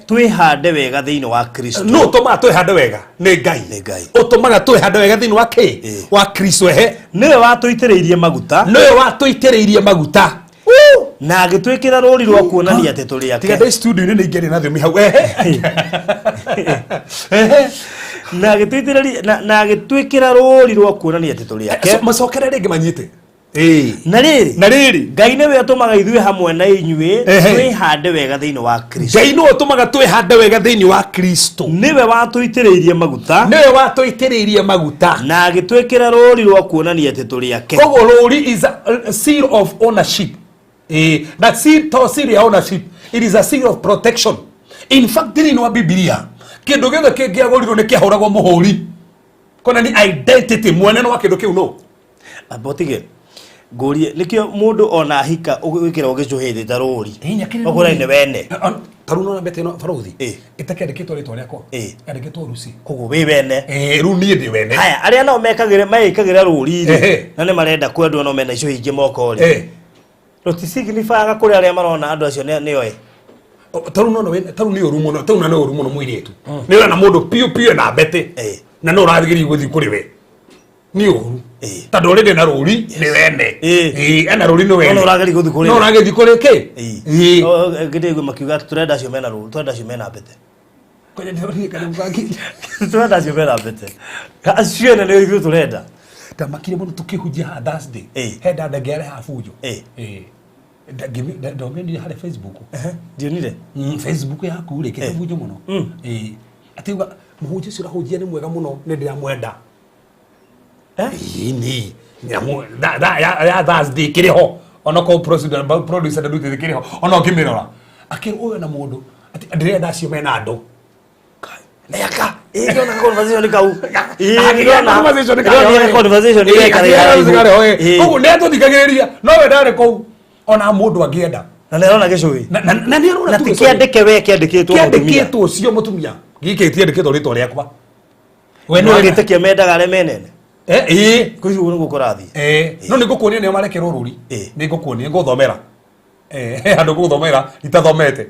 twĩhande wega thĩinĩ wa Kristo. No ũtũmaga twĩhande wega nĩ Ngai. Nĩ Ngai. Ũtũmaga twĩhande wega thĩinĩ wa kĩ? Ĩĩ. Wa Kristo ehe. Nĩwe watũitĩrĩirie maguta. Nĩwe watũitĩrĩirie maguta. Na agĩtwĩkĩra rũũri rwa kuonania atĩ tũrĩ ake. Tiga ndĩ studio-inĩ nĩ ingĩaria na thiomi hau. Ehe. Ehe. Na agĩtũitĩrĩria na agĩtwĩkĩra rũũri rwa kuonania atĩ tũrĩ ake. So, macokere rĩngĩ manyite. Ĩĩ. Na rĩrĩ, Na rĩrĩ, Ngai nĩwe ũtũmaga ithuĩ hamwe na inyuĩ Ehe. twĩhande wega thĩinĩ wa Kristo. Ngai nĩwe ũtũmaga twĩhande wega thĩinĩ wa Kristo. Nĩwe watũitĩrĩirie maguta. Nĩwe watũitĩrĩirie maguta. Na agĩtwĩkĩra rũũri rwa kuonania atĩ tũrĩ ake. Koguo rũũri is a seal of ownership. Na seal to seal ya ownership, it is a seal of protection. In fact, thĩinĩ wa Bibilia kĩndũ gĩothe kĩngĩagũrirwo nĩ kĩahũragwo mũhũri kuonania identity, mwene wa kĩndũ kĩu no. Amba ũtige ngũrie, nĩkĩo mũndũ ona ahika gwĩkĩragwo gĩcũhĩ ta rũũri, ũkũra nĩ wene. Ta rĩu nona mbete ĩno, barũthi, Ĩ. ĩtakĩandĩkĩtwo rĩtwa rĩakwa, Ĩ. yandĩkĩtwo Rusi. Koguo wĩ wene. Rĩu niĩ ndĩ wene. Haya, arĩa nao mekagĩra meĩkagĩra rũũri rĩ, Ehe. na nĩ marenda kwendwo no mena icũhĩ ingĩ moko rĩ, rũtisignifaga kũrĩ arĩa marona andũ acio nĩoĩ. Ta rĩu nona ta rĩu nĩ ũru mũno, ta rĩu na nĩ ũru mũno mũirĩtu nĩ ũrona mũndũ piũ piũ na mbete Ĩ. na no ũrageria gũthiĩ kũrĩ we, nĩ ũru. Ĩ. Tondũ already na rũri nĩ wene. Ĩ. Ĩ, ena rũri nĩ wene. No ũrageria gũthiĩ kũrĩ No we. ũrageria kũrĩ kĩ? Ĩ. Ngĩndĩigua makiuga atĩ tũrenda acio mena rũũri, tũrenda acio mena mbete. Kwani nĩ karibu gaki. Tũrenda acio mena mbete, acio ene nĩo ithuĩ tũrenda. Ndamakire mũno tũkĩhunjia haha Thursday. Ĩ. He dada ngĩareha bunjo. Ĩ. Ĩ. Ndongĩonire harĩ Facebook? Ndionire. Facebook yaku rĩ kĩte bunjo mũno. Ĩ. Atĩ uga mũhunjia ũcio ũrahunjia nĩ mwega mũno, nĩ ndĩramwenda. Ĩ, ni nyamũ ya Thursday kĩrĩ ho, onokorwo producer ndarutĩte kĩrĩ ho, ona ũngĩmĩrora akĩrwo ũyũ na mũndũ atĩ ndĩrenda acio mena andũ. Nĩaka ĩ ndona conversation kau. Ĩ, Akĩgĩa ndĩrona conversation kau. ndĩrona conversation Ĩ, ĩgekara akĩgĩa haraihu. conversation kau, ĩ. Ĩ. Koguo nĩ atũthikagĩrĩria no we ndarĩ kũu ona mũndũ angĩenda. Na nĩ arona gĩcũhĩ. Na nĩ arona Na tu ti gĩcũhĩ. kĩandĩke we, kĩandĩkĩtwo mũtumia. Kĩandĩkĩtwo ũcio mũtumia gĩkĩ tiandĩkĩtwo rĩtwa rĩakwa We nĩ wagĩtĩkia mendaga arĩa menene. Ĩ. Kũu ũguo nĩguo kũrathiĩ. No nĩ ngũkuonia nĩo marekerwo rũri. Ĩ. Nĩ ngũkuonia, ngũthomera he handũ ngũthomera itathomete.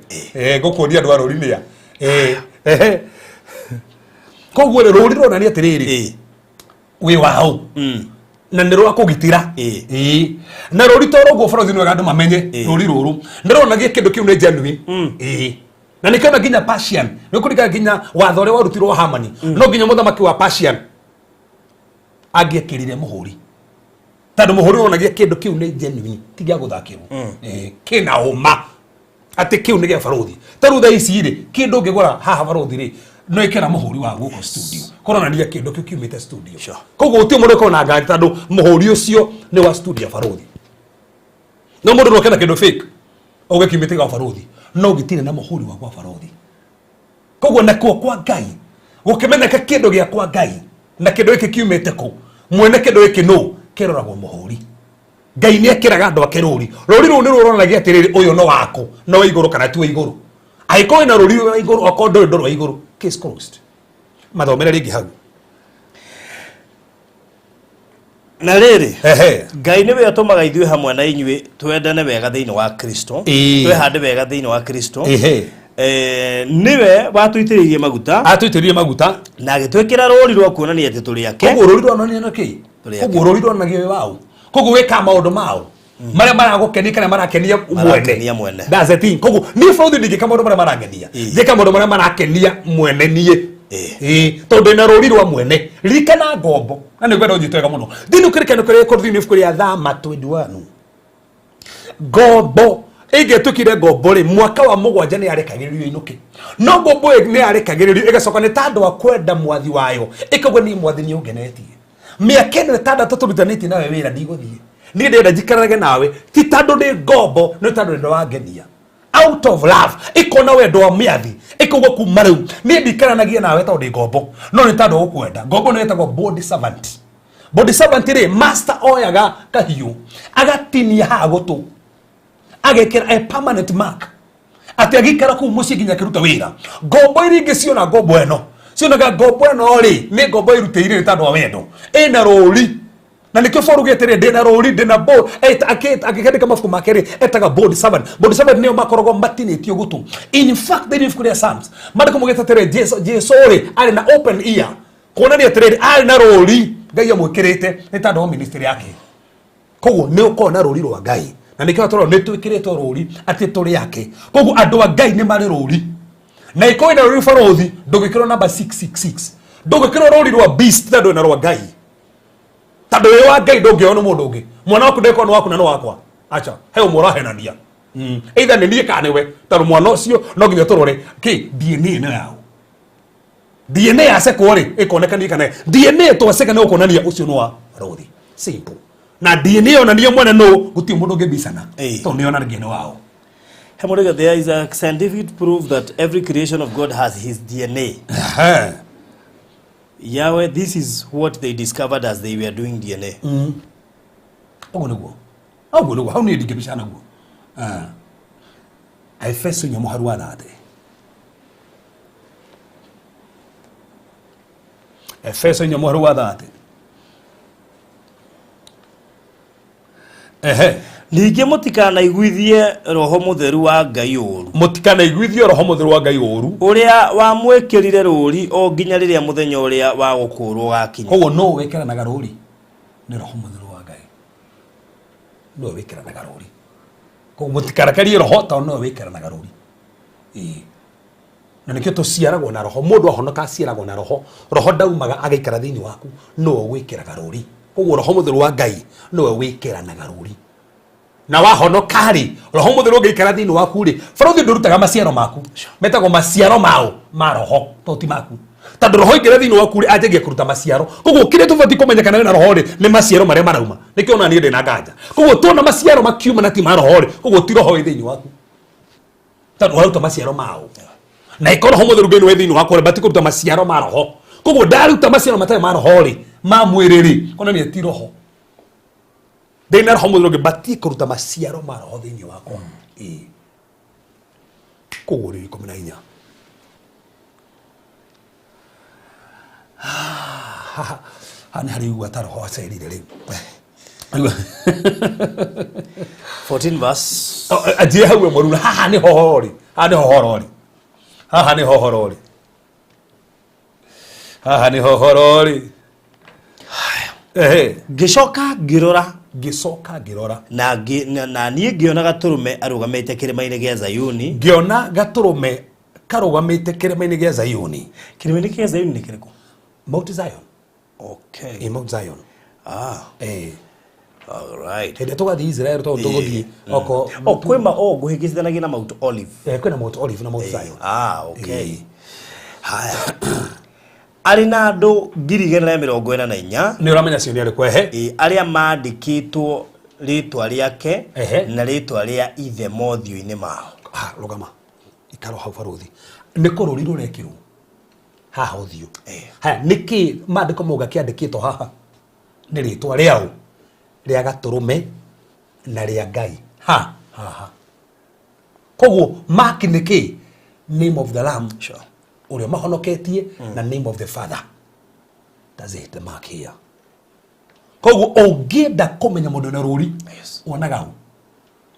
Ngũkuonia andũ a rũri nĩa. Koguo rĩ, rũri rũronania atĩrĩrĩ, wĩ waũ na nĩ rwa kũgitĩra. Ĩ. Ĩ. Na rũri to rũguo, bũrũri nĩ wega andũ mamenye. Ĩ. Rũri rũrũ nĩ ruonagia kĩndũ kĩu nĩ genuine. Ĩ. Na nĩkĩo ona nginya Persian nĩ kũringana nginya watho ũrĩa warutirwo wa Hamani, no nginya mũthamaki wa Persian angĩekĩrire mũhũri, tondũ mũhũri wonagia kĩndũ kĩu nĩ genuine, ti gĩa gũthakĩrwo. Kĩna ũma atĩ kĩu nĩ gĩa barũthi. Ta rĩu thaa ici rĩ, kĩndũ ũngĩgũra haha barũthi rĩ, no ĩkĩra mũhũri wa gũkũ studio kũronania kĩndũ kĩu kiumĩte studio. Sure. Koguo gũtirĩ mũndũ ũkorwo na nganja tondũ mũhũri ũcio nĩ wa studio ya barũthi. No mũndũ no kena kĩndũ fake ũge kiumĩte gwa barũthi, no gĩtirĩ na mũhũri wa gwa barũthi. Koguo nakuo kwa Ngai gũkĩmenyeka kĩndũ gĩa kwa Ngai na kĩndũ gĩkĩ kiumĩte kũ, mwene kĩndũ gĩkĩ nũ, kĩroragwo mũhũri. Ngai nĩ ekĩraga andũ ake rũri. Rũri rũu nĩ rũronanagia atĩrĩrĩ, ũyũ no waku, no wa igũrũ kana ti wa igũrũ. Angĩkorwo wĩna rũri rwa igũrũ, okorwo ndũrĩ ndũrĩ wa igũrũ, case closed. Mathomere rĩngĩ hau. Na rĩrĩ, Ehe. Ngai nĩwe ũtũmaga ithuĩ hamwe na inyuĩ twendane wega thĩinĩ wa Kristo. Ĩĩ. Twĩhande wega thĩinĩ wa Kristo. Ehe. Niwe watũitĩrĩirie maguta. Atũitĩrĩrie maguta. Na agĩtwĩkĩra rũũri rwa kuonania atĩ tũrĩ ake. Koguo rũũri rwonania na kĩ? Tũrĩ ake. Koguo rũũri rwonanagia wĩ waũ. Koguo wĩkaga maũndũ mao marĩa maragũkenia kana marakenia mwene. Marakenia mwene. That's the thing. Koguo niĩ bũrũri ndingĩka maũndũ marĩa marangenia, njĩka maũndũ marĩa marakenia mwene niĩ. Ĩĩ, tondũ ndĩna rũũri rwa mwene. Ririkana ngombo na nĩ ngwenda ũnyite wega mũno. Thĩinĩ kĩrĩkanĩro kĩrĩa gĩkũrũ, thĩinĩ ibuku rĩa Thama 21, ngombo ĩngĩatuĩkire ngombo rĩ, mwaka wa mũgwanja nĩ yarekagĩrĩrio ĩinũke. No ngombo ĩyo nĩ yarekagĩrĩrio ĩgacoka nĩ tandũ wa kwenda mwathi wayo, ĩkauga niĩ mwathi nĩ ũngenetie, mĩaka ĩno ĩtandatũ tũrutanĩtie nawe wĩra, ndigũthiĩ, niĩ ndĩrenda njikarage nawe, ti tondũ ndĩ ngombo, nĩ tondũ ndĩ wangenia. Out of love, ĩkona wendo wa mĩathi, ĩkauga kuma rĩu niĩ ndikaranagia nawe tondũ ndĩ ngombo, no nĩ tondũ gũkwenda. Ngombo nĩ ĩtagwo bond servant. Bond servant rĩ, master oyaga kahiũ agatinia haha gũtũ, agekĩra a permanent mark atĩ agĩikara kũu mũciĩ nginya akĩruta wĩra. Ngombo iria ingĩ ciona ngombo ĩno, cionaga ngombo ĩno rĩ nĩ ngombo ĩrutĩire nĩ tondũ wa wendo, ĩna rũri. Na nĩkĩo Paul augĩte rĩ, ndĩna rũri, ndĩna bond. Akĩandĩka mabuku make rĩ, etaga bond servant. Bond servant nĩo makoragwo matinĩtio gũtũ. In fact, thĩinĩ ibuku rĩa Psalms, maandĩko maugĩte atĩrĩ, Jesu rĩ arĩ na open ear, kuonania atĩrĩrĩ arĩ na rũri Ngai amwĩkĩrĩte nĩ tondũ wa ministry yake. Koguo nĩ ũkorwo na rũri rwa Ngai, na nĩkĩo tũrona nĩ twĩkĩrĩtwo rũri atĩ tũrĩ ake. Koguo andũ a Ngai nĩ marĩ rũri, na ĩkorwo ĩna rũri barũthi, ndũgĩkĩrwo namba 666, ndũgĩkĩrwo rũri rwa beast, tondũ wĩna rwa Ngai. Tondũ wĩ wa Ngai, ndũngĩoywo nĩ mũndũ ũngĩ. Mwana waku ndegũkorwo nĩ waku na nĩ wakwa, acha he ũmwe ũrahenania. Either nĩ niĩ kana nĩwe, tondũ mwana ũcio no nginya tũrore kĩ DNA ĩno yao. DNA yacekwo rĩ, ĩkonekania kana DNA twaceka nĩ gũkuonania ũcio nĩ wa barũthi. Simple. Na DNA yonania mwene nũ, gũtirĩ mũndũ ũngĩbicana, tondũ nĩ yonanagia nĩ wao. Hemorrhagia, there is a scientific proof that every creation of God has his DNA. Yahweh, this is what they discovered as they were doing DNA. Ũguo nĩguo, ũguo nĩguo, hau niĩ ndingĩbicana naguo. Aefeso 4 mũharu wa 30. Efeso 4 mũharu wa 30. Ehe. Ningĩ mũtikanaiguithie Roho Mũtheru wa Ngai ũũru. Mũtikanaiguithie Roho Mũtheru wa Ngai ũũru. Ũrĩa wamwĩkĩrire rũũri o nginya rĩrĩa mũthenya ũrĩa wa gũkũũrwo ũgakinya. Koguo nũ wĩkĩranaga rũũri? Nĩ Roho Mũtheru wa Ngai. Nĩwe wĩkĩranaga rũũri. Koguo mũtikarakarie Roho, tondũ nĩwe wĩkĩranaga rũũri. Ĩĩ. Na nĩkĩo tũciaragwo na Roho. Mũndũ ahonoka aciaragwo na Roho. Roho ndaumaga agaikara thĩinĩ waku, nĩwe wĩkĩraga rũũri. Koguo Roho Mũtheru wa Ngai nĩwe wĩkĩranaga rũũri. Na wahonoka rĩ, Roho Mũtheru ũngĩikara thĩinĩ waku rĩ, barũthi ndũrutaga maciaro maku. Metagwo maciaro mao ma Roho, to ti maku. Tondũ Roho aingĩra thĩinĩ waku rĩ, anjagia kũruta maciaro. Koguo kĩrĩa tũbatiĩ kũmenya kana wĩna Roho rĩ, nĩ maciaro marĩa marauma. Nĩkĩo ona niĩ ndĩna nganja. Koguo tuona maciaro makiuma na ti ma Roho rĩ, koguo ti Roho wĩ thĩinĩ waku. Tondũ ũraruta maciaro mao. Na ĩkorwo Roho Mũtheru Ngai nĩwe thĩinĩ wakwa rĩ, batiĩ kũruta maciaro ma Roho. Koguo ndaruta maciaro matarĩ ma Roho rĩ, ma mwĩrĩ rĩ, konania ti Roho. Ndĩna Roho Mũtheru ũngĩ, batiĩ kũruta maciaro ma Roho thĩinĩ wakwa. Ĩĩ. Koguo rĩu 14. Haha nĩ harĩ igua ta Roho acerire rĩu. 14 verse. Anjie hau ĩmwe rĩu, haha nĩ hohoro rĩ, haha nĩ hohoro rĩ, haha nĩ hohoro rĩ, haha nĩ hohoro rĩ. Ehe. Ngĩcoka ngĩrora. Ngĩcoka ngĩrora. Na niĩ ngĩona gatũrũme arũgamĩte kĩrĩma-inĩ gĩa Zayuni. Ngĩona gatũrũme karũgamĩte kĩrĩma-inĩ gĩa Zayuni. Kĩrĩma-inĩ kĩa Zayuni nĩ kĩrĩkũ? Mount Zion. Okay. Ĩ Mount Zion. All right. Hĩndĩ tũgathiĩ Israel tondũ tũgũthiĩ oko. Oh, kwĩ ma oh ngũhĩngĩcithanagia na Mount Olive. Kwĩna Mount Olive na Mount Zion. Okay. Haya. Arĩ na andũ 144,000. Nĩ ũramenya cio nĩ arĩkũ, ehe. Arĩa mandĩkĩtwo rĩtwa rĩake na rĩtwa rĩa ithe mothiũ-inĩ mao. Rũgama. Ikaro hau barũthi. Nĩ kũrũri rũrekĩrwo haha ũthiũ. Haya, nĩkĩ maandĩko mauga kĩandĩkĩtwo haha? Nĩ rĩtwa rĩao rĩa gatũrũme na rĩa Ngai. Ha, haha. Koguo mark nĩ kĩ? Name of the Lamb. Ũrĩa mahonoketie na name of the Father. That's it, the mark here. Koguo ũngĩenda kũmenya mũndũ wĩna rũri, wonaga hau.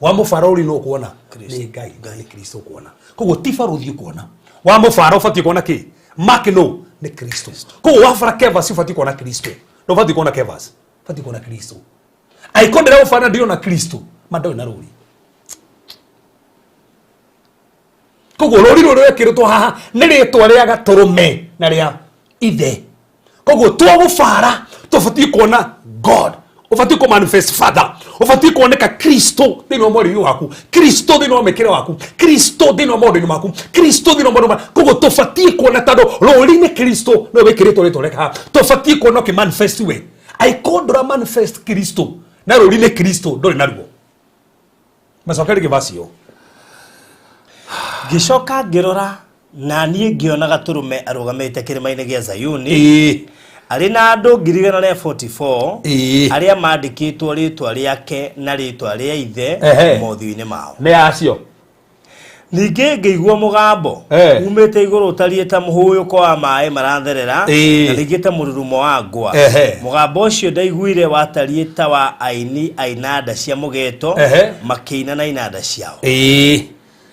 Wa mũbara rũri nũ ũkuona? Nĩ Ngai, nĩ Kristo ũkuona. Koguo ti barũthi ũkuona. Wa mũbara ũbatiĩ kuona kĩ? Mark nũ? Nĩ Kristo. Koguo wabara Kevas ũbatiĩ kuona Kristo. Ndũbatiĩ kuona Kevas, ũbatiĩ kuona Kristo. Angĩkorwo ndĩraũbara ndirona Kristo, ma ndũrĩ na rũri. Koguo rũri rũrũ rwekĩrĩtwo haha nĩ rĩtwa rĩa gatũrũme na rĩa ithe. Koguo twagũbara tũbatiĩ kuona God, ũbatiĩ kũ manifest Father, ũbatiĩ kuoneka Kristo thĩinĩ wa mwarĩrie waku, Kristo thĩinĩ wa mĩkĩre waku, Kristo thĩinĩ wa maũndũ-inĩ maku, Kristo thĩinĩ wa maũndũ maku. Koguo tũbatiĩ kuona, tondũ rũri nĩ Kristo nĩwe wĩkĩrĩtwo rĩtwa rĩake haha, tũbatiĩ kuona ũkĩ manifest we. Angĩkorwo ndũra manifest Kristo na rũri nĩ Kristo, ndũrĩ naruo. Macoke rĩngĩ verse ĩyo. Ngĩcoka ngĩrora, na niĩ ngĩona Gatũrũme arũgamĩte kĩrĩma-inĩ gĩa Zayuni, arĩ na andũ 144,000 arĩa maandĩkĩtwo rĩĩtwa rĩake na rĩĩtwa rĩa Ithe mothiũ-inĩ mao. Nĩ acio. Ningĩ ngĩigua mũgambo umĩte igũrũ ũtariĩ ta mũhũyũko wa maĩ maratherera, na rĩngĩ ta mũrurumo wa ngwa. Mũgambo ũcio ndaiguire watariĩ ta wa aini a inanda cia mũgeeto makĩina na inanda ciao.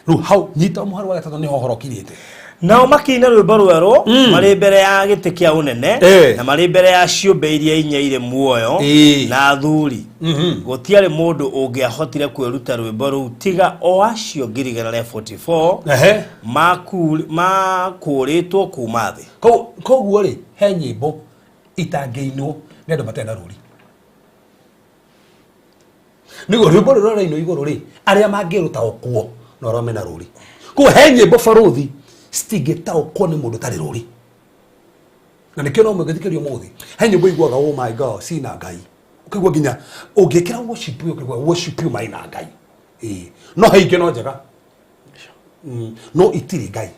Rĩu hau nyita mũhari wa gatatũ nĩho ũhoro ũkinyĩte. Nao makĩina rwĩmbo rwerũ marĩ mbere ya gĩtĩ kĩa ũnene na marĩ mbere ya ciũmbe iria inya irĩ muoyo na athuri. Gũtiarĩ mũndũ ũngĩahotire kwĩruta rwĩmbo rũu tiga o acio 144,000 makũũrĩtwo kuuma thĩ. Koguo rĩ, he nyĩmbo itangĩinwo nĩ andũ matarĩ na rũri. Nĩguo rwĩmbo rũrĩa rũrainwo igũrũ rĩ, arĩa mangĩrũtaũkwo no arĩa mena rũri. Koguo he nyĩmbo barũthi citingĩtaũkwo nĩ mũndũ ũtarĩ rũri. Na nĩkĩo no mũngĩthikĩrĩria ũmũthĩ, he nyĩmbo iguaga oh my God, cina Ngai. Ũkaigua nginya ũngĩkĩra worship ĩyo ũkaigua worship ĩyo marĩ na Ngai. Ĩĩ. No he ingĩ no njega. No itirĩ Ngai.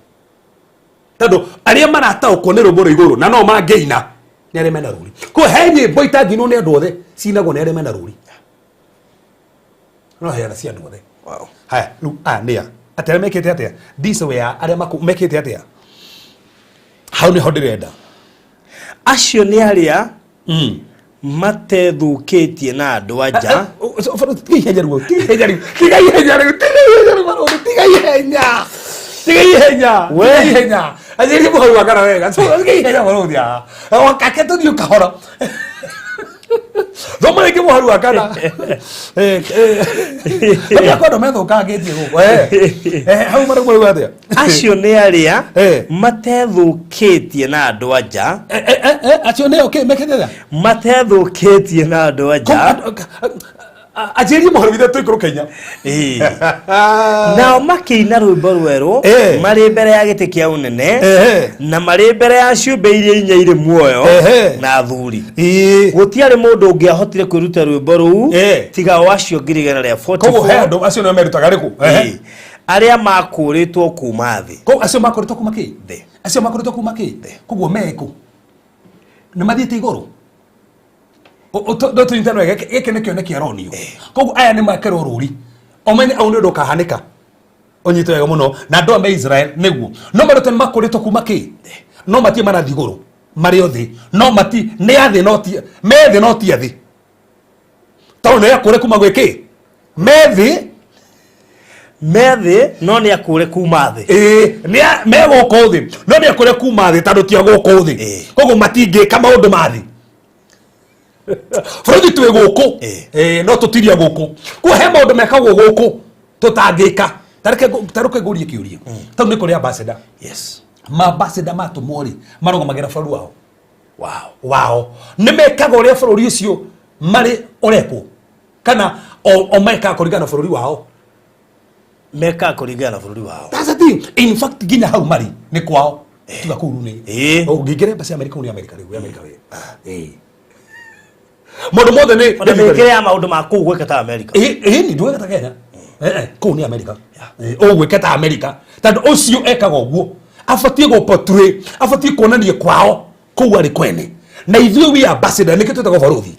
Tondũ arĩa marataũkwo nĩ rwĩmbo rwa igũrũ na no mangĩina nĩ arĩa mena rũri. Koguo he nyĩmbo itangĩinwo nĩ andũ othe, cinagwo nĩ arĩa mena rũri. No heana cia andũ othe. Haya, rĩu aya nĩ a? Atĩ arĩa mekĩte atĩa? These were arĩa mekĩte atĩa? Hau nĩho ndĩrenda. Acio nĩ arĩa matethũkĩtie na andũ a nja. Tiga ihenya rĩu, tiga ihenya rĩu, tiga ihenya rĩu, tiga ihenya rĩu, barũthi, tiga ihenya. Tiga ihenya, tiga ihenya. Anjĩrĩria mũhari wa kana wega. So, tiga ihenya barũthi, ah. Wakake tũthiĩ kahora. Thoma rĩngĩ mũhari wa kana. Nĩ kwenda methũkangĩtie gũkũ. Hau marĩ mũrĩ atĩa? Acio nĩ arĩa matethũkĩtie na andũ a nja. Acio nĩo kĩ mekĩte atĩa? Matethũkĩtie na andũ a nja. Anjĩrĩrie mũhari witũ tũikũrũke inya. Nao makĩina rwĩmbo rwerũ marĩ mbere ya gĩtĩ kĩa ũnene na marĩ mbere ya ciũmbe iria inya irĩ muoyo na athuri. Gũtiarĩ mũndũ ũngĩahotire kwĩruta rwĩmbo rũu tiga o acio 144,000. Koguo he andũ acio nĩo merutaga rĩkũ? Arĩa makũũrĩtwo kuma thĩ. Koguo acio makũũrĩtwo kuma kĩ? Thĩ. Acio makũũrĩtwo kuma kĩ? Koguo mekũ? Nĩ mathiĩte igũrũ? Tũnyitane wega, gĩkĩ nĩ kĩoneki aronio. Koguo aya nĩ makerwo rũri, ũmenye au nĩ ũndũ ũkahanĩka, ũnyite wega mũno. Na andũ aya me Israel nĩguo no marĩte makũrĩtwo kuma kĩ, no matirĩ marathiĩ igũrũ, marĩ o thĩ, no mati nĩ a thĩ, no ti me thĩ, no ti a thĩ, tondũ nĩ akũre kuma gwĩ kĩ me thĩ. Me thĩ no nĩ akũre kuma thĩ. Ĩĩ, me gũkũ thĩ no nĩ akũre kuma thĩ, tondũ ti a gũkũ thĩ. Koguo matingĩka maũndũ ma thĩ. Bũrũri twĩ gũkũ, no tũtiria gũkũ. Koguo he maũndũ mekagwo gũkũ tũtangĩka. Tareke ngũrie kĩũria, tondũ nĩ kũrĩ ambassador. Maambassador matũmwo rĩ, marũgamagĩra bũrũri wao. Wao nĩ mekaga ũrĩa bũrũri ũcio marĩ ũrekwo, kana o mekaga kũringana na bũrũri wao? Mekaga kũringana na bũrũri wao. That's the thing. In fact, nginya hau marĩ nĩ kwao. Tiga kũu rĩu nĩ ũngĩingĩra embassy ya America, kũu nĩ America rĩu, America we. Maũndũ mothe nĩ Ona mĩkĩre ya maũndũ ma kũu gwĩka ta America. Ĩĩ, nĩ ndwĩka ta Kenya. Kũu nĩ America. Ũgwĩka ta America, tondũ ũcio ekaga ũguo abatiĩ gũ portray, abatiĩ kuonania kwao kũu arĩ kwene. Na ithuĩ we ambassador, nĩkĩo twĩtagwo barũthi,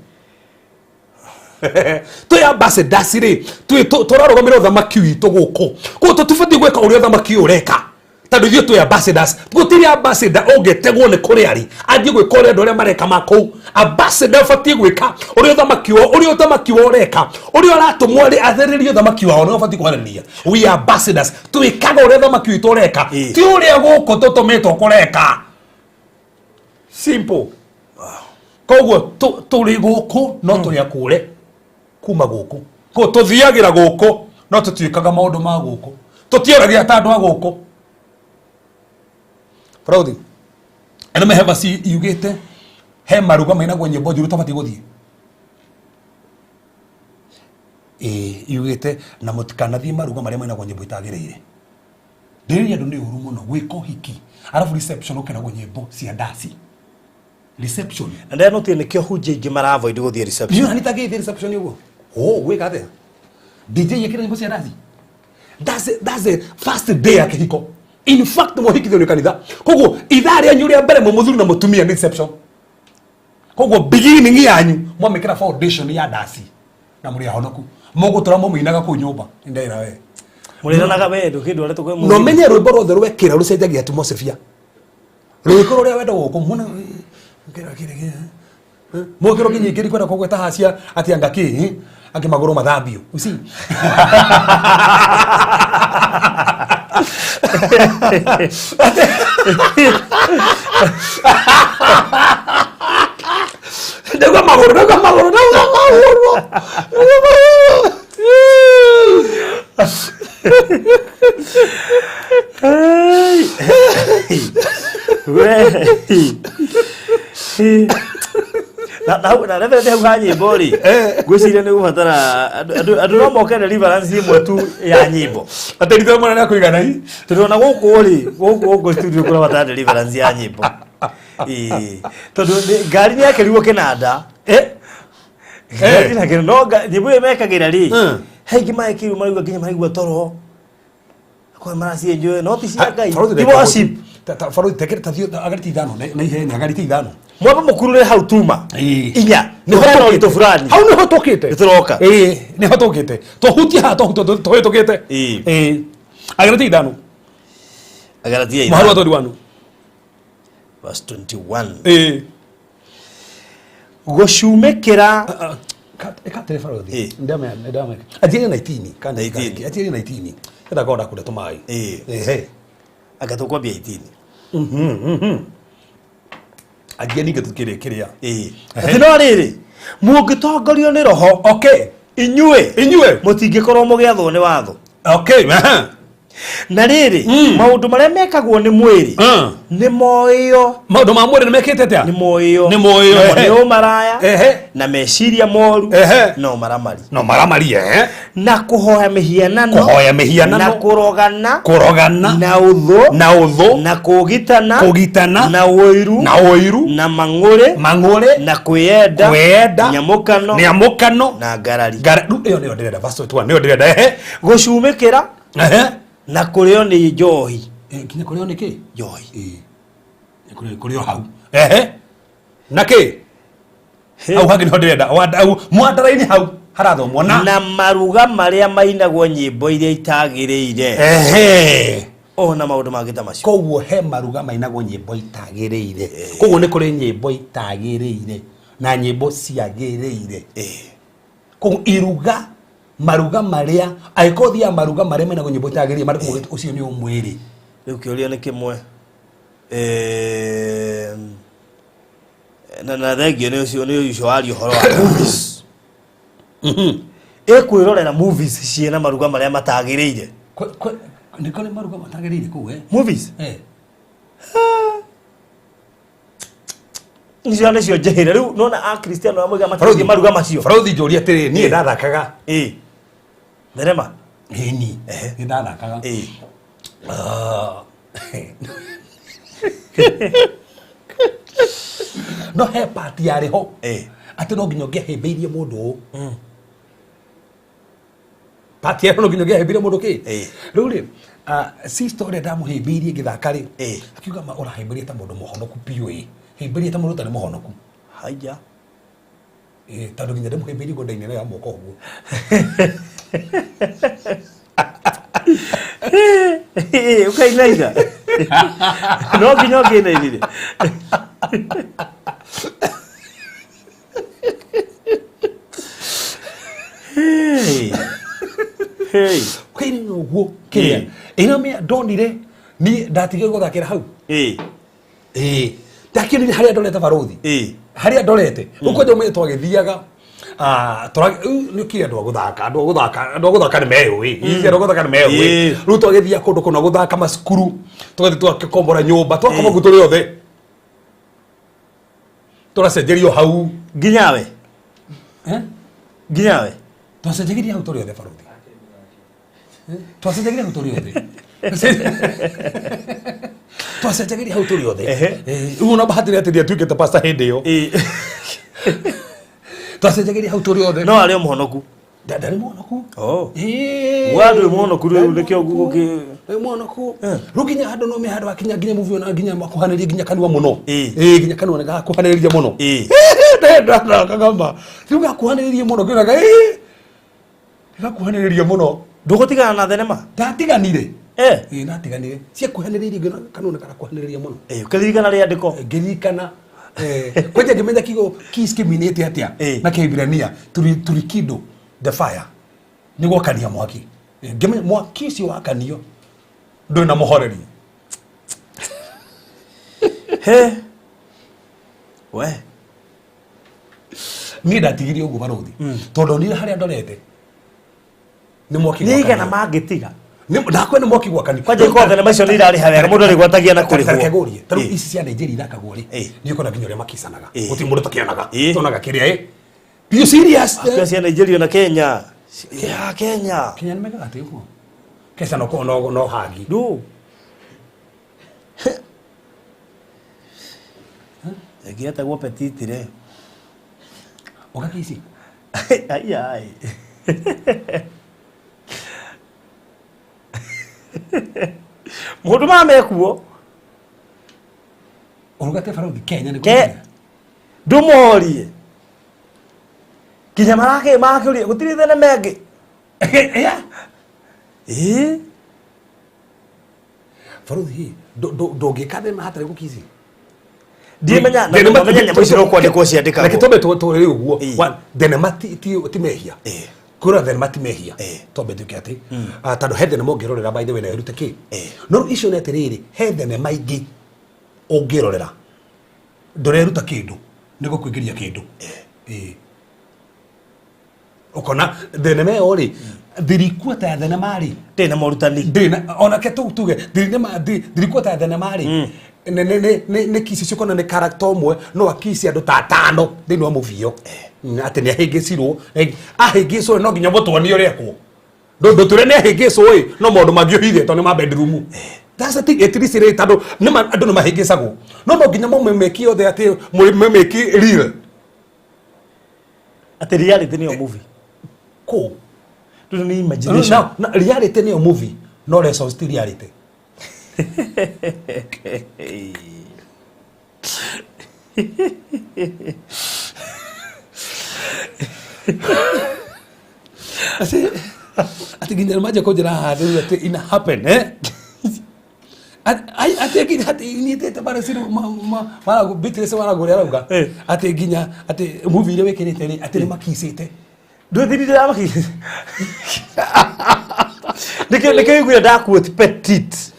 twĩ ambassadors rĩ, tũrarũgamĩrĩra ũthamaki witũ gũkũ. Koguo tũtibatiĩ gwĩka ũrĩa ũthamaki ũyũ ũreka. Tondũ ithuĩ twĩ ambassadors. Gũtirĩ ambassador ũngĩtegwo nĩ kũrĩa arĩ athiĩ gwĩka ũrĩa andũ arĩa mareka ma kũu. Ambassador ũbatiĩ gwĩka ũrĩa ũthamaki wao, ũrĩa ũthamaki wao ũreka, ũrĩa ũratũmwo arĩ atherĩrie ũthamaki wao nĩwe ũbatiĩ kwarĩrĩria. We are ambassadors, twĩkaga ũrĩa ũthamaki witũ ũreka, ti ũrĩa gũkũ tũtũmĩtwo kũreka. Simple. Koguo tũrĩ gũkũ no tũrĩ akũre kuma gũkũ. Koguo tũthiagĩra gũkũ no tũtiĩkaga maũndũ ma gũkũ, tũtiaragia ta andũ a gũkũ. Barũthi ĩno meheva ci yugĩte he maruga mainagwo nyĩmbo njũru tabatiĩ gũthiĩ. Ĩĩ, yugĩte na mũtikanathiĩ maruga marĩa mainagwo nyĩmbo itagĩrĩire. Ndĩrĩria andũ nĩ ũru mũno gwĩka ũhiki arabu reception ũkenagwo nyĩmbo cia ndaci reception. Na ndĩranotire nĩkĩo hunjia ingĩ mara avoid gũthiĩ reception. Niĩ nitagĩthiĩ reception ũguo. Oh, gwĩka atĩa? DJ ĩkĩra nyĩmbo cia ndaci. That's the first day ya kĩhiko. In fact, mũhikithio nĩ kanitha. Koguo ithaa rĩanyu rĩa mbere mwĩ mũthuri na mũtumia nĩ reception. Koguo beginning yanyu mwamĩkĩra foundation ya ndaci na mũrĩ ahonoku. Mũgũtũra mũmĩinaga kũu nyũmba. Nĩndĩra we. Mũrĩranaga we ndũkĩndware tũkwe. Na ũmenye rwĩmbo ruothe rwekĩra rũcenjagia atmosphere. Rwĩko rũrĩa wenda gũkũ muona kĩra kĩra kĩra. Mwĩkĩro kinya ingĩ ndikwenda kũgweta hacia atĩ anga kĩ angĩ magũrũ mathambio. You see? Ndaigua magũrũ, ndaigua magũrũ, ndaigua magũrũ. Ndaigua magũrũ. Na reverend hau ha nyĩmbo rĩ, ngwĩciria nĩ gũbatara andũ no moke deliverance ĩmwe tu ya nyĩmbo. Atĩ ndithe mwana nĩ akũigana i. Tondũ ona gũkũ rĩ, gũkũ studio kũrabatara deliverance ya nyĩmbo. Ĩĩ. Tondũ ngari nĩ yakĩrirwo kĩnanda. Ngari na kĩnanda, no nyĩmbo ĩyo mekagĩra rĩ, he ingĩ marekĩirwo maraigua nginya maraigua toro. Kwa maracienjoy no ti cia Ngai. Ti worship. Barothi tekere ta thiĩ agariti ithano na ihenya agariti ithano. Mwamba mũkurure hau tuma. Inya. Nĩho Hena tũkĩte. ũritũ fulani. Hau nĩho tũkĩte. Nĩtũroka. Ĩĩ, nĩho tũkĩte. Twahutia haha twahutia tũhĩtũkĩte. Ĩĩ. Agariti ithano. Agalatia Mũhari wa ithano. 21. Verse 21. Ĩĩ. Gũcumĩkĩra Ĩkatere barothi. Ĩĩ. Ndame ndame. Anjĩrie 19 kana 19. Anjĩrie 19. Enda korwo ndakũrĩa tũmaĩ. Ĩĩ. Ehe. Anga tũkwambia 18. Anjie ningĩ tũkĩrĩ kĩrĩa. Ĩĩ. Atĩ no rĩrĩ, mũngĩtongorio nĩ roho Okay. inyuĩ Inyuĩ. mũtingĩkorwo mũgĩathwo nĩ watho. Okay. Aha. Na rĩrĩ, maũndũ marĩa mekagwo nĩ mwĩrĩ nĩ moĩo. Maũndũ ma mwĩrĩ nĩ mekĩte atĩa? Nĩ moĩo. Nĩ moĩo, Namo ehe. nĩ ũmaraya Ehe. na meciria moru Ehe. na ũmaramari. No maramari ehe. Na kũhoya mĩhianano. Kũhoya mĩhianano. Na kũrogana. Kũrogana. Na ũthũ. Na ũthũ. Na kũũgitana. Kũũgitana. Na ũiru. Na ũiru. Na mang'ũrĩ. Mang'ũrĩ. Na kwĩyenda. Kwĩyenda. Nyamũkano. Nyamũkano. Na ngarari. Ngara. Rĩu ĩyo nĩyo ndĩrenda verse 21 nĩyo ndĩrenda ehe. Gũcumĩkĩra. Ehe. Na kũrĩo nĩ njohi. Nginya kũrĩo nĩ kĩ? Njohi. Kũrĩo hau. Ehe. Na kĩ? Hau hangĩ nĩho ndĩrenda. Hau mwandara-inĩ hau harathomwo na. Na maruga marĩa mainagwo nyĩmbo iria itagĩrĩire. Ehe. Ona maũndũ mangĩ ta macio. Koguo he maruga mainagwo nyĩmbo itagĩrĩire. Koguo nĩ kũrĩ nyĩmbo itagĩrĩire na nyĩmbo ciagĩrĩire. Koguo iruga maruga marĩa angĩkorwo thiaga maruga marĩa mainagwo nyĩmbo itagĩrĩire marĩkũ ũcio nĩ ũmwĩrĩ. Rĩu kĩũria nĩ kĩmwe. Na thengio nĩ ũcio nĩ ũcio waria ũhoro wa movies. Ĩkwĩrorera movies ciĩna maruga marĩa matagĩrĩire. Nĩ kũrĩ maruga matagĩrĩire kũu eh? Movies? Icio nĩcio njĩhĩre. Rĩu nona Akristiano amwe matingĩ maruga macio. Barothi njũria atĩrĩrĩ, niĩ ndathakaga. Thenema? Ĩni. Nĩ ndathakaga. No he part yarĩ ho. Atĩ no nginya ũngĩahĩmbĩirie mũndũ ũũ. Part yarĩ ho no nginya ũngĩahĩmbĩirie mũndũ kĩ? Rĩu rĩ, sister ũrĩa ndamũhĩmbĩirie ngĩthaka rĩ, akiuga ma ũrahĩmbĩria ta mũndũ mũhonoku biũ ĩ. Hĩmbĩria ta mũndũ ũtarĩ mũhonoku. Haiya. Tondũ nginya ndĩmũhĩmbĩirie ũguo ndainĩra ya moko ũguo. Ũkainaina. No nginya ũngĩnainire. Hey. Hey. Kwĩrĩ ũguo kĩrĩa ĩno mĩa ndonire niĩ ndatigire gũthakĩra hau. Ĩĩ, ndakĩonire harĩa ndorete barũthi. Harĩa ndorete ũkwenda ũmenye twagĩthiaga, rĩu nĩ kĩ andũ a gũthaka, andũ a gũthaka, andũ a gũthaka nĩ meyũĩ. Ici andũ a gũthaka nĩ meyũĩ. Rĩu twagĩthiaga kũndũ kũna gũthaka macukuru, tũgathiĩ tũgakĩkombora nyũmba, twakoma kuu tũrĩ othe, tũracenjerio hau. Nginya we. Eh? Nginya we. Twacenjagĩria hau tũrĩ othe barũthi, twacenjagĩria hau tũrĩ othe, twacenjagĩria hau tũrĩ othe. Rĩu ona bahati nĩ atĩ ndiatuĩkĩte pastor hĩndĩ ĩyo. Twacenjagĩria hau tũrĩ othe. No arĩ o mũhonoku. Ndarĩ mũhonoku. Oh. Ĩĩ. Wa ndũrĩ mũhonoku rĩu nĩkĩo gũkĩ. Ndarĩ mũhonoku. Rĩu nginya handũ no me handũ hakinya nginya movie ona nginya makuhanĩrĩria nginya kanua mũno. Ĩĩ, nginya kanua nĩgakuhanĩrĩria mũno. Ndakagamba rĩu gakuhanĩrĩria mũno ngĩonaga ĩĩ gakuhanĩrĩria mũno. Ndũgũtigana na thenema? Ndatiganire. Ĩĩ, ndatiganire ciakuhanĩrĩirie ngĩona kanua nĩkarakuhanĩrĩria mũno. Ũkĩririkana rĩandĩko? Ngĩririkana, kwanja ngĩmenya kiugo kiss kĩminĩte atĩa na Kĩhibirania turikido the fire, nĩ gwakania mwaki. Ngĩmenya mwaki ũcio wakanio ndũrĩ na mũhoreri. He. We. Niĩ ndatigirie ũguo barũthi tondũ onire harĩa ndorete nĩ mwaki. Nĩ igana gwakanio. Mangĩtiga. Ndakwenda mwaki gwakani. Kwanja ikorwo thenema icio nĩ irarĩha wega, mũndũ arĩgwatagia na kũrĩhwo. Reke ngũrie, ta rĩu ici cia Nigeria ithakagwo rĩ, nĩ ũkona nginya ũrĩa makicanaga, gũtirĩ mũndũ ũtakĩonaga. Tonaga kĩrĩa ĩ. Be serious. Akua cia Nigeria na Kenya. Ya Kenya. Kenya nĩ mekaga atĩ ũguo Kenya no no no hagi. No. Ĩngĩ yetagwo petitire. Ũgakici. Ai ai. Maũndũ maya mekuo. Ũrugate barũthi Kenya nĩ Ke ndũmorie. Nginya marakĩ makĩũria gũtirĩ thenema ĩngĩ. Ĩĩ. Barũthi ndũngĩka thĩna hatarĩ gũkici. Ndiamenya na ndamenya nyamũ icio no kwandĩkwo ciandĩkagwo. Reke twambe tũrĩ ũguo. One, thenema ti mehia. Kwĩrora thenema ti mehia. Twambe tuke atĩ tondũ he thenema ũngĩrorera by the way na ĩrute kĩ. No rĩu icio nĩ atĩrĩrĩ, he thenema ingĩ ũngĩrorera ndũreruta kĩndũ, nĩ gũkũingĩria kĩndũ. Ĩĩ. Ũkona thenema ĩyo rĩ, thirikuota ya thenema rĩ Ndĩrĩ na morutani. Ndĩrĩ na onake tu tuge thirikuota ya thenema rĩ nĩ kici cikona nĩ character ũmwe no akici andũ ta atano thĩinĩ wa movie ĩyo. Atĩ nĩ ahĩngĩcirwo, ahĩngĩcwo no nginya mũtuonie ũrĩa ekwo. Ndũtũre nĩ ahĩngĩcwo ĩ no maũndũ mangĩ ũhithĩtwo nĩ ma bedroom. That's the thing, at least rĩ tondũ nĩ ma andũ nĩ mahĩngĩcagwo no nginya mũmĩmĩki othe atĩ mũmĩmĩki real. Atĩ reality nĩyo movie. Kũ? Rĩu nĩ imagination. No, no, reality nĩyo movie no lessons ti reality. Atĩ nginya manjia kũnjĩra haha rĩu atĩ ina happen eh atĩ nginya atĩ inyitĩte Beatrice Maragu ũrĩa arauga atĩ nginya atĩ movie iria wĩkĩrĩte rĩ atĩ nĩ makicĩte. Ndwĩthirire amaki. Nĩkĩo iguire ndaquote petit.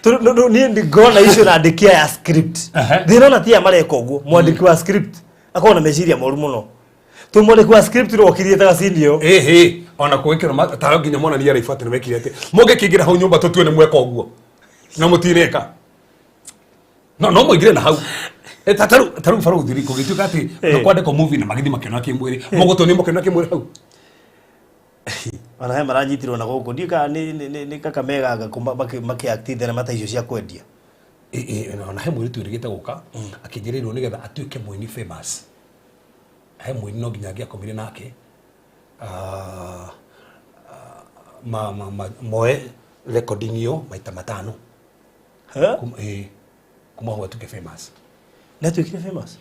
Tondũ niĩ ngona icio na andĩki aya script. Thĩna ona ti aya mareka ũguo, mwandĩki wa script akoragwo na meciria moru mũno. Tondũ mwandĩki wa script nĩwe ũkiriĩtaga scene ĩyo. Ĩhĩ, ona kũgĩkĩrwo taro nginya monania raibu atĩ nĩmekire atĩ mũngĩkĩingĩra hau nyũmba tũtue nĩ mweka ũguo na mũtineka no no mũingĩre na hau. Ta rĩu barũthi rĩ kũgĩtuĩka atĩ nĩ kwandĩkwo movie na magĩthiĩ makĩona kĩmwĩrĩ mũgũtũnia mũkĩona kĩmwĩrĩ hau. Ona he maranyitirwo na gũkũ ndiũĩ kana nĩ Kakamega anga kũ makĩ-act thenema ta icio cia kwendia. Ĩ, ona he mũirĩtu wĩrĩgĩte gũka akĩnjĩrĩirwo nĩgetha atuĩke mũini famous, he mũini no nginya angĩakomire nake, moe recording ĩyo maita matano. Kuma hau atuĩke famous. Nĩ atuĩkire famous?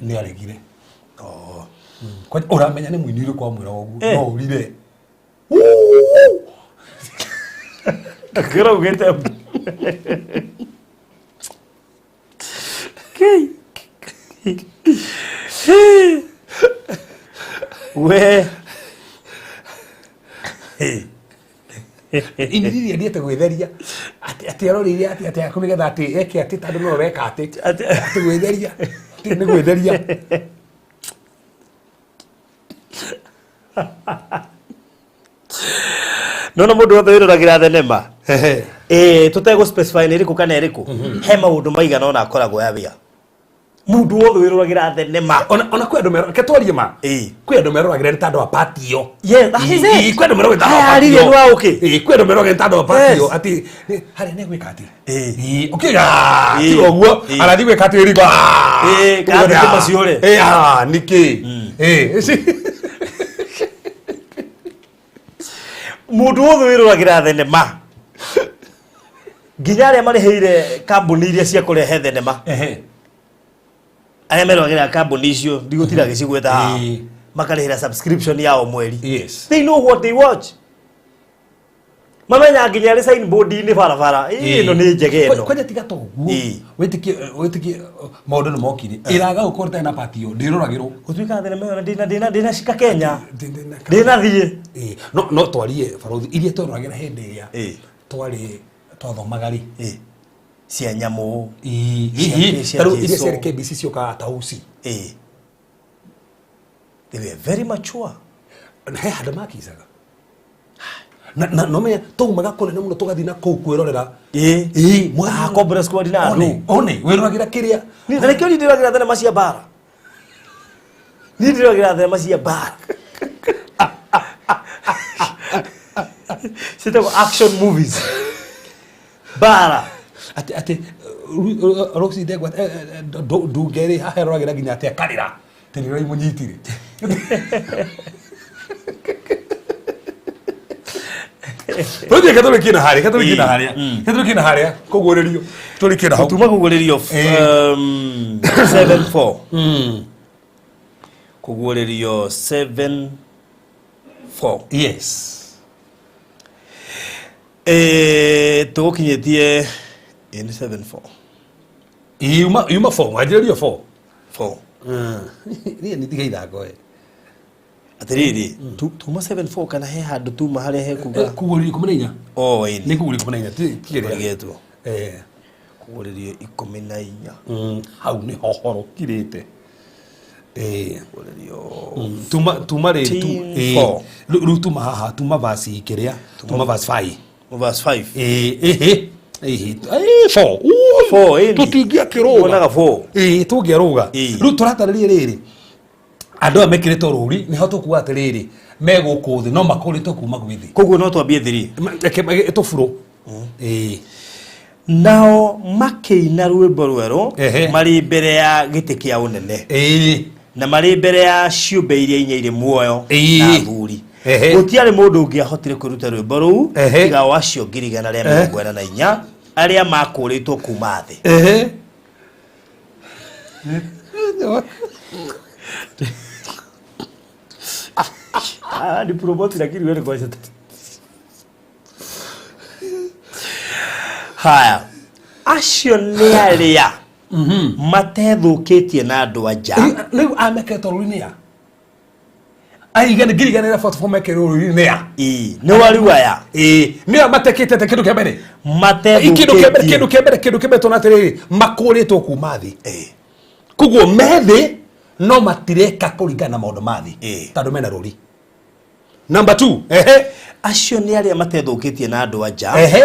Nĩ aregire. Kwanja ũramenya nĩ mũini ũrĩkũ wamwĩra ũguo? No ũrire. Kĩraugĩte Kei. We. Iniriria ndiete gwĩtheria atĩ atĩ aroreirie atĩ atĩ aku nĩgetha atĩ eke atĩ tondũ nĩwe weka atĩ atĩ gwĩtheria atĩ nĩ gwĩtheria. Nona mũndũ wothe wĩroragĩra thenema, Ehe. Tũtegũ specify nĩ ĩrĩkũ kana ĩrĩkũ, he maũndũ maigana ona akoragwo ya wĩa. Mũndũ wothe wĩroragĩra thenema. Ona kwĩ andũ mero ke twarie ma. Ĩĩ. Kwĩ andũ meroragĩra nĩ tandũ a party ĩyo. Yes, that is it. Ĩĩ, kwĩ andũ meroragĩra nĩ tandũ a Haya, party rĩrĩ ĩyo. nĩ wa ũkĩ? Ĩĩ, kwĩ andũ meroragĩra nĩ tandũ a party ĩyo Yes. atĩ harĩa nĩ gwĩka atĩ. Ĩĩ. Ĩĩ, ũkĩga Ĩĩ. tiga ũguo Ĩĩ. arathiĩ gwĩka atĩ riko. Ĩĩ, kana thitima ciũre. Ĩĩ, ah, nĩkĩ? Ĩĩ. Mũndũ wothe wĩroragĩra thenema, nginya arĩa marĩhĩire kambuni iria cia kũrehe thenema, arĩa meroragĩra kambuni icio, ndigũtira gĩcigweta haha, Ĩĩ. makarĩhĩra subscription ya o mweri. Yes. They know what they watch. Mamenya nginya arĩ signboard-inĩ barabara. Ĩĩ, ĩno nĩ njega ĩno. Kwanja tiga to ũguo. Ĩĩ. Wĩtĩkie maũndũ nĩ mokire. Ĩraga gũkorwo ĩtarĩ na party ĩyo ndĩroragĩrwo. Gũtuĩka thenema ĩyo ndĩna cika Kenya. Ndĩnathiĩ. Ĩĩ, no twarie barothi iria tweroragĩra hĩndĩ ĩrĩa Ĩĩ. twarĩ twathomaga rĩ. Ĩĩ. Cia nyamũ. Ĩĩ, Cia ĩĩ, cia ta rĩu iria Jesũ. ciarĩ KBC ciokaga tausi. Ĩĩ. They were very mature. He handũ makicaga. Na no menya taumaga kũnene mũno tũgathiĩ na kũu kwĩrorera. Ĩĩ. Ĩĩ, Ah, Cobra Squad na andũ. One, wĩroragĩra kĩrĩa. Niĩ na nĩkĩo niĩ ndĩroragĩra thenema cia mbara. Niĩ ndĩroragĩra thenema cia mbara. Ciĩtagwo action movies. Mbara. Atĩ Rosie Ndegwa Ndunge rĩ haha ĩroragĩra nginya atĩ akarĩra atĩ nĩ ũraimũnyitire. Tũthiĩ katũrĩkie na harĩa, katũrĩkie na harĩa, katũrĩkie na harĩa, kũguũrĩrio, tũrĩkie na hau. Tuma kũguũrĩrio 7-4. Kũguũrĩrio 7-4. Yes. Tũgũkinyĩtie ĩ nĩ 7-4. Yuma 4, wanjĩrĩrio 4. 4. Niĩ nĩ tiga ithako ĩ. Atĩrĩrĩ, tuma 7-4 kana he handũ tuma harĩa hekuga. Kũguũrĩrio 14. Oh, ĩni. Nĩ kũguũrĩrio 14, ti kĩrĩa. Kũregetwo. Kũguũrĩrio 14. Hau nĩho horo ũkirĩte. Kũguũrĩrio Tuma rĩ, 14. Rĩu tuma haha, tuma verse kĩrĩa, tuma verse 5. Verse 5. Ĩĩ, ĩĩ, ĩĩ, 4. 4, ĩni. Tũtingĩakĩrũga. Wonaga 4. Ĩĩ, tũngĩarũga. Ĩĩ. Rĩu tũratarĩria rĩrĩ. Andũ aya mekĩrĩtwo rũri, nĩho tũkuga atĩrĩrĩ, me gũkũ thĩ, no makũrĩtwo kuma gwĩ thĩ. Koguo no twambie 3. Reke tũburũ. Ĩĩ. Nao makĩina rwĩmbo rwerũ Ehe. marĩ mbere ya gĩtĩ kĩa ũnene. Ĩĩ. Na marĩ mbere ya ciũmbe iria inya irĩ muoyo Ĩĩ. na athuri. Ehe. Gũtiarĩ mũndũ ũngĩahotire kwĩruta rwĩmbo rũu Ehe. tiga o acio 144,000 arĩa makũrĩtwo kuma thĩ. Ehe. Ah, ni promote lakini wewe kwa Haya. Acio nĩ arĩa matethũkĩtie na andũ a nja. Rĩu amekĩrĩtwo rũri nĩ a? Aigana ngiri igana rĩa 44 mekĩrĩtwo rũri nĩ a? Ĩĩ, nĩ wariu aya. Ĩĩ, nĩ a matekĩte atĩ kĩndũ kĩa mbere? Kĩndũ kĩa mbere, kĩndũ Matethũkĩtie. kĩa mbere, kĩndũ kĩa mbere tuona atĩrĩrĩ, makũrĩtwo kuma thĩ. Ĩĩ. Koguo me thĩ no matireka kũringana na maũndũ ma thĩ. Ĩĩ. Tondũ mena rũri. Number 2, ehe. Acio nĩ arĩa matethũkĩtie na andũ a nja. Ehe.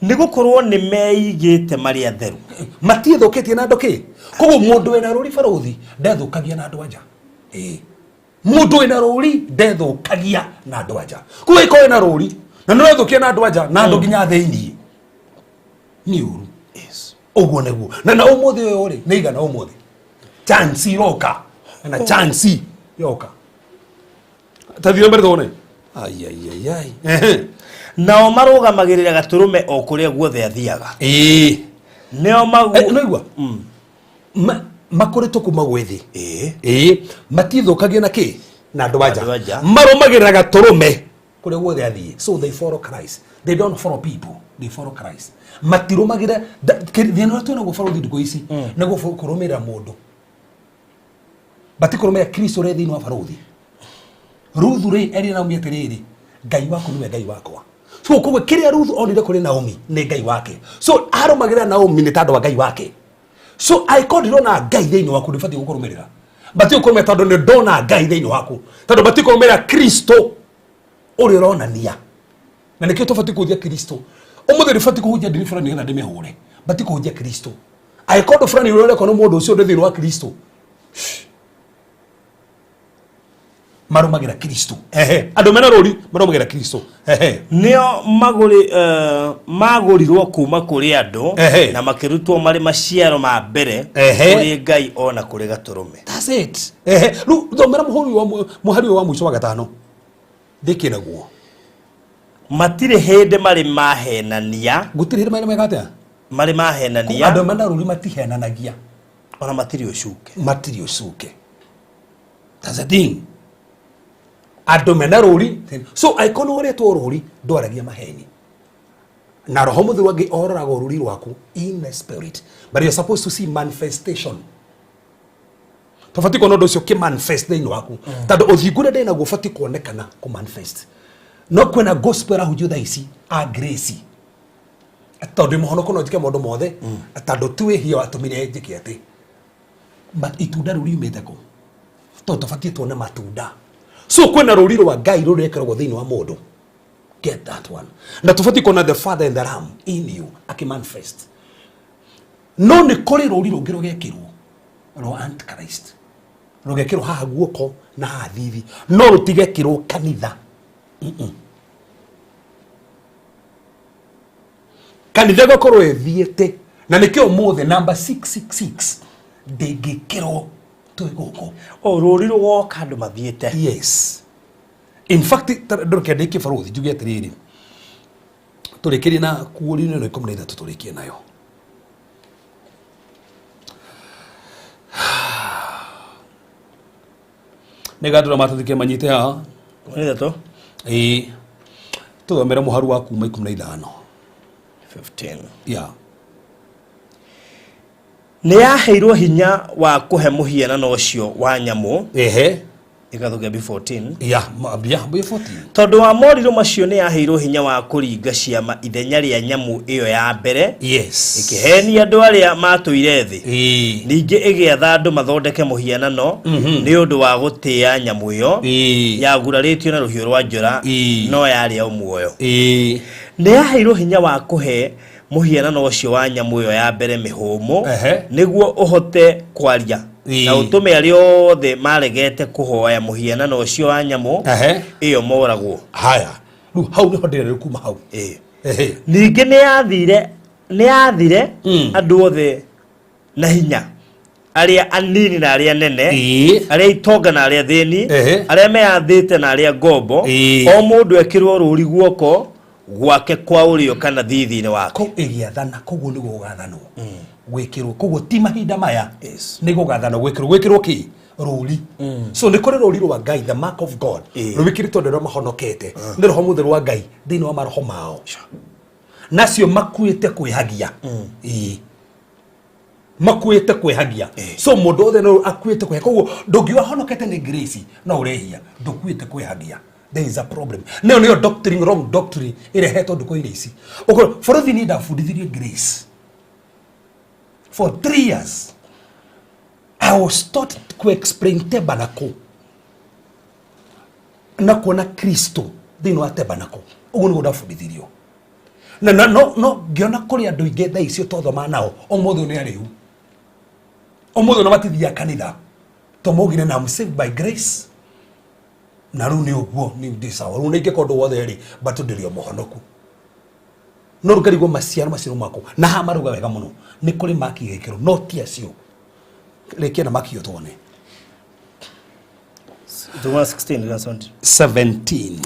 Nĩ gũkorwo nĩ meigĩte marĩ atheru. Matiĩthũkĩtie na andũ kĩ? Koguo mũndũ wĩna rũri barũthi ndethũkagia na andũ a nja. Ĩĩ. Mũndũ wĩna rũri ndethũkagia na andũ a nja. Koguo ĩkorwo wĩna rũri na nĩ ũrethũkia na andũ a nja na andũ nginya thĩiniĩ. Nĩ ũru. Yes. Ũguo nĩguo. Na ũmũthĩ ũyũ rĩ, nĩ igana ũmũthĩ. Chance iroka. Na chance yoka. Tathiĩ mbere tuone. Ai ai ai ai. Ehe. Nao marũgamagĩrĩra gatũrũme o kũrĩa guothe athiaga. Ĩĩ. Nĩo magu Nĩwaigua? Makũrĩtwo kuma gwĩ thĩ. Ĩĩ. Ĩĩ. Matithũkagia na kĩ? Na andũ a Andũ a nja. nja. Marũmagĩrĩra gatũrũme kũrĩa guothe athiĩ. So they follow Christ. They don't follow people. They follow Christ. Matirũmagĩra thĩna ũrĩa twĩnaguo bũrũri ndukũ ici nĩ kũrũmĩrĩra mũndũ. Batikũrũmĩrĩra Kristo ũrĩa thĩinĩ wa barũthi. Ruthu rĩ erire Naomi atĩrĩrĩ, Ngai waku nĩwe Ngai wakwa. So koguo kĩrĩa Ruthu onire kũrĩ Naomi nĩ Ngai wake. So arũmagĩrĩra Naomi nĩ tondũ wa Ngai wake. So angĩkorwo ndirona Ngai thĩinĩ waku ndibatiĩ gũkũrũmĩrĩra. Batiĩ gũkũrũmĩrĩra tondũ nĩ ndona Ngai thĩinĩ waku. Tondũ batiĩ kũrũmĩrĩra Kristo ũrĩa ũronania. Na nĩkĩo tũbatiĩ kũhunjia Kristo. Ũmũthĩ ndibatiĩ kũhunjia ndini fulani nĩgetha ndĩmĩhũre. Batiĩ kũhunjia Kristo. Angĩkorwo ũndũ fulani ũrĩa ũrekwo nĩ mũndũ ũcio ndĩ thĩinĩ wa Kristo, marũmagĩra Kristo. Ehe, andũ mena rũri marũmagĩra Kristo. Ehe. Nĩo magũrirwo kuma kũrĩ andũ na makĩrutwo marĩ maciaro ma mbere kũrĩ Ngai ona kũrĩ Gatũrũme. That's it. Ehe, rĩu thomera mũhari ũyũ wa mũico wa gatano. Ndĩkĩ naguo. Matirĩ hĩndĩ marĩ mahenania. Gũtirĩ hĩndĩ marĩ meka atĩa? Marĩ mahenania. Andũ mena rũri matihenanagia. Ona matirĩ ũcuke. Matirĩ ũcuke. That's the thing. Andũ mena rũri. So angĩkorwo nĩ woretwo rũri ndwaragia maheni. Na roho mũtheru angĩ ororaga rũri rwaku in the spirit. But you're supposed to see manifestation. Tũbatiĩ kuona ũndũ ũcio ũkĩ-manifest thĩinĩ waku. Tondũ ũthingu ũrĩa ndĩ naguo ũbatiĩ kuonekana kũ-manifest. No kwĩna gospel ĩrahunjio thaa ici a grace. Tondũ ndĩ mũhonoku no njĩke maũndũ mothe. Tondũ ti wĩhia watũmire njĩke atĩ. But itunda rĩu riumĩte kũ? Tondũ tũbatiĩ tuone matunda. So kwĩna rũri rwa Ngai rũrĩa rwĩkĩragwo thĩinĩ wa mũndũ. Get that one. Na tũbatiĩ kuona the Father and the Lamb in you akĩ-manifest. No nĩ kũrĩ rũri rũngĩ rũgekĩrwo rwa Antichrist. Rũgekĩrwo haha guoko na haha thithi. No rũtigekĩrwo kanitha. Kanitha ĩgakorwo ĩthiĩte. Na nĩkĩo ũmũthĩ number 666 ndĩngĩkĩrwo twĩ gũkũ. O rũri rũgoka andũ mathiĩte. Yes. In fact, ndũreke ndĩkie barũthi njuge atĩrĩrĩ. Tũrĩkĩrie na kuũri-inĩ ĩno 13 tũrĩkie nayo. Nĩ gandũra matũthike manyite haha. 13? Ĩĩ. Tũthomere mũharu wa kuma 15. 15. Yeah. Nĩ yaheirwo hinya wa kũhe mũhianano ũcio wa nyamũ. Ehe. Ĩgathũkia B14. Yeah, yeah, B14. Tondũ wa morirũ macio nĩ yaheirwo hinya wa kũringa ciama ithenya rĩa nyamũ ĩyo ya mbere. Yes. Ĩkĩhenia andũ arĩa matũire thĩ. Ningĩ ĩgĩatha andũ mathondeke mũhianano nĩ ũndũ wa gũtĩĩa nyamũ ĩyo yagurarĩtio na rũhiũ rwa njora no yarĩ o muoyo. Nĩ yaheirwo hinya wa kũhe mũhianano ũcio wa nyamũ ĩyo ya mbere mĩhũmũ nĩguo ũhote kwaria na ũtũme arĩa othe maregete kũhoya mũhianano ũcio wa nyamũ ĩyo moragwo. Haya, rĩu hau nĩho ndĩrenda kuma hau. Ningĩ nĩ yathire andũ othe na hinya arĩa anini na arĩa nene, arĩa itonga na arĩa thĩni, arĩa meyathĩte na arĩa ngombo, o mũndũ ekĩrwo rũri guoko gwake kwa ũrĩo kana thithi-inĩ wake. Kũ ĩgĩathana, koguo nĩguo gũgathanwo. Gwĩkĩrwo, koguo ti mahinda maya. Nĩ gũgathanwo gwĩkĩrwo, gwĩkĩrwo kĩ? Rũri. So nĩ kũrĩ rũri rwa Ngai, the mark of God. Rwĩkĩrĩtwo andũ arĩa mahonokete. Nĩ roho mũtheru wa Ngai thĩinĩ wa maroho mao. Nacio makuĩte kwĩhagia. Makuĩte kwĩhagia. So mũndũ othe no akuĩte kwĩhagia. Koguo ndũngiuga honokete nĩ grace, no ũrehia. Ndũkuĩte kwĩhagia. There is a problem. Nĩyo nĩyo doctrine, wrong doctrine ĩrehetwo ndukũ-inĩ ici. Ũkorwo bũrũri niĩ ndabundithirie grace for 3 years. I was taught to explain tabernacle na kuona Kristo thĩinĩ wa tabernacle. Ũguo nĩguo ndabundithirio. Na, na, no, no ngĩona kũrĩ andũ aingĩ thaa icio twathoma nao ũmũthĩ nĩ arĩu. Ũmũthĩ no matithiaga kanitha. Tũmaugire na I'm saved by grace. Na rĩu nĩ ũguo, nĩ ndĩ sawa. Rĩu nĩingĩka ũndũ wothe rĩ, but ndĩrĩ o mũhonoku. No rĩu ngarigwo maciaro macio makũ. Na haha marauga wega mũno. Nĩ kũrĩ maki gĩkĩro, no ti acio. Rĩkia na maki ĩyo tuone. 16, 17. 17.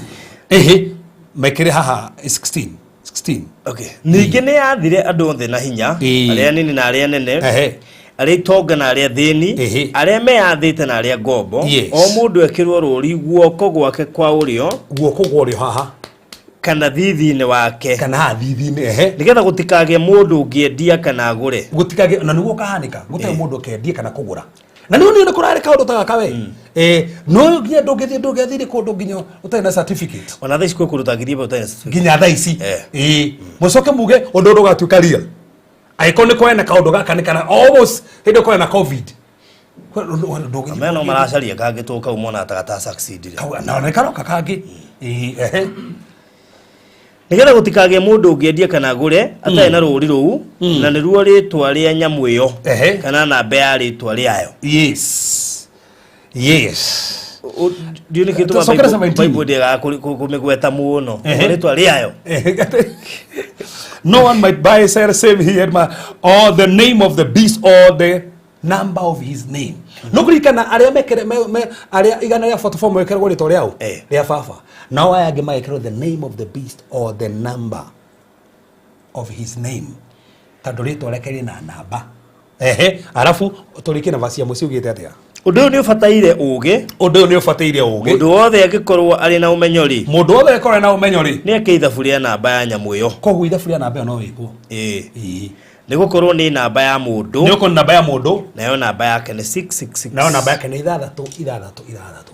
Ehe, mekĩre haha 16. 16. Okay. Ningĩ nĩ yathire andũ othe na hinya, arĩa anini na arĩa nene, arĩa itonga na arĩa thĩni, arĩa meyathĩte na arĩa ngombo, o mũndũ ekĩrwo rũri guoko gwake kwa ũrĩo, guoko kwa ũrĩo haha, Kana thithi-inĩ wake. Kana haha thithi-inĩ, ehe. Nĩgetha gũtikagĩe mũndũ ũngĩendia kana agũre. Gũtikagĩe, na nĩguo ũkahanĩka, gũtarĩ mũndũ ũkendie kana kũgũra. Na nĩ nĩ kũrarĩ kaũndũ ta gaka we. No nginya ndũngĩthiĩ, ndũngĩathire kũndũ nginya ũtarĩ na certificate. Ona thaa ici kwĩ kũndũ ũtangĩthiĩ ũtarĩ na certificate. Nginya thaa ici. Mũcoke muge ũndũ ũndũ ũgatuĩka real. Angĩkorwo nĩ kũrĩ na kaũndũ gaka nĩ kana almost hĩndĩ kũrĩ na COVID. Amea no maracaria kangĩ tũ kau mona ta gata succeed. Na nĩ karoka kangĩ. Ehe. Nĩgetha gũtikagĩe mũndũ ũngĩendia kana agũre atarĩ na rũũri rũu, na nĩruo rĩtwa rĩa nyamũ ĩyo kana namba ya rĩtwa rĩayo. Yes. Yes. Ndiũ nĩkĩ tũma Tũcokere 17. Bible ndĩagaga kũmĩgweta mũno rĩtwa rĩayo. No one might buy, sell, save he had my, or the name of the beast or the number of his name. No kuririkana arĩa mekere me arĩa igana rĩa 44 mekĩragwo rĩtwa rĩao rĩa baba, nao aya angĩ magekĩrwo the name of the beast or the number of his name, tondũ rĩtwa rĩake rĩna namba. Ehe, arabu tũrĩkie na verse ya mũciĩ ugĩte atĩa? Ũndũ ũyũ nĩ ũbataire ũũgĩ. Ũndũ ũyũ nĩ ũbataire ũũgĩ. Mũndũ wothe angĩkorwo arĩ na ũmenyo rĩ, mũndũ wothe angĩkorwo arĩ na ũmenyo rĩ, nĩ eke ithabu rĩa namba ya nyamũ ĩyo. Koguo ithabu rĩa namba ĩyo no wĩkwo. Nĩ gũkorwo nĩ namba ya mũndũ. Nĩ gũkorwo nĩ namba ya mũndũ. Nayo namba yake nĩ 666. Nayo namba yake nĩ ithathatũ, ithathatũ, ithathatũ.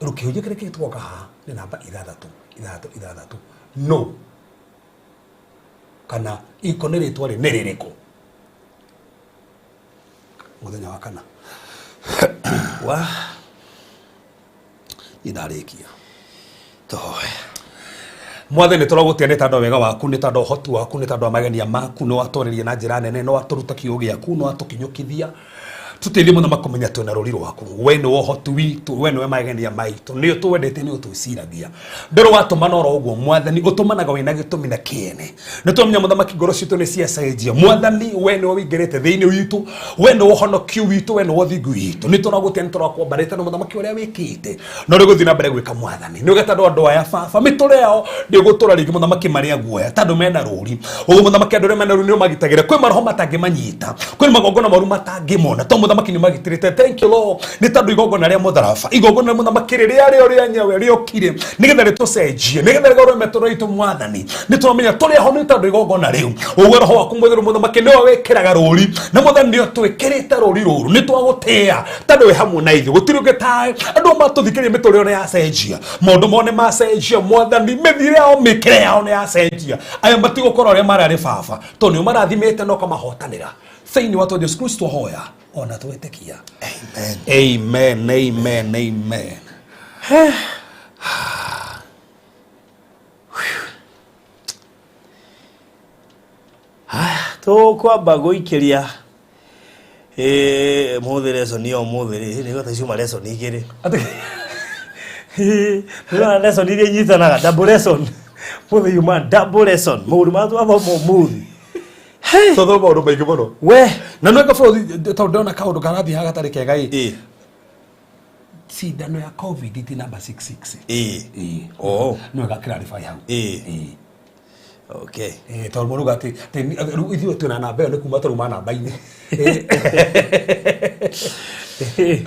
Rĩu kĩhunjio kĩrĩa kĩgĩtwoka haha nĩ namba ithathatũ, ithathatũ, ithathatũ. No. Kana iko nĩ rĩtwa rĩ, nĩ rĩrĩkũ? Mũthenya wa kana. Wa. Niĩ ndarĩkia. Tũhoe. Mwathani, nĩ tũragũtĩa nĩ tondũ wa wega waku, nĩ tondũ wa ũhoti waku, nĩ tondũ wa magenia maku, nĩ watwarĩria na njĩra nene, nĩ watũruta kiugo gĩaku, nĩ watũkinyũkithia. Tũteithie mũno makũmenya twĩna rũri rwaku. We nĩwe ũhoti witũ, we nĩwe magenia maitũ, nĩ ũtwendete, nĩ ũtwĩciragia. Ndũrĩ watũmana oro ũguo Mwathani, ũtũmanaga wĩna gĩtũmi na kĩene. Nĩ twamenya Mũthamaki ngoro citũ nĩ ciacenjia. Mwathani, we nĩwe ũingĩrĩte thĩinĩ witũ, we nĩwe ũhonokio witũ, we nĩwe ũthingu witũ. Nĩ tũragũtĩa, nĩ tũrakwambarĩte na Mũthamaki ũrĩa wĩkĩte. No rĩu gũthiĩ na mbere gwĩka Mwathani. Nĩ ũgeta andũ aya baba, mĩtũrĩre yao ndĩgũtũra rĩngĩ Mũthamaki marĩ aguoya, tondũ mena rũri. Ũguo Mũthamaki andũ arĩa mena rũri nĩ ũmagitagĩra. Kwĩ maroho matangĩmanyita, kwĩ magongona moru matangĩmona, tondũ Mũthamaki nĩ ũmagitĩrĩte. Thank you Lord. Nĩ tondũ igongona rĩa mũtharaba, igongona rĩa Mũthamaki rĩrĩa rĩo rĩa nyawe rĩokire nĩgetha rĩtũcenjie, nĩgetha rĩgarũre mĩtũrĩre itũ Mwathani. Nĩ tũramenya tũrĩ aho nĩ tondũ igongona rĩu. Ũguo roho waku mũtheru Mũthamaki nĩwe wĩkĩraga rũri, na Mwathani nĩ ũtwĩkĩrĩte rũri rũrũ. Nĩ twagũtĩĩa tondũ wĩ hamwe na ithuĩ, gũtirĩ ũngĩ tawe. Andũ matũthikĩrĩria mĩtũrĩre nĩ yacenjia, maũndũ mao nĩ macenjia Mwathani, mĩthiĩre yao, mĩkĩre yao nĩ yacenjia. Aya matigũkorwo arĩa mararĩ baba, tondũ nĩ ũmarathimĩte na ũkamahotanĩra. Thĩinĩ wa Jesu Kristo hoya ona twĩtĩkia. Amen. Amen, amen, amen. Tũkwamba gũikĩria mũthĩ lesson ya ũmũthĩ rĩ, nĩ gwata ciuma lesson igĩrĩ. Nĩũrona lesson iria inyitanaga, double lesson. Mũthĩ yuma double lesson. Maũndũ marĩa twathoma ũmũthĩ. Twathoma maũndũ maingĩ mũno. We. Na nĩ bũrũri tondũ ndĩrona kaũndũ karathiĩ haha gatarĩ kega ĩ. Cindano ya COVID ti namba 66. Oh. Nĩ wega clarify hau. Okay. Tondũ mũrauga atĩ rĩu ithuĩ twĩna namba ĩyo nĩ kuma tũrauma namba-inĩ.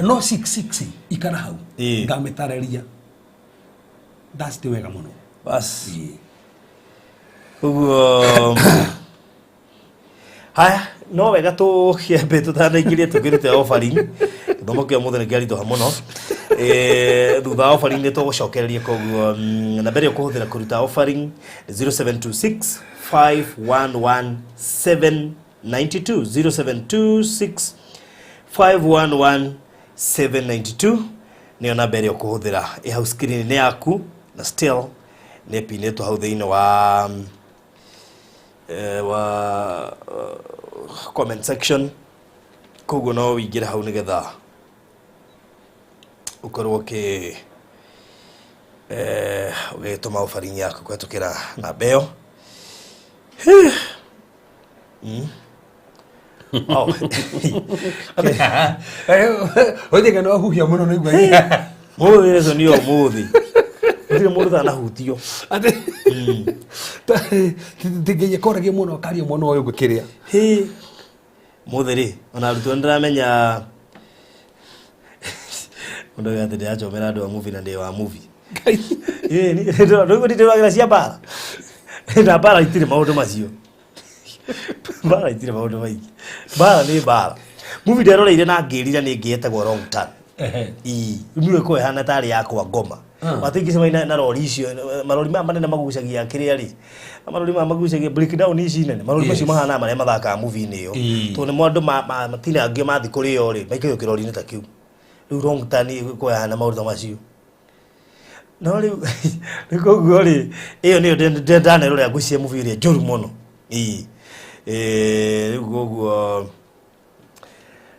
No 66 ikara hau. Ngamĩtarĩria. That's ti wega mũno. Bas. Ũguo haya no wega tũkĩambe tũtanaingĩrie tũkĩrute offering. Gĩthomo kĩa ũmũthĩ nĩ kĩaritũha mũno. Thutha wa offering nĩ tũgũcokereria, koguo namba ĩrĩa ũkũhũthĩra kũruta offering 0726 511 792, 0726 511 792 nĩyo namba ĩrĩa ũkũhũthĩra ĩ hau screen-inĩ yaku, na still nĩ ĩpinĩtwo hau thĩinĩ wa wa comment section, koguo no ũingĩre hau nĩgetha ũkorwo ũkĩ ũgĩtũma offering yaku kũhetũkĩra namba ĩyo. Oh. Oige nĩ wahuhia mũno nĩ igua. Mũthĩ lesson ya ũmũthĩ gũtirĩ mũndũ ũtanahutio. Atĩ ndingĩiye koragia mũno karia mwana ũyũ ngũkĩrĩa. Hĩ. Mũthĩ rĩ, ona arutwo nĩ ndĩramenya mũndũ auga atĩ ndĩrachomera andũ a movie na ndĩ wa movie. Ĩĩ rĩu ndĩragĩra cia mbara na mbara itirĩ maũndũ macio, mbara itirĩ maũndũ maingĩ, mbara nĩ mbara. Movie nderoreire na ngĩrira nĩ ĩngĩ yetagwo Wrong Turn. Ii niwe ko ĩhana tarĩ yakwa ngoma. Watingĩcemania na rori icio, marori maya manene magucagia kĩrĩa rĩ, marori maya magucagia breakdown ici nene, marori macio mahana marĩa mathakaga movie-inĩ ĩyo. Tondũ nĩmo andũ matinangio mathiĩ kũrĩo rĩ, maikagio kĩrori-inĩ ta kĩu. Rĩu Wrong Turn ĩkoragwo ĩhana maũndũ ta macio. No rĩu rĩu koguo rĩ, ĩyo nĩyo ndanerorera ngwĩciria movie ĩrĩa njũru mũno. Ii rĩu koguo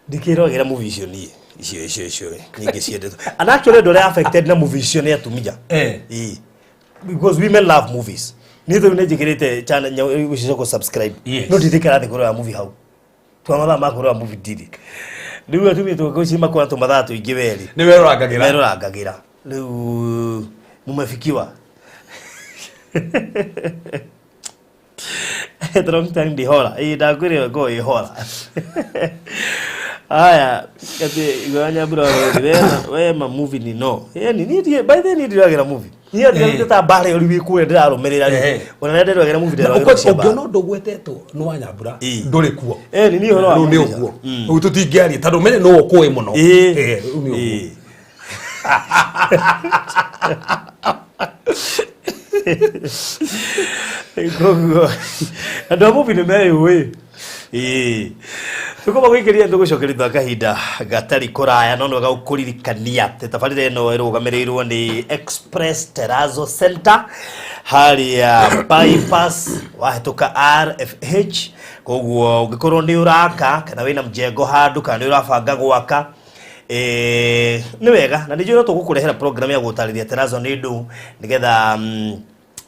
ndikĩrogera movie icio niĩ, icio icio icio nyingĩ ciendetwo. And actually andũ arĩa affected na movie icio nĩ atumia. Ii because women love movies. Niĩ rĩu nĩ njĩkĩrĩte channel icio cia kũ-subscribe. No ndithikara thĩ kũrora movie hau. Twa mathaa ma kũrora movie ndirĩ. Rĩu atumia tũgĩciria makona tũmathaa tũingĩ werĩ. Nĩ werorangagĩra. Merorangagĩra. Rĩu mumefikiwa. The Wrong Turn ndi hora. Ĩĩ ndakwĩra ĩyo ĩkoragwo ĩ hora. Aya, atĩ igũrũ nyambura we ma movie ni no. Yaani niĩ by the way niĩ ndiragĩra movie. Niĩ ndirarute ta mbara ĩyo rĩu ĩ kũrĩa ndĩrarũmĩrĩra rĩ. Ona rĩrĩa ndĩragĩra movie ndĩragĩra cia mbara. Ũngĩona ũndũ ũgwetetwo nĩ wa Nyambura ndũrĩ kuo. Ni niĩ ũhoro wa Rĩu nĩ movie. ũguo. Rĩu tũtingĩaria tondũ menye nũ ũkũĩ mũno. Rĩu nĩ ũguo. Koguo andũ a movie nĩ meyũĩ. Ĩĩ tũkoma gũikĩria tũgũcokeria thutha wa kahinda gatarĩ kũraya, no nĩ wega gũkũririkania atĩ tabarĩra ĩno ĩrũgamĩrĩirwo nĩ Express Terrazzo Center harĩa bypass wahĩtũka RFH. Koguo ũngĩkorwo nĩ ũraka kana wĩna mjengo handũ kana nĩ ũrabanga gwaka, nĩ wega na nĩ njũĩ no tũgũkũrehera program ya gũtarĩria terrazzo nĩ ndũ, nĩgetha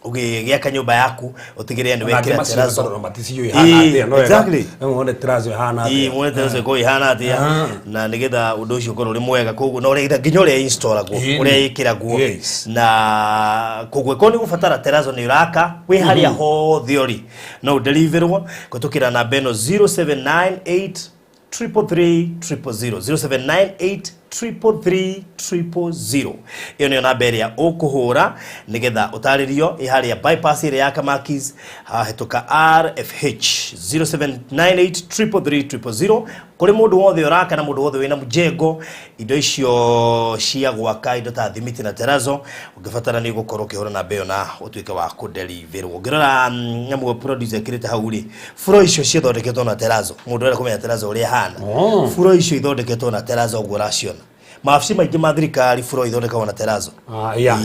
ũgĩgĩaka nyũmba yaku ũtigĩrĩre nĩ wekĩra terrazzo. Tondũ maticiũĩ ihana atĩa, no wega. Rĩu wone terrazzo ihana atĩa. Ĩĩ, wone terrazzo ĩkorwo ĩhana atĩa. Na nĩgetha ũndũ ũcio ũkorwo ũrĩ mwega. Koguo na ũrĩa nginya ũrĩa installagwo, ũrĩa ĩkĩragwo. Na koguo ĩkorwo nĩ ũgũbatara terrazzo nĩ ũraka wĩ harĩa hothe ũrĩ, no ũdeliverwo kũhĩtũkĩra namba ĩno 0798 333 000, 0798 333 000. Ĩyo nĩyo namba ĩrĩa ũkũhũra nĩgetha ũtarĩrio ĩ harĩa bypass ĩrĩa ya Kamakis hahĩtũka RFH, 0798 333 000. Kũrĩ mũndũ wothe ũraka na mũndũ wothe wĩna mjengo, indo icio cia gwaka, indo ta thimiti na terrazzo, ũngĩbatara nĩ ũgũkorwo ũkĩhũra namba ĩyo na ũtuĩke wa kũdeliverwo. Ũngĩrora nyamũ producer ĩkĩrĩte hau rĩ, floor icio ciathondeketwo na terrazzo. Mũndũ ũrenda kũmenya terrazzo ũrĩa ĩhana, floor icio ithondeketwo na terrazzo ũguo ũraciona. Mawabici maingĩ ma thirikari floor ithondekagwo na terrazzo. Ah, yeah,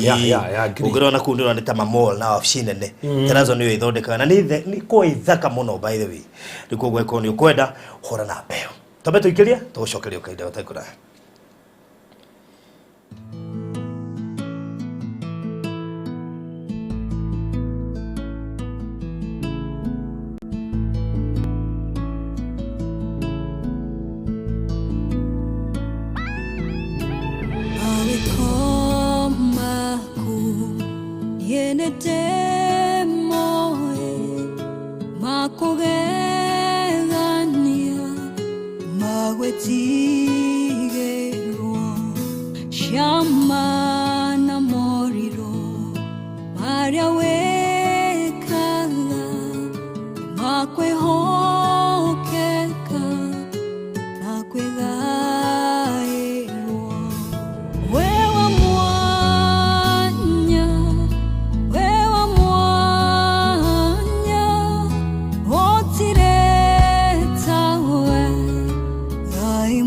agree. Ũngĩrora kũu ndĩrona nĩ ta ma-mall na wabici nene, terrazzo nĩyo ĩthondekaga na nĩ ĩkoragwo ĩ thaka mũno by the way. Rĩu koguo angĩkorwo nĩ ũkwenda, hũra namba ĩyo. Twambe tũikĩrie, tũgũcokeria o kahinda gatarĩ kũraya. Mawĩko niĩ nĩndĩmoĩ makũgegania magwĩtigĩrwo ciama na morirũ marĩa wĩkaga makwĩhokeka na kwĩgaĩrwo. We wa mwanya, we wa mwanya, gũtirĩ tawe, Ngai.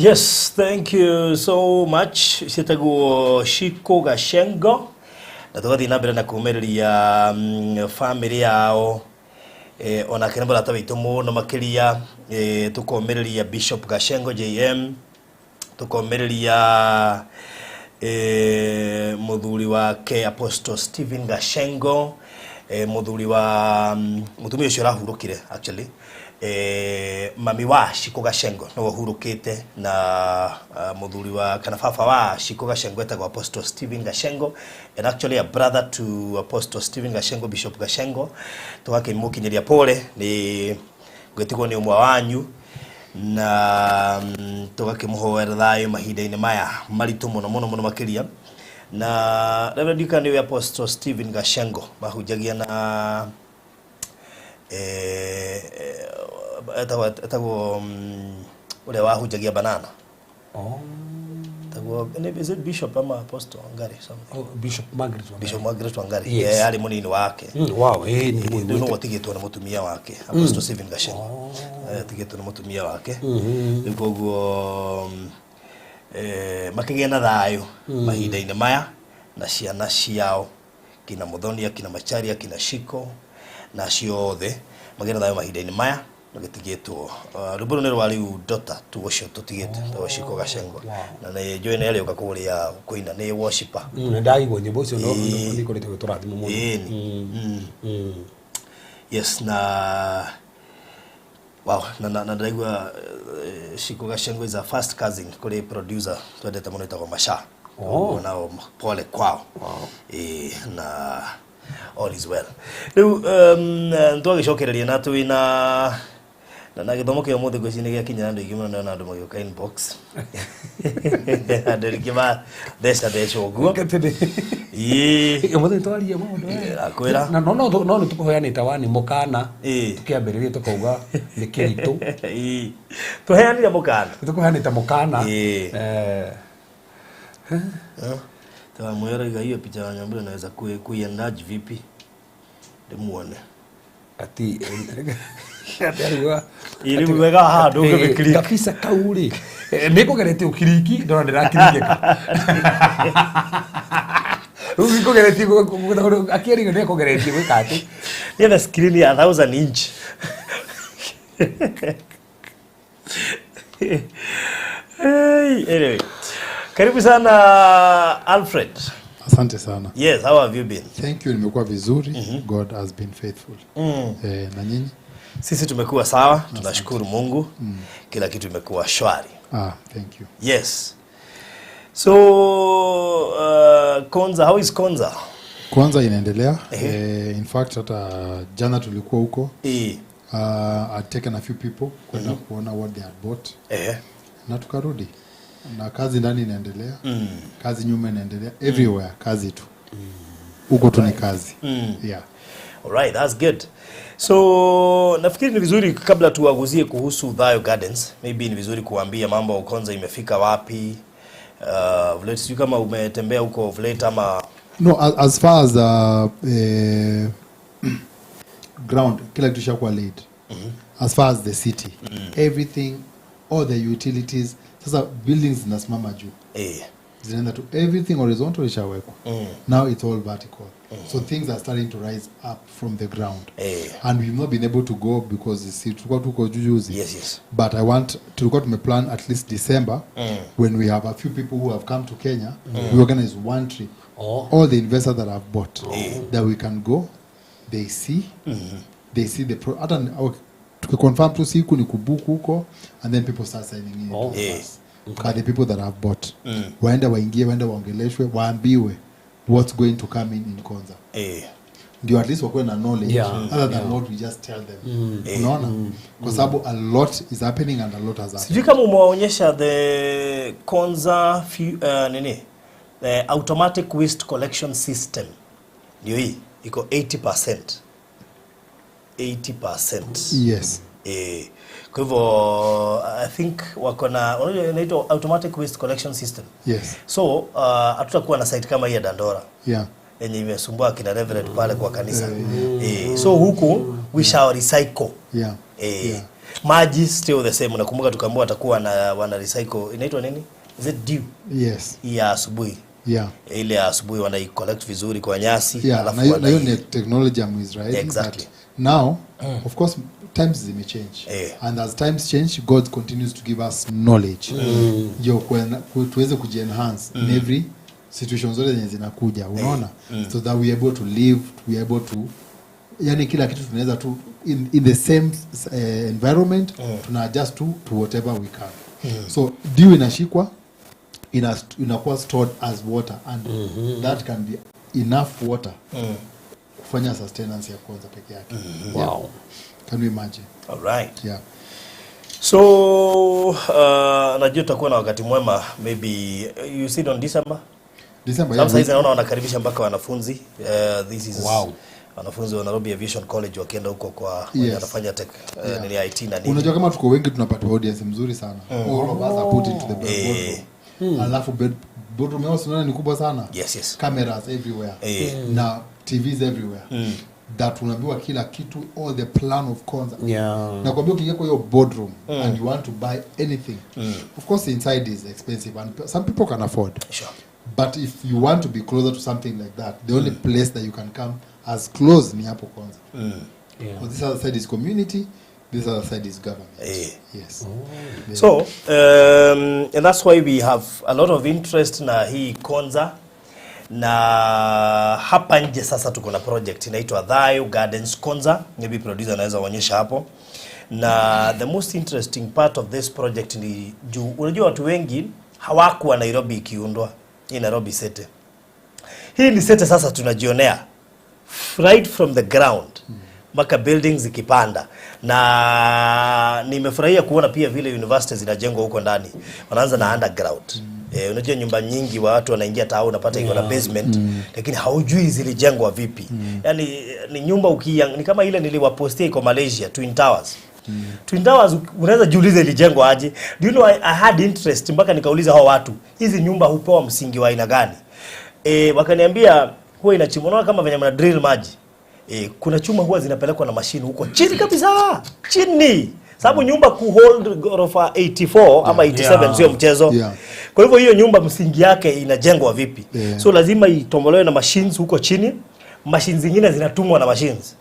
Yes, thank you so much. Ciĩtagwo Shiko Gachengo na tũgathiĩ na mbere na kũmĩrĩria family yao, onake nĩ mũrata witũ mũno makĩria, tũkomĩrĩria Bishop Gachengo JM, tũkomĩrĩria mũthuri wake Apostle Stephen Gachengo, mũthuri wa mũtumia ũcio ũrahurũkire actually, mami wa Shiko Gachengo nĩwe ũhurũkĩte na mũthuri wa kana baba wa Shiko Gachengo etagwo Apostle Stephen Gachengo, and actually a brother to Apostle Stephen Gachengo, Bishop Gachengo. Tũgakĩmũkinyĩria pole nĩ gwĩtigwo nĩ ũmwe wanyu na tũgakĩmũhoera thayũ mahinda-inĩ maya maritũ mũno mũno mũno makĩria. Na Reverend Yuka nĩwe Apostle Stephen Gachengo mahunjagia na etagwo ũrĩa wahunjagia banana. Oh. Etagwo, is it Bishop ama Apostle Wangari something? Oh, Bishop Margaret Wangari. Bishop Margaret Wangari. Yes. Arĩ mũnini wake. Wow, nĩ Rĩu no atigĩtwo nĩ mũtumia wake Apostle Stephen Gachengo. Atigĩtwo nĩ mũtumia wake. Rĩu koguo makĩgĩa na thayũ mahinda-inĩ maya na ciana ciao kina Muthonia, kina Macharia, kina Shiko na acio othe magĩe na thayũ mahinda-inĩ maya magĩtigĩtwo. Rwĩmbo rũu nĩ rwa rĩu Dota tu ũcio tũtigĩte twa Shiko Gachengo. Na nĩ njũĩ nĩ arĩũka kũrĩa kũina, nĩ worshiper. Nĩ ndaigua nyĩmbo icio no nĩ ikoretwo igĩtũrathima mũno. Ĩni. Yes, na wow, na ndaigua Shiko Gachengo is a first cousin kũrĩ producer twendete mũno ĩtagwo Masha. Oh. Nao pole kwao. Na all is well. Rĩu twagĩcokereria na twĩ na gĩthomo kĩa ũmũthĩ ngwĩciria nĩ gĩakinyĩra andũ aingĩ mũno, ndĩrona andũ magĩũka inbox. Andũ aingĩ matheca theca ũguo. Ĩĩ. Ũmũthĩ twaria maũndũ maya. Akwĩra. Na no nĩ tũkũheanĩte wani mũkana. Tũkĩambĩrĩria tũkauga nĩ kĩritũ. Ĩĩ. Tũheanire mũkana. Nĩ tũkũheanĩte mũkana. Twamwĩra hiyo picha ya Nyambura naweza kuienlarge vipi? Ndimuone. Ati ati Ĩĩ, rĩu wega haha ndũngĩmĩclick. Kabisa kau rĩ. Nĩ ngũgeretie ũkiriki ndona ndĩrakirikĩka. Rĩu ngũgeretie akĩerigwo nĩ ekũgeretie gwĩka atĩ. Nĩ screen ya 1000 inch. Hey, anyway. Karibu sana Alfred. Asante sana. Yes, how have you been? Thank you, nimekuwa vizuri. God has been faithful. Na nyinyi? Sisi tumekuwa sawa, tunashukuru Mungu. Kila kitu imekuwa shwari. Thank you. Yes. So, Konza, how is Konza? Konza inaendelea. In fact hata jana tulikuwa huko. I'd taken a few people kwenda kuona what they had bought. Na tukarudi. Na kazi ndani inaendelea. Kazi nyuma inaendelea. Everywhere kazi tu. Huko tu ni kazi. Yeah. All right, that's good. So, nafikiri ni vizuri kabla tuwaguzie kuhusu Thayo Gardens, maybe ni vizuri kuambia mambo Konza imefika wapi. Vile sijui kama umetembea huko vile ama No, as far as ground, kila kitu kishakuwa laid. As far as the city, everything, all the utilities, sasa buildings zinasimama juu. Zinaenda tu everything horizontal ishawekwa. Now it's all vertical. So things are starting to rise up from the ground. And we've not been able to go because see, tulikuwa tuko juzi. Yes, yes. But I want tulikuwa tumeplan at least December when we have a few people who have come to Kenya, we organize one trip. All the investors that have bought, that we can go, they see, they see the pro, hata tukiconfirm tu siku ni kubuku huko, and then people start signing in. But the people that have bought, waende waingie, waende waongeleshwe, waambiwe what's going to come in Konza. Ndio at least wakuwe na knowledge. Other than what we just tell them. Unaona? Kwa sababu a lot is happening and a lot has happened. Sijui kama umewaonyesha the Konza nini? The automatic waste collection system. Ndio hii iko 80%. 80%. Yes. Kwa hivyo I think wako na unajua inaitwa automatic waste collection system. Yes. So hatutakuwa na site kama hii ya Dandora. Yenye imesumbua kina Reverend pale kwa kanisa. So huku we shall recycle. Maji still the same. Nakumbuka tukaambiwa watakuwa na wana recycle, inaitwa nini? Is it dew? Yes. Ya asubuhi. Yeah. Ile ya asubuhi wanai collect vizuri kwa nyasi. Yeah, na hiyo ni technology ya Muisraeli. Exactly. Now, of course, times zimechange. And as times change, God continues to give us knowledge. Tuweze kujienhance in every situation zote zenye zinakuja, unaona? So that we are able to live, we are able to, yani kila kitu tunaweza tu in the same environment, tuna adjust to whatever we can. So dew inashikwa, inakuwa stored as water, and that can be enough water kufanya sustenance ya kwanza peke yake. Wow. Yeah. Can you imagine? All right. Yeah. So najua tutakuwa na wakati mwema, maybe you see on December. December. Sasa hizi naona wanakaribisha mpaka wanafunzi. This is wow. Wanafunzi wa Nairobi Aviation College wakienda huko kwa wanafanya tech, nini IT na nini. Unajua kama tuko wengi tunapata audience mzuri sana. All of us are put into the boardroom. Alafu boardroom yao unaona ni kubwa sana. Yes, yes. Cameras everywhere. Na TVs everywhere. That unaambiwa kila kitu, all the plan of Konza. Yeah. Na kwambia ukiingia kwa hiyo boardroom and you want to buy anything. Of course inside is expensive and some people can afford. Sure. But if you want to be closer to something like that, the only place that you can come as close ni hapo Konza. Yeah. So this other side is community, this other side is government. Yes. Yeah. So, and that's why we have a lot of interest na hii Konza. Na hapa nje sasa tuko na project inaitwa Thayu Gardens Konza. Maybe producer anaweza kuonyesha hapo. Na the most interesting part of this project ni juu unajua watu wengi hawakuwa Nairobi ikiundwa. Hii Nairobi City. Hii ni city sasa tunajionea right from the ground mpaka buildings zikipanda. Na nimefurahia kuona pia vile universities zinajengwa huko ndani. Wanaanza na underground. Unajua nyumba nyingi watu wanaingia tao unapata iko na basement, lakini haujui zilijengwa vipi. Yaani ni nyumba ni kama ile niliwapostia iko Malaysia, Twin Towers. Twin Towers unaweza jiuliza ilijengwa aje. Do you know I had interest mpaka nikauliza hao watu, hizi nyumba hupewa msingi wa aina gani? Wakaniambia huwa inachimbwa kama venye mna drill maji. Kuna chuma huwa zinapelekwa na mashine huko chini kabisa, chini. Sababu nyumba ku hold ghorofa 84 ama 87 sio mchezo. Kwa hivyo hiyo nyumba msingi yake inajengwa vipi? So lazima itombolewe na machines huko chini. Machines zingine zinatumwa na machines.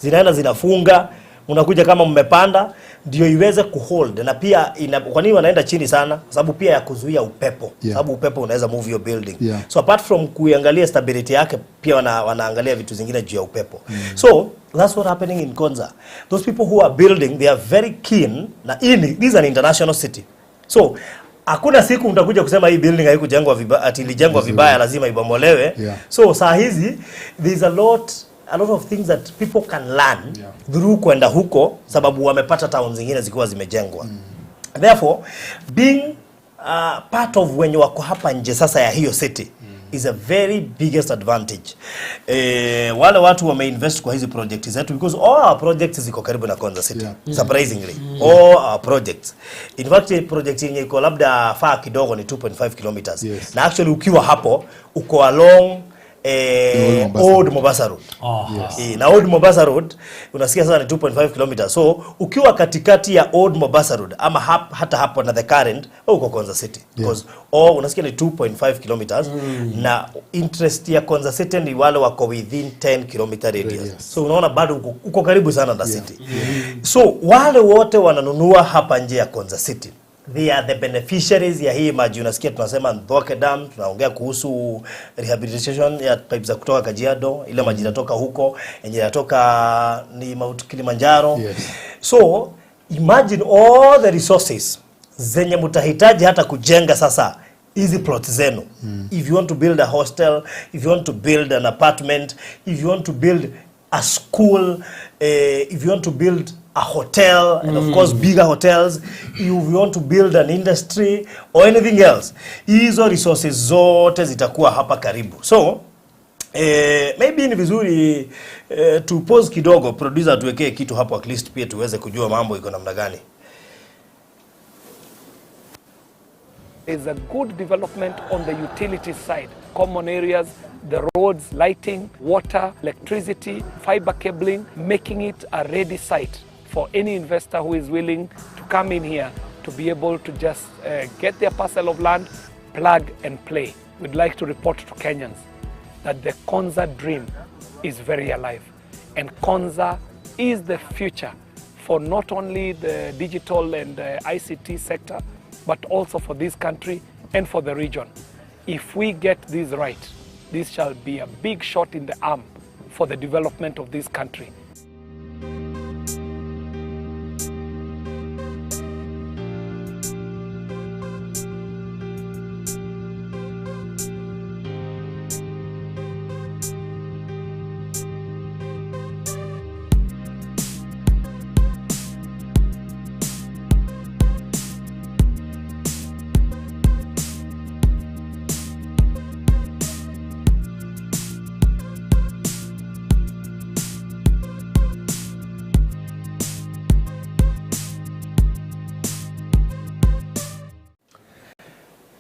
Zinaenda zinafunga, unakuja kama mmepanda ndio iweze kuhold. Na pia kwa nini wanaenda chini sana? Sababu pia ya kuzuia upepo. Sababu upepo unaweza move your building. So apart from kuangalia stability yake pia wanaangalia vitu zingine juu ya upepo. So that's what happening in Konza. Those people who are building, they are very keen. Na this is an international city. So hakuna siku mtakuja kusema hii building haikujengwa vibaya, ati ilijengwa vibaya lazima ibomolewe. So saa hizi there's a lot of things that people can learn through kwenda huko sababu wamepata town zingine zikiwa zimejengwa. Therefore, being part of wenye wako hapa nje sasa ya hiyo city is a very biggest advantage. Wale watu wameinvest kwa hizi projects zetu because all our projects ziko karibu na Konza City. Surprisingly, all our projects. In fact, project yenye iko labda far kidogo ni 2.5 kilometers. Na actually ukiwa hapo uko along Old Mombasa Road. Na Old Mombasa Road unasikia sasa ni 2.5 kilometers. So ukiwa katikati ya Old Mombasa Road ama hata hapo na the current uko Konza City. Because unasikia ni 2.5 kilometers. Na interest ya Konza City ni wale wako within 10 kilometer radius. So unaona bado uko karibu sana na city. So wale wote wananunua hapa nje ya Konza City, they are the beneficiaries ya hii maji. Unasikia tunasema Nthoke Dam, tunaongea kuhusu rehabilitation ya pipes za kutoka Kajiado, ile maji inatoka huko, yenye inatoka ni Mount Kilimanjaro. So imagine all the resources zenye mtahitaji hata kujenga sasa hizi plots zenu. If you want to build a hostel, if you want to build an apartment, if you want to build a school, if you want to build a hotel, and of course bigger hotels, if you want to build an industry or anything else, hizo resources zote zitakuwa hapa karibu. So maybe ni vizuri tu pause kidogo, producer tuwekee kitu hapo at least pia tuweze kujua mambo iko namna gani. There's a good development on the utility side, common areas, the roads, lighting, water, electricity, fiber cabling, making it a ready site for any investor who is willing to come in here to be able to just get their parcel of land, plug and play. We'd like to report to Kenyans that the Konza dream is very alive. And Konza is the future for not only the digital and ICT sector, but also for this country and for the region. If we get this right, this shall be a big shot in the arm for the development of this country.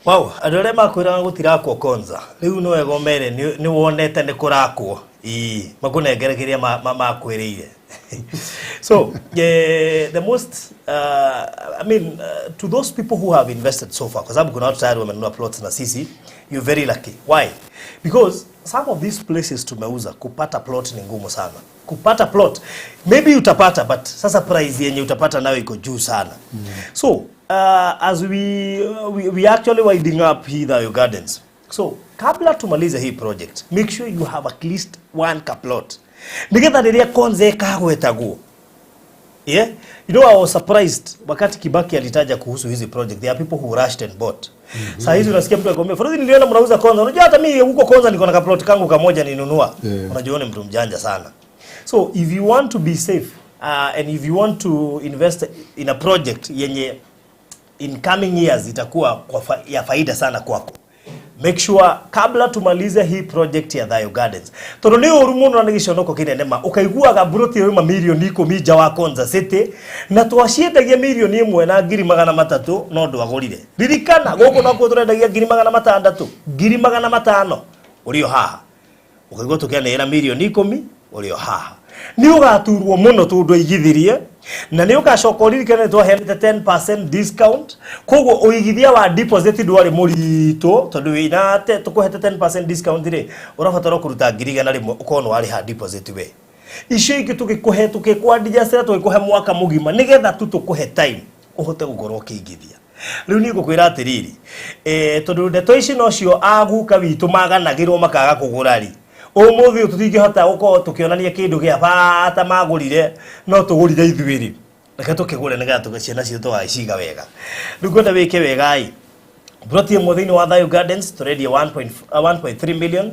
Wow, andũ arĩa makwĩraga gũtirakwo Konza rĩu no wega ũmere nĩ wonete nĩ kũrakwo, ĩĩ makũnengere kĩrĩa makwĩrĩire. So the most I mean to those people who have invested so far, kwa sababu kuna watu tayari wamenunua plots na sisi, you're very lucky. Why? Because some of these places tumeuza, kupata plot ni ngumu sana. Kupata plot maybe utapata, but sasa price yenye utapata nayo iko juu sana. So as we actually winding up here Thayu Gardens. So kabla tumalize hii project, make sure you have at least one plot. Nigetha rĩrĩa Konza ĩkagwetagwo. Yeah? You know, I was surprised wakati Kibaki alitaja kuhusu hizi project. There are people who rushed and bought. Saa hizi unasikia mtu akikwambia, "Faruthi, niliona mnauza Konza. Unajua hata mimi huko Konza niko na plot kangu kamoja ninunua." Yeah. Unajua ni mtu mjanja sana. So if you want to be safe and if you want to invest in a project yenye in coming years itakuwa kwa ya faida sana kwako, make sure kabla tumalize hii project ya Thayu Gardens, tondu ni uru muno na giconoko kinene ma ukaiguaga mburoti yo milioni 10 nja wa Konza City na twaciendagia milioni 1,300 no ndwagurire. Ririkana guku no kuo turendagia 600,000 500,000 urio haha ukaigua tukianira milioni 10 urio haha ni ugaturwo muno tondu aigithirie na ni ugacoka uririkane twaheanĩte 10% discount, koguo ũigithia wa deposit ndwarĩ mũritũ tondu wĩna tũkũhete 10% discount rĩ ũrabatara kũruta 100,000 ũkorwo nĩ warĩha deposit we icio ingĩ tũgĩkũhe tũgĩkwandinya tũgĩkũhe mwaka mũgima nĩgetha tu tũkũhe time ũhote gũkorwo ũkĩigithia. Rĩu niĩ ngũkwĩra atĩrĩrĩ, tondu ndeto ici nocio aguka witũ maganagĩrwo makaga kũgũra rĩ, umuthi tutingihota gukorwo tukionania kindu gia bata magurire no tugurire ithuĩ rĩ, reke tukigure nigetha tuge ciana citũ tũgaciga wega. Rĩu ngwenda wĩke wega ĩ broti ĩmwe thĩinĩ wa Thayu Gardens tũrendia 1.3 million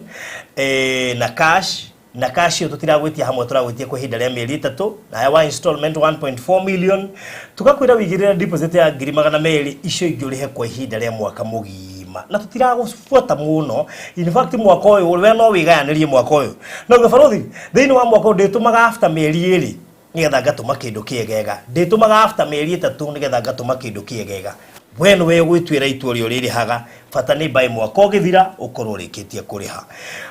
na cash, na cash ĩyo tũtiragwĩtia hamwe, tũragwĩtia kwa ihinda rĩa mĩeri 3 na wa installment 1.4 million tugakwĩra wĩigĩrĩre deposit ya 200,000 icio ingĩ ũrĩhe kwa ihinda rĩa mwaka mũgima na tutiragubuata muno. In fact mwaka ũyũ we no wĩgayanĩrie mwaka ũyũ no Faruthi thĩinĩ wa mwaka ũyũ ndĩtũmaga after mĩeri 2 nĩgetha ngatũma kĩndũ kĩegega, ndĩtũmaga after mĩeri 3 nĩgetha ngatũma kĩndũ kĩegega. We nĩwe ũgwĩtuĩra itua ũrĩa ũrĩrĩhaga, bata nĩ by mwaka ũgĩthira ũkorwo ũrĩkĩtie kũrĩha.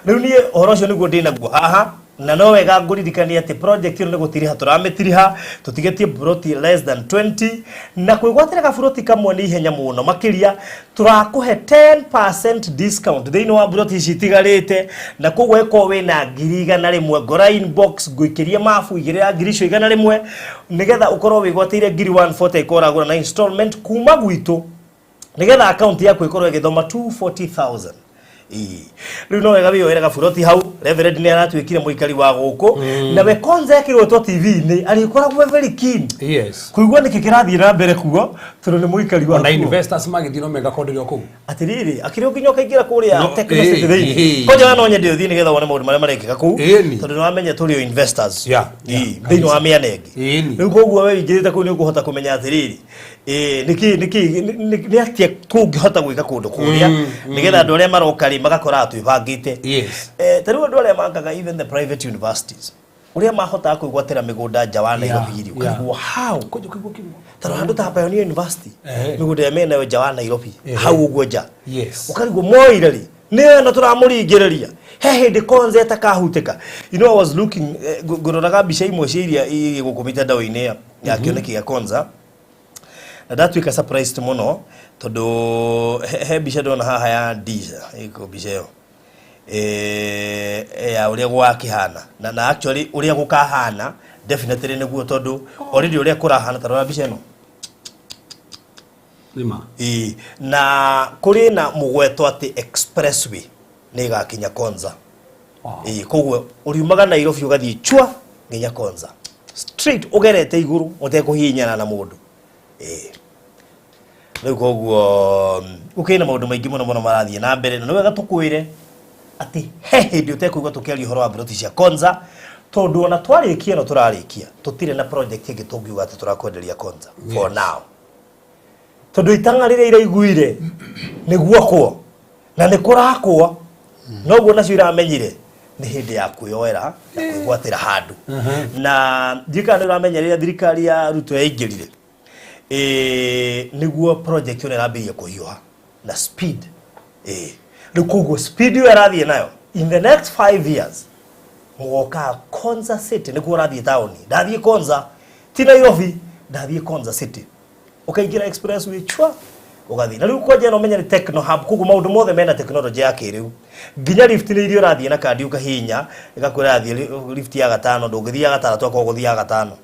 Rĩu niĩ ũhoro ũcio nĩguo ndĩnaguo haha, na no wega ngũririkanie atĩ project ĩno nĩ gũtiriha tũramĩtiriha, tũtigĩtie buroti less than 20 na kwĩgwatĩra gaburoti kamwe nĩ ihenya mũno makĩria tũrakũhe 10% discount thĩinĩ wa buroti ici itigarĩte, na koguo ĩkorwo wĩna 100,000 ngora inbox ngũikĩrie mabu igĩrĩra 100,000 nĩgetha ũkorwo wĩgwatĩire 140 ĩkorwo ũragũra na installment kuma gwitũ nĩgetha account yaku ĩkorwo ĩgĩthoma 240,000. Rĩu no wega wĩyoere gaburoti hau. Reverend nĩ aratuĩkire mũikari wa gũkũ na we Konza ĩkĩgwetwo TV-inĩ arĩkoragwo very keen. Yes. Kũigua nĩkĩ kĩrathiĩ na mbere kuo tondũ nĩ mũikari wa na kuo. Investors magĩthiĩ no megakonderio kũu. Atĩrĩrĩ akĩrĩ nginya ũkaingĩra kũrĩa Techno City thĩinĩ. Kwanja no nyende ũthiĩ nĩgetha wone maũndũ marĩa marekĩka kũu tondũ nĩ wamenya tũrĩ o investors thĩinĩ wa mĩena ĩngĩ. Rĩu koguo we ũingĩrĩte kũu nĩ ũkũhota kũmenya atĩrĩrĩ nĩkĩ nĩ atĩa tũngĩhota gwĩka kũndũ kũrĩa nĩgetha andũ arĩa maroka rĩ magakoraga twĩbangĩte. Ta rĩu andũ arĩa makaga even the private universities ũrĩa mahotaga kwĩgwatĩra mĩgũnda nja wa Nairobi rĩ, ũkaigua how ta handũ ta Pioneer University mĩgũnda ĩrĩa menayo nja wa Nairobi hau ũguo nja ũkarigwo moire rĩ nĩ ĩno tũramũringĩrĩria he hĩndĩ Konza ĩtakahutĩka. You know, I was looking ngũroraga mbica imwe cia iria ĩ gũkũ mitandao-inĩ ĩyo Ya kĩoneki gĩa Konza. Na ndatuĩka surprised mũno tondũ he mbica ndona haha ya Ndija, ĩko mbica ĩyo ya ũrĩa gwakĩhana na actually ũrĩa gũkahana definitely nĩguo, tondũ already ũrĩa kũrahana, ta rora mbica ĩno. Nĩma. Ĩĩ, na kũrĩ na mũgweto atĩ expressway nĩ ĩgakinya Konza. Ĩĩ, koguo ũriumaga Nairobi ũgathiĩ chua nginya Konza straight, ũgerete igũrũ ũtekũhihinyana na mũndũ. Ĩĩ, rĩu koguo gũkĩrĩ na maũndũ maingĩ mũno mũno marathiĩ na mbere, na nĩ wega tũkwĩre atĩ he hĩndĩ ũtekũigua tũkĩaria ũhoro wa mburoti cia Konza, tondũ ona twarĩkia ĩno tũrarĩkia, tũtirĩ na project ĩngĩ tũngiuga atĩ tũrakwenderia Konza for now, tondũ itang'a rĩrĩa iraiguire nĩ guokwo na nĩ kũrakwo, noguo nacio iramenyire nĩ hĩndĩ ya kwĩyoera na kwĩgwatĩra handũ. Na ndiũĩ kana nĩ ũramenya, rĩrĩa thirikari ya Ruto yaingĩrire, nĩguo project ĩno ĩrambĩrĩria kũhiũha na speed. Rĩu koguo speed ĩyo ĩrathiĩ nayo, in the next 5 years mũgoka Konza City. Nĩkuo ũrathiĩ taũni, ndathiĩ Konza, ti Nairobi, ndathiĩ Konza City, ũkaingĩra expressway chwa ũgathiĩ. Na rĩu kwanja no menye nĩ techno hub, koguo maũndũ mothe mena technology ya kĩrĩu, nginya lift nĩ iria ũrathiĩ na kandi ũkahihinya ĩgakwĩra thiĩ lift ya gatano, ndũngĩthiĩ ya gatandatũ, akorwo gũthiĩ ya gatano.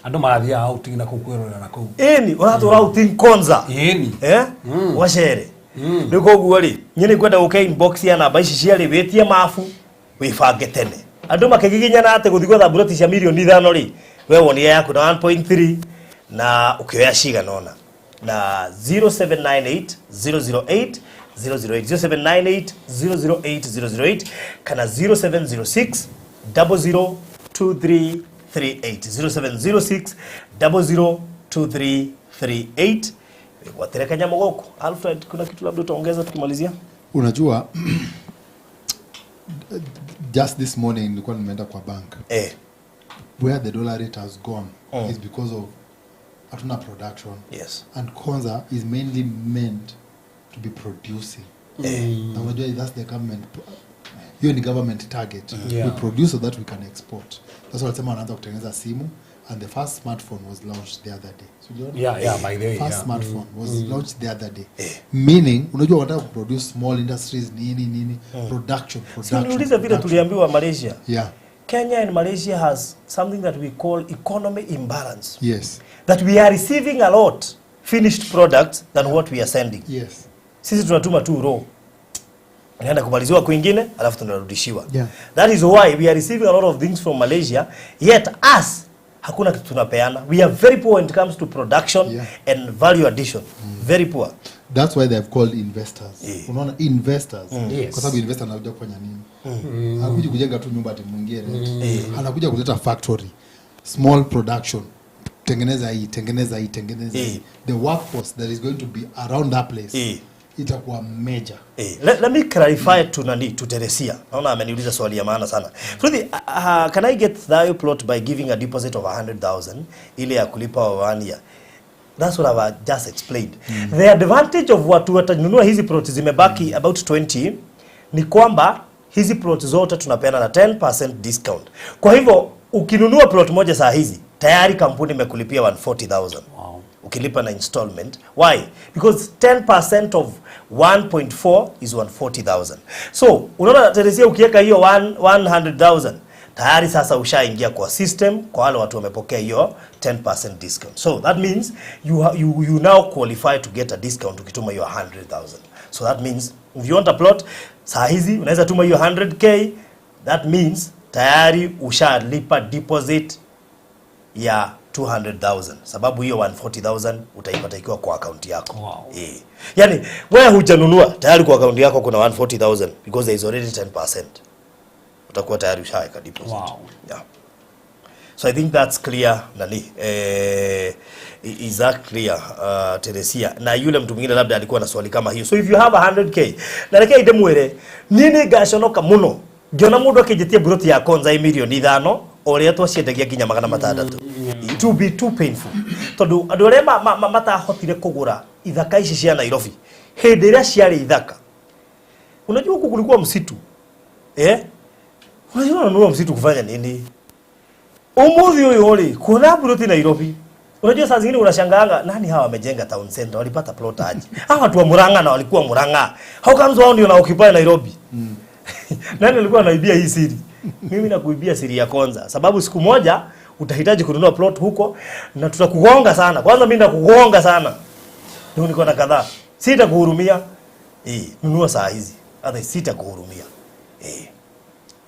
Andũ marathiaga outing na kũu kwĩrorera na kũu. Ĩni, ũratũra outing Konza. Ũgacere. Rĩu koguo rĩ, niĩ nĩ ngwenda gũke inbox ya namba ici ciarĩ, wĩtie mabu, wĩbange tene. Andũ makĩgiginyana atĩ gũthiĩ gwetha mburoti cia mirioni 5 rĩ, we wonire yaku na 1.3 na ũkĩoya cigana ũna na 0798 008 008, 0798 008 008, kana 0706 002338, 0706 002338. Gwatĩre kanyamũ gũkũ. Alfred, kuna kitu labda utaongeza tukimalizia? Unajua, just this morning nilikuwa nimeenda kwa bank. Where the dollar rate has gone is because of hatuna production. And Konza is mainly meant to be producing. Na unajua that's the government, hiyo ni government target. We produce so that we can export. That's why walisema wanaanza kutengeneza simu, and the first smartphone was launched the other day. So uliona? Yeah, by the way, First smartphone was launched the other day. Meaning unajua wanataka kuproduce small industries, nini nini, production, Si production. uniulize vile Production. Tuliambiwa Malaysia. Kenya and Malaysia has something that we call economy imbalance, that we are receiving a lot finished products than what we are sending. Sisi tunatuma tu raw, inaenda kumaliziwa kwingine, alafu tunarudishiwa. That is why we are receiving a lot of things from Malaysia, yet us hakuna kitu tunapeana. We are very poor when it comes to production and value addition, very poor. That's why they have called investors. Unaona, investors. Kwa sababu investor anakuja kufanya nini? Anakuja kujenga tu nyumba ati mwingie rent. Anakuja kuleta factory, small production, tengeneza hii, tengeneza hii, tengeneza hii. The workforce that is going to be around that place itakuwa major. Let me clarify to nani, to Teresia. Naona ameniuliza swali ya maana sana. Fruthi, can I get Thayo plot by giving a deposit of 100,000 ile ya kulipa one year? That's what I've just explained. The advantage of watu watanunua hizi plot zimebaki about 20 ni kwamba hizi plot zote tunapeana na 10% discount. Kwa hivyo ukinunua plot moja saa hizi, tayari kampuni imekulipia 140,000. Ukilipa na installment. Why? Because 10% of 1.4 is 140,000. So, unaona Teresia, ukiweka hiyo 100,000, tayari sasa ushaingia kwa system kwa wale watu wamepokea hiyo 10% discount. So that means you now qualify to get a discount ukituma hiyo 100,000. So that means if you want a plot saa hizi, unaweza tuma hiyo 100K. That means tayari ushalipa deposit ya 200,000, sababu hiyo 140,000 utaipata ikiwa kwa akaunti yako. Yani wewe hujanunua, tayari kwa akaunti yako kuna 140,000 because there is already 10%. Utakuwa tayari ushaweka deposit. Yeah. So I think that's clear, nani. Is that clear, Teresia? Na yule mtu mwingine labda alikuwa na swali kama hiyo. So if you have 100K, na reke ndĩmwĩre, niĩ nĩ ngaconoka mũno ngĩona mũndũ akĩnjĩtia mburoti ya Konza ĩ mirioni 5 o ũrĩa twaciendagia nginya 600. It will be too painful. Tondũ andũ arĩa matahotire kũgũra ithaka ici cia Nairobi hĩndĩ ĩrĩa ciarĩ ithaka. Unajua huku kulikuwa msitu. Eh? Unajua unanunua msitu kufanya nini? Umuthi uyu ri, kuona mburoti Nairobi Unajua saa zingine unashangaanga nani hawa wamejenga town center, walipata plot aje? Hawa watu wa Murang'a na walikuwa Murang'a. How comes wao ndio na occupy Nairobi? Nani alikuwa anaibia hii siri? Mimi nakuibia siri ya Konza, sababu siku moja utahitaji kununua plot huko na tutakugonga sana. Kwanza mimi nakugonga sana. Ndio niko na kadhaa. Sitakuhurumia. Nunua saa hizi. Hata sitakuhurumia.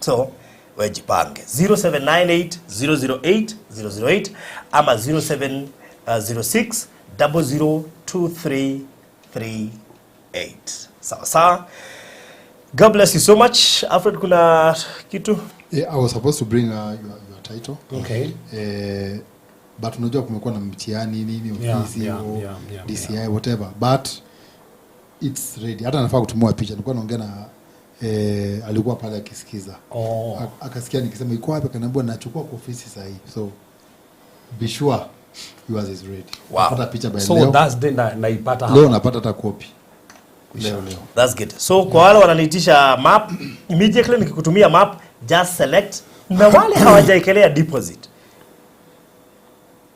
So wewe jipange. 0798 008 008 ama 0706 002338. Sawa sawa. God bless you so much. Alfred, kuna kitu? Yeah, I was supposed to bring your title. Okay. But unajua kumekuwa na mtihani nini ofisi DCI whatever, but it's ready. Hata nafaa kutumia picha. Nilikuwa naongea na alikuwa pale akisikiza. Akasikia nikisema iko wapi, akaniambia nachukua kwa ofisi sasa hivi. So be sure yours is ready. Wow. Napata picha by so leo. That's then naipata hapa. Leo napata hata copy. Leo. That's good. So kwa wale wananiitisha map, immediately nikikutumia map, just select. Na wale hawajaekelea deposit,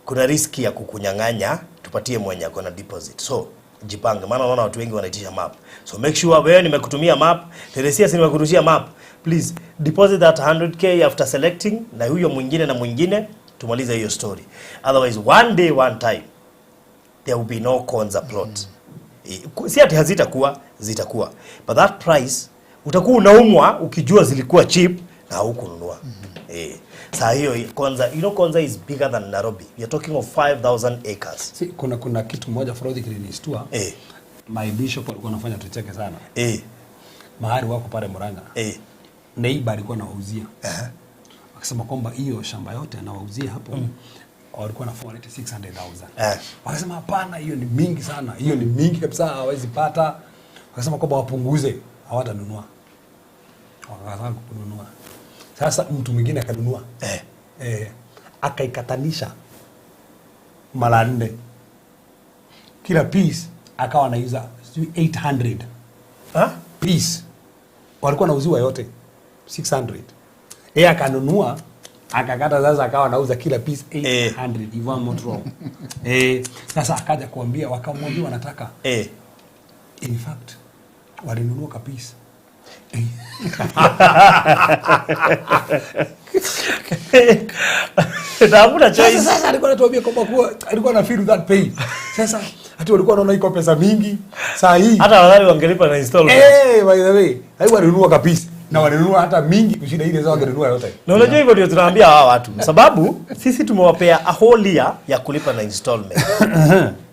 kuna riski ya kukunyang'anya, tupatie mwenye ako na deposit. So jipange, maana unaona watu wengi wanaitisha map. So make sure wewe nimekutumia map, Teresia si nimekurushia map. Please deposit that 100k after selecting na huyo mwingine na mwingine, tumalize hiyo story. Otherwise one day one time there will be no Konza plot. Si ati hazitakuwa, zitakuwa. But that price utakuwa unaumwa ukijua zilikuwa cheap na hukununua. Saa hiyo Konza, you know Konza is bigger than Nairobi. We are talking of 5,000 acres. Si, kuna kitu moja Frodhi kilinistua. My bishop alikuwa anafanya tucheke sana. Mahali wako pale Murang'a. Neighbor alikuwa anawauzia. Akasema kwamba hiyo shamba yote anawauzia hapo. Walikuwa na 460,000. Wakasema hapana, hiyo ni mingi sana. Hiyo ni mingi kabisa, hawezi pata. Wakasema kwamba wapunguze, hawatanunua. Wakaanza kununua. Sasa mtu mwingine akanunua. Akaikatanisha mara 4. Kila piece akawa anauza 800. Piece. Walikuwa wanauziwa yote 600. Yeye akanunua akakata, sasa akawa anauza kila piece 800 if I'm not wrong. Sasa akaja kuambia, wakamwambia wanataka. In fact walinunua kabisa. Hakuna choice. Sasa alikuwa anatuambia kwamba kuwa alikuwa ana feel that pain. Sasa hata walikuwa wanaona iko pesa mingi saa hii. Hata wadhani wangelipa na installment. By the way, hapo walinunua kabisa. Na walinunua hata mingi kushinda ile zao wangenunua yote. Na unajua hivyo ndio tunaambia hawa watu. Sababu sisi tumewapea a whole year ya kulipa na installment.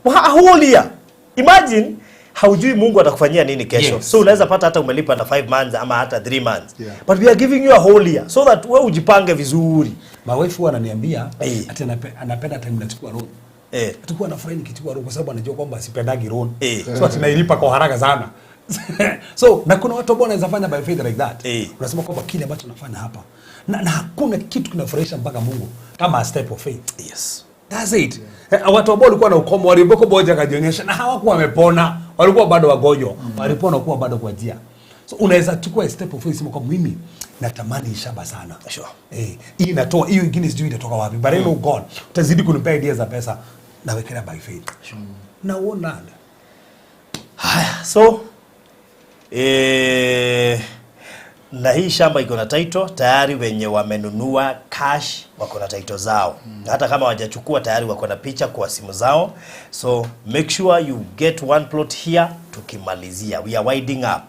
A whole year. Imagine haujui Mungu atakufanyia nini kesho. Yes. So unaweza pata hata umelipa na 5 months ama hata 3 months. Yeah. But we are giving you a whole year so that wewe ujipange vizuri. My wife huwa ananiambia ati anapenda time nachukua loan. Atakuwa anafurahi nikichukua loan kwa sababu anajua kwamba sipendagi loan. So ati nailipa kwa haraka sana. So na kuna watu ambao wanaweza fanya by faith like that. Unasema kwamba kile ambacho nafanya hapa na hakuna kitu kinafurahisha mpaka Mungu kama a step of faith. Yes. That's it. Yeah. Watu ambao walikuwa na ukomo waliboko boja akajionyesha na hawakuwa wamepona, walikuwa bado wagonjwa, walipona kuwa bado kwa njia. So unaweza chukua a step of faith, sema kwamba mimi natamani shamba sana. Sure. Hii inatoa, hiyo ingine sijui itatoka wapi. But I know God utazidi kunipea ideas za pesa na wekelea by faith. Sure. Na uona. Haya, so na hii shamba iko na title tayari, wenye wamenunua cash wako na title zao. Na hata kama hawajachukua tayari wako na picha kwa simu zao. So make sure you get one plot here tukimalizia. We are winding up.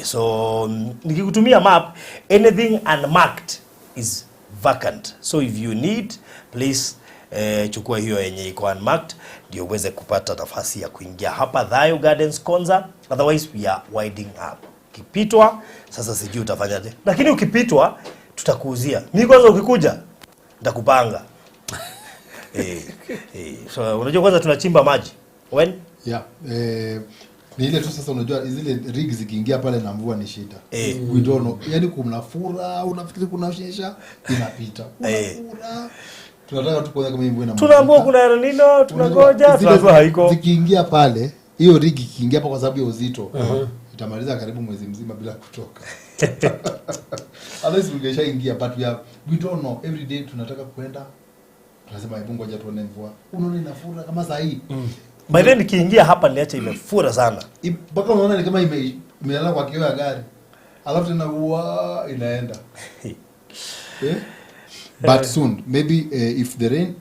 So nikikutumia map, anything unmarked is vacant. So if you need, please chukua hiyo yenye iko unmarked ndio uweze kupata nafasi ya kuingia hapa Thayu Gardens Konza. Otherwise we are winding up. Ukipitwa sasa sijui utafanyaje, lakini ukipitwa tutakuuzia. Mimi kwanza ukikuja nitakupanga. So unajua kwanza tunachimba maji. When? Yeah. Ni ile tu sasa unajua zile rigs zikiingia pale na mvua ni shida. We don't know. Yaani kuna fura, unafikiri kuna shesha, inapita. Kuna fura. Tunataka tu kuona kama mvua ina. Tunaambiwa kuna El Nino, tunangoja, tunaambiwa haiko. Zikiingia pale, hiyo rig ikiingia hapa kwa sababu ya uzito. Itamaliza karibu mwezi mzima bila kutoka. Otherwise ungeshaingia, but we don't know. Every day tunataka kwenda Tunasema hebu ngoja tuone mvua. Unaona inafura kama saa hii. By then nikiingia hapa niache imefura sana. Mpaka unaona ni kama imelala kwa kioo ya gari. Alafu tena huwa inaenda. Eh? But soon maybe if the rain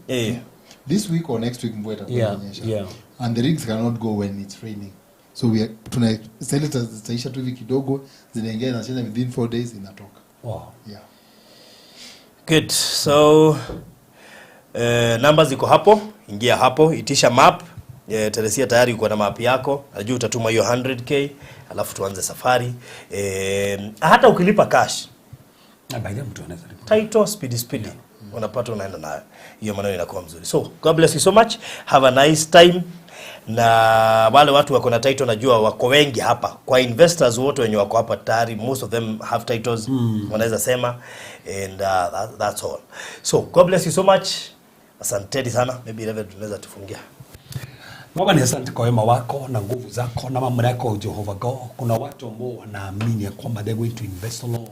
this week or next week mvua itakuwa inanyesha. And the rigs cannot go when it's raining. So we are tuna sasa zitaisha tu hivi kidogo, zinaingia inacheza within 4 days inatoka. Wow. Yeah. Good. So namba ziko hapo, ingia hapo, itisha map. Teresia tayari uko na map yako. Najua utatuma hiyo 100K, alafu tuanze safari. Hata ukilipa cash, Na by the way, mtu anaweza lipa. Title speedy speedy. Unapata unaenda nayo. Hiyo maneno inakuwa mzuri. So God bless you so much. Have a nice time. Na wale watu wako na title najua wako wengi hapa. Kwa investors wote wenye wako hapa tayari, most of them have titles. Wanaweza sema, and that's all. So God bless you so much. Asanteni sana. Maybe Reverend tunaweza tufungia. Baba, ni asante kwa wema wako na nguvu zako na mamlaka yako Jehova God. Kuna watu ambao wanaamini ya kwamba they're going to invest a lot.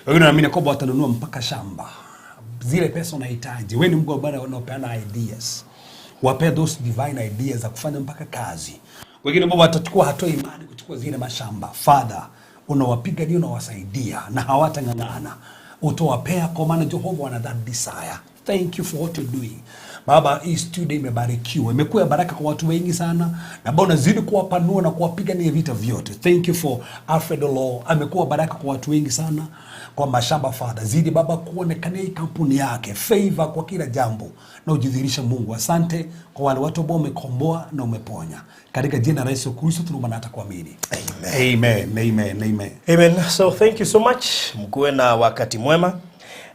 Wengine wanaamini kwamba watanunua mpaka shamba. Zile pesa unahitaji. Wewe ni Mungu ambaye unapeana ideas. Wape those divine ideas za kufanya mpaka kazi. Wengine ambao watachukua hatua imani kuchukua zile mashamba. Father, unawapigania, unawasaidia na hawatang'ang'ana. Utawapea kwa maana Jehova wana that desire. Thank you for what you're doing. Baba, hii studio imebarikiwa, imekuwa ya baraka kwa watu wengi sana, na Bwana unazidi kuwapanua na kuwapigania vita vyote. Thank you for Alfred Law, amekuwa baraka kwa watu wengi sana kwa mashamba. Father, zidi Baba kuonekania hii kampuni yake, favor kwa kila jambo na ujidhihirishe Mungu. Asante kwa wale watu ambao umekomboa na umeponya, katika jina la Yesu Kristo tunaomba na hata kuamini. Amen. Amen, amen, amen. Amen. So thank you so much. Mkuwe na wakati mwema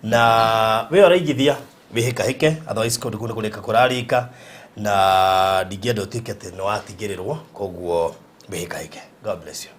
na we araigithia wihikahike, otherwise kundu kuu nĩ kũrĩka kũrarĩka na ndingĩenda ũtuĩke atĩ nĩ watigĩrĩrwo, koguo wihikahike. God bless you.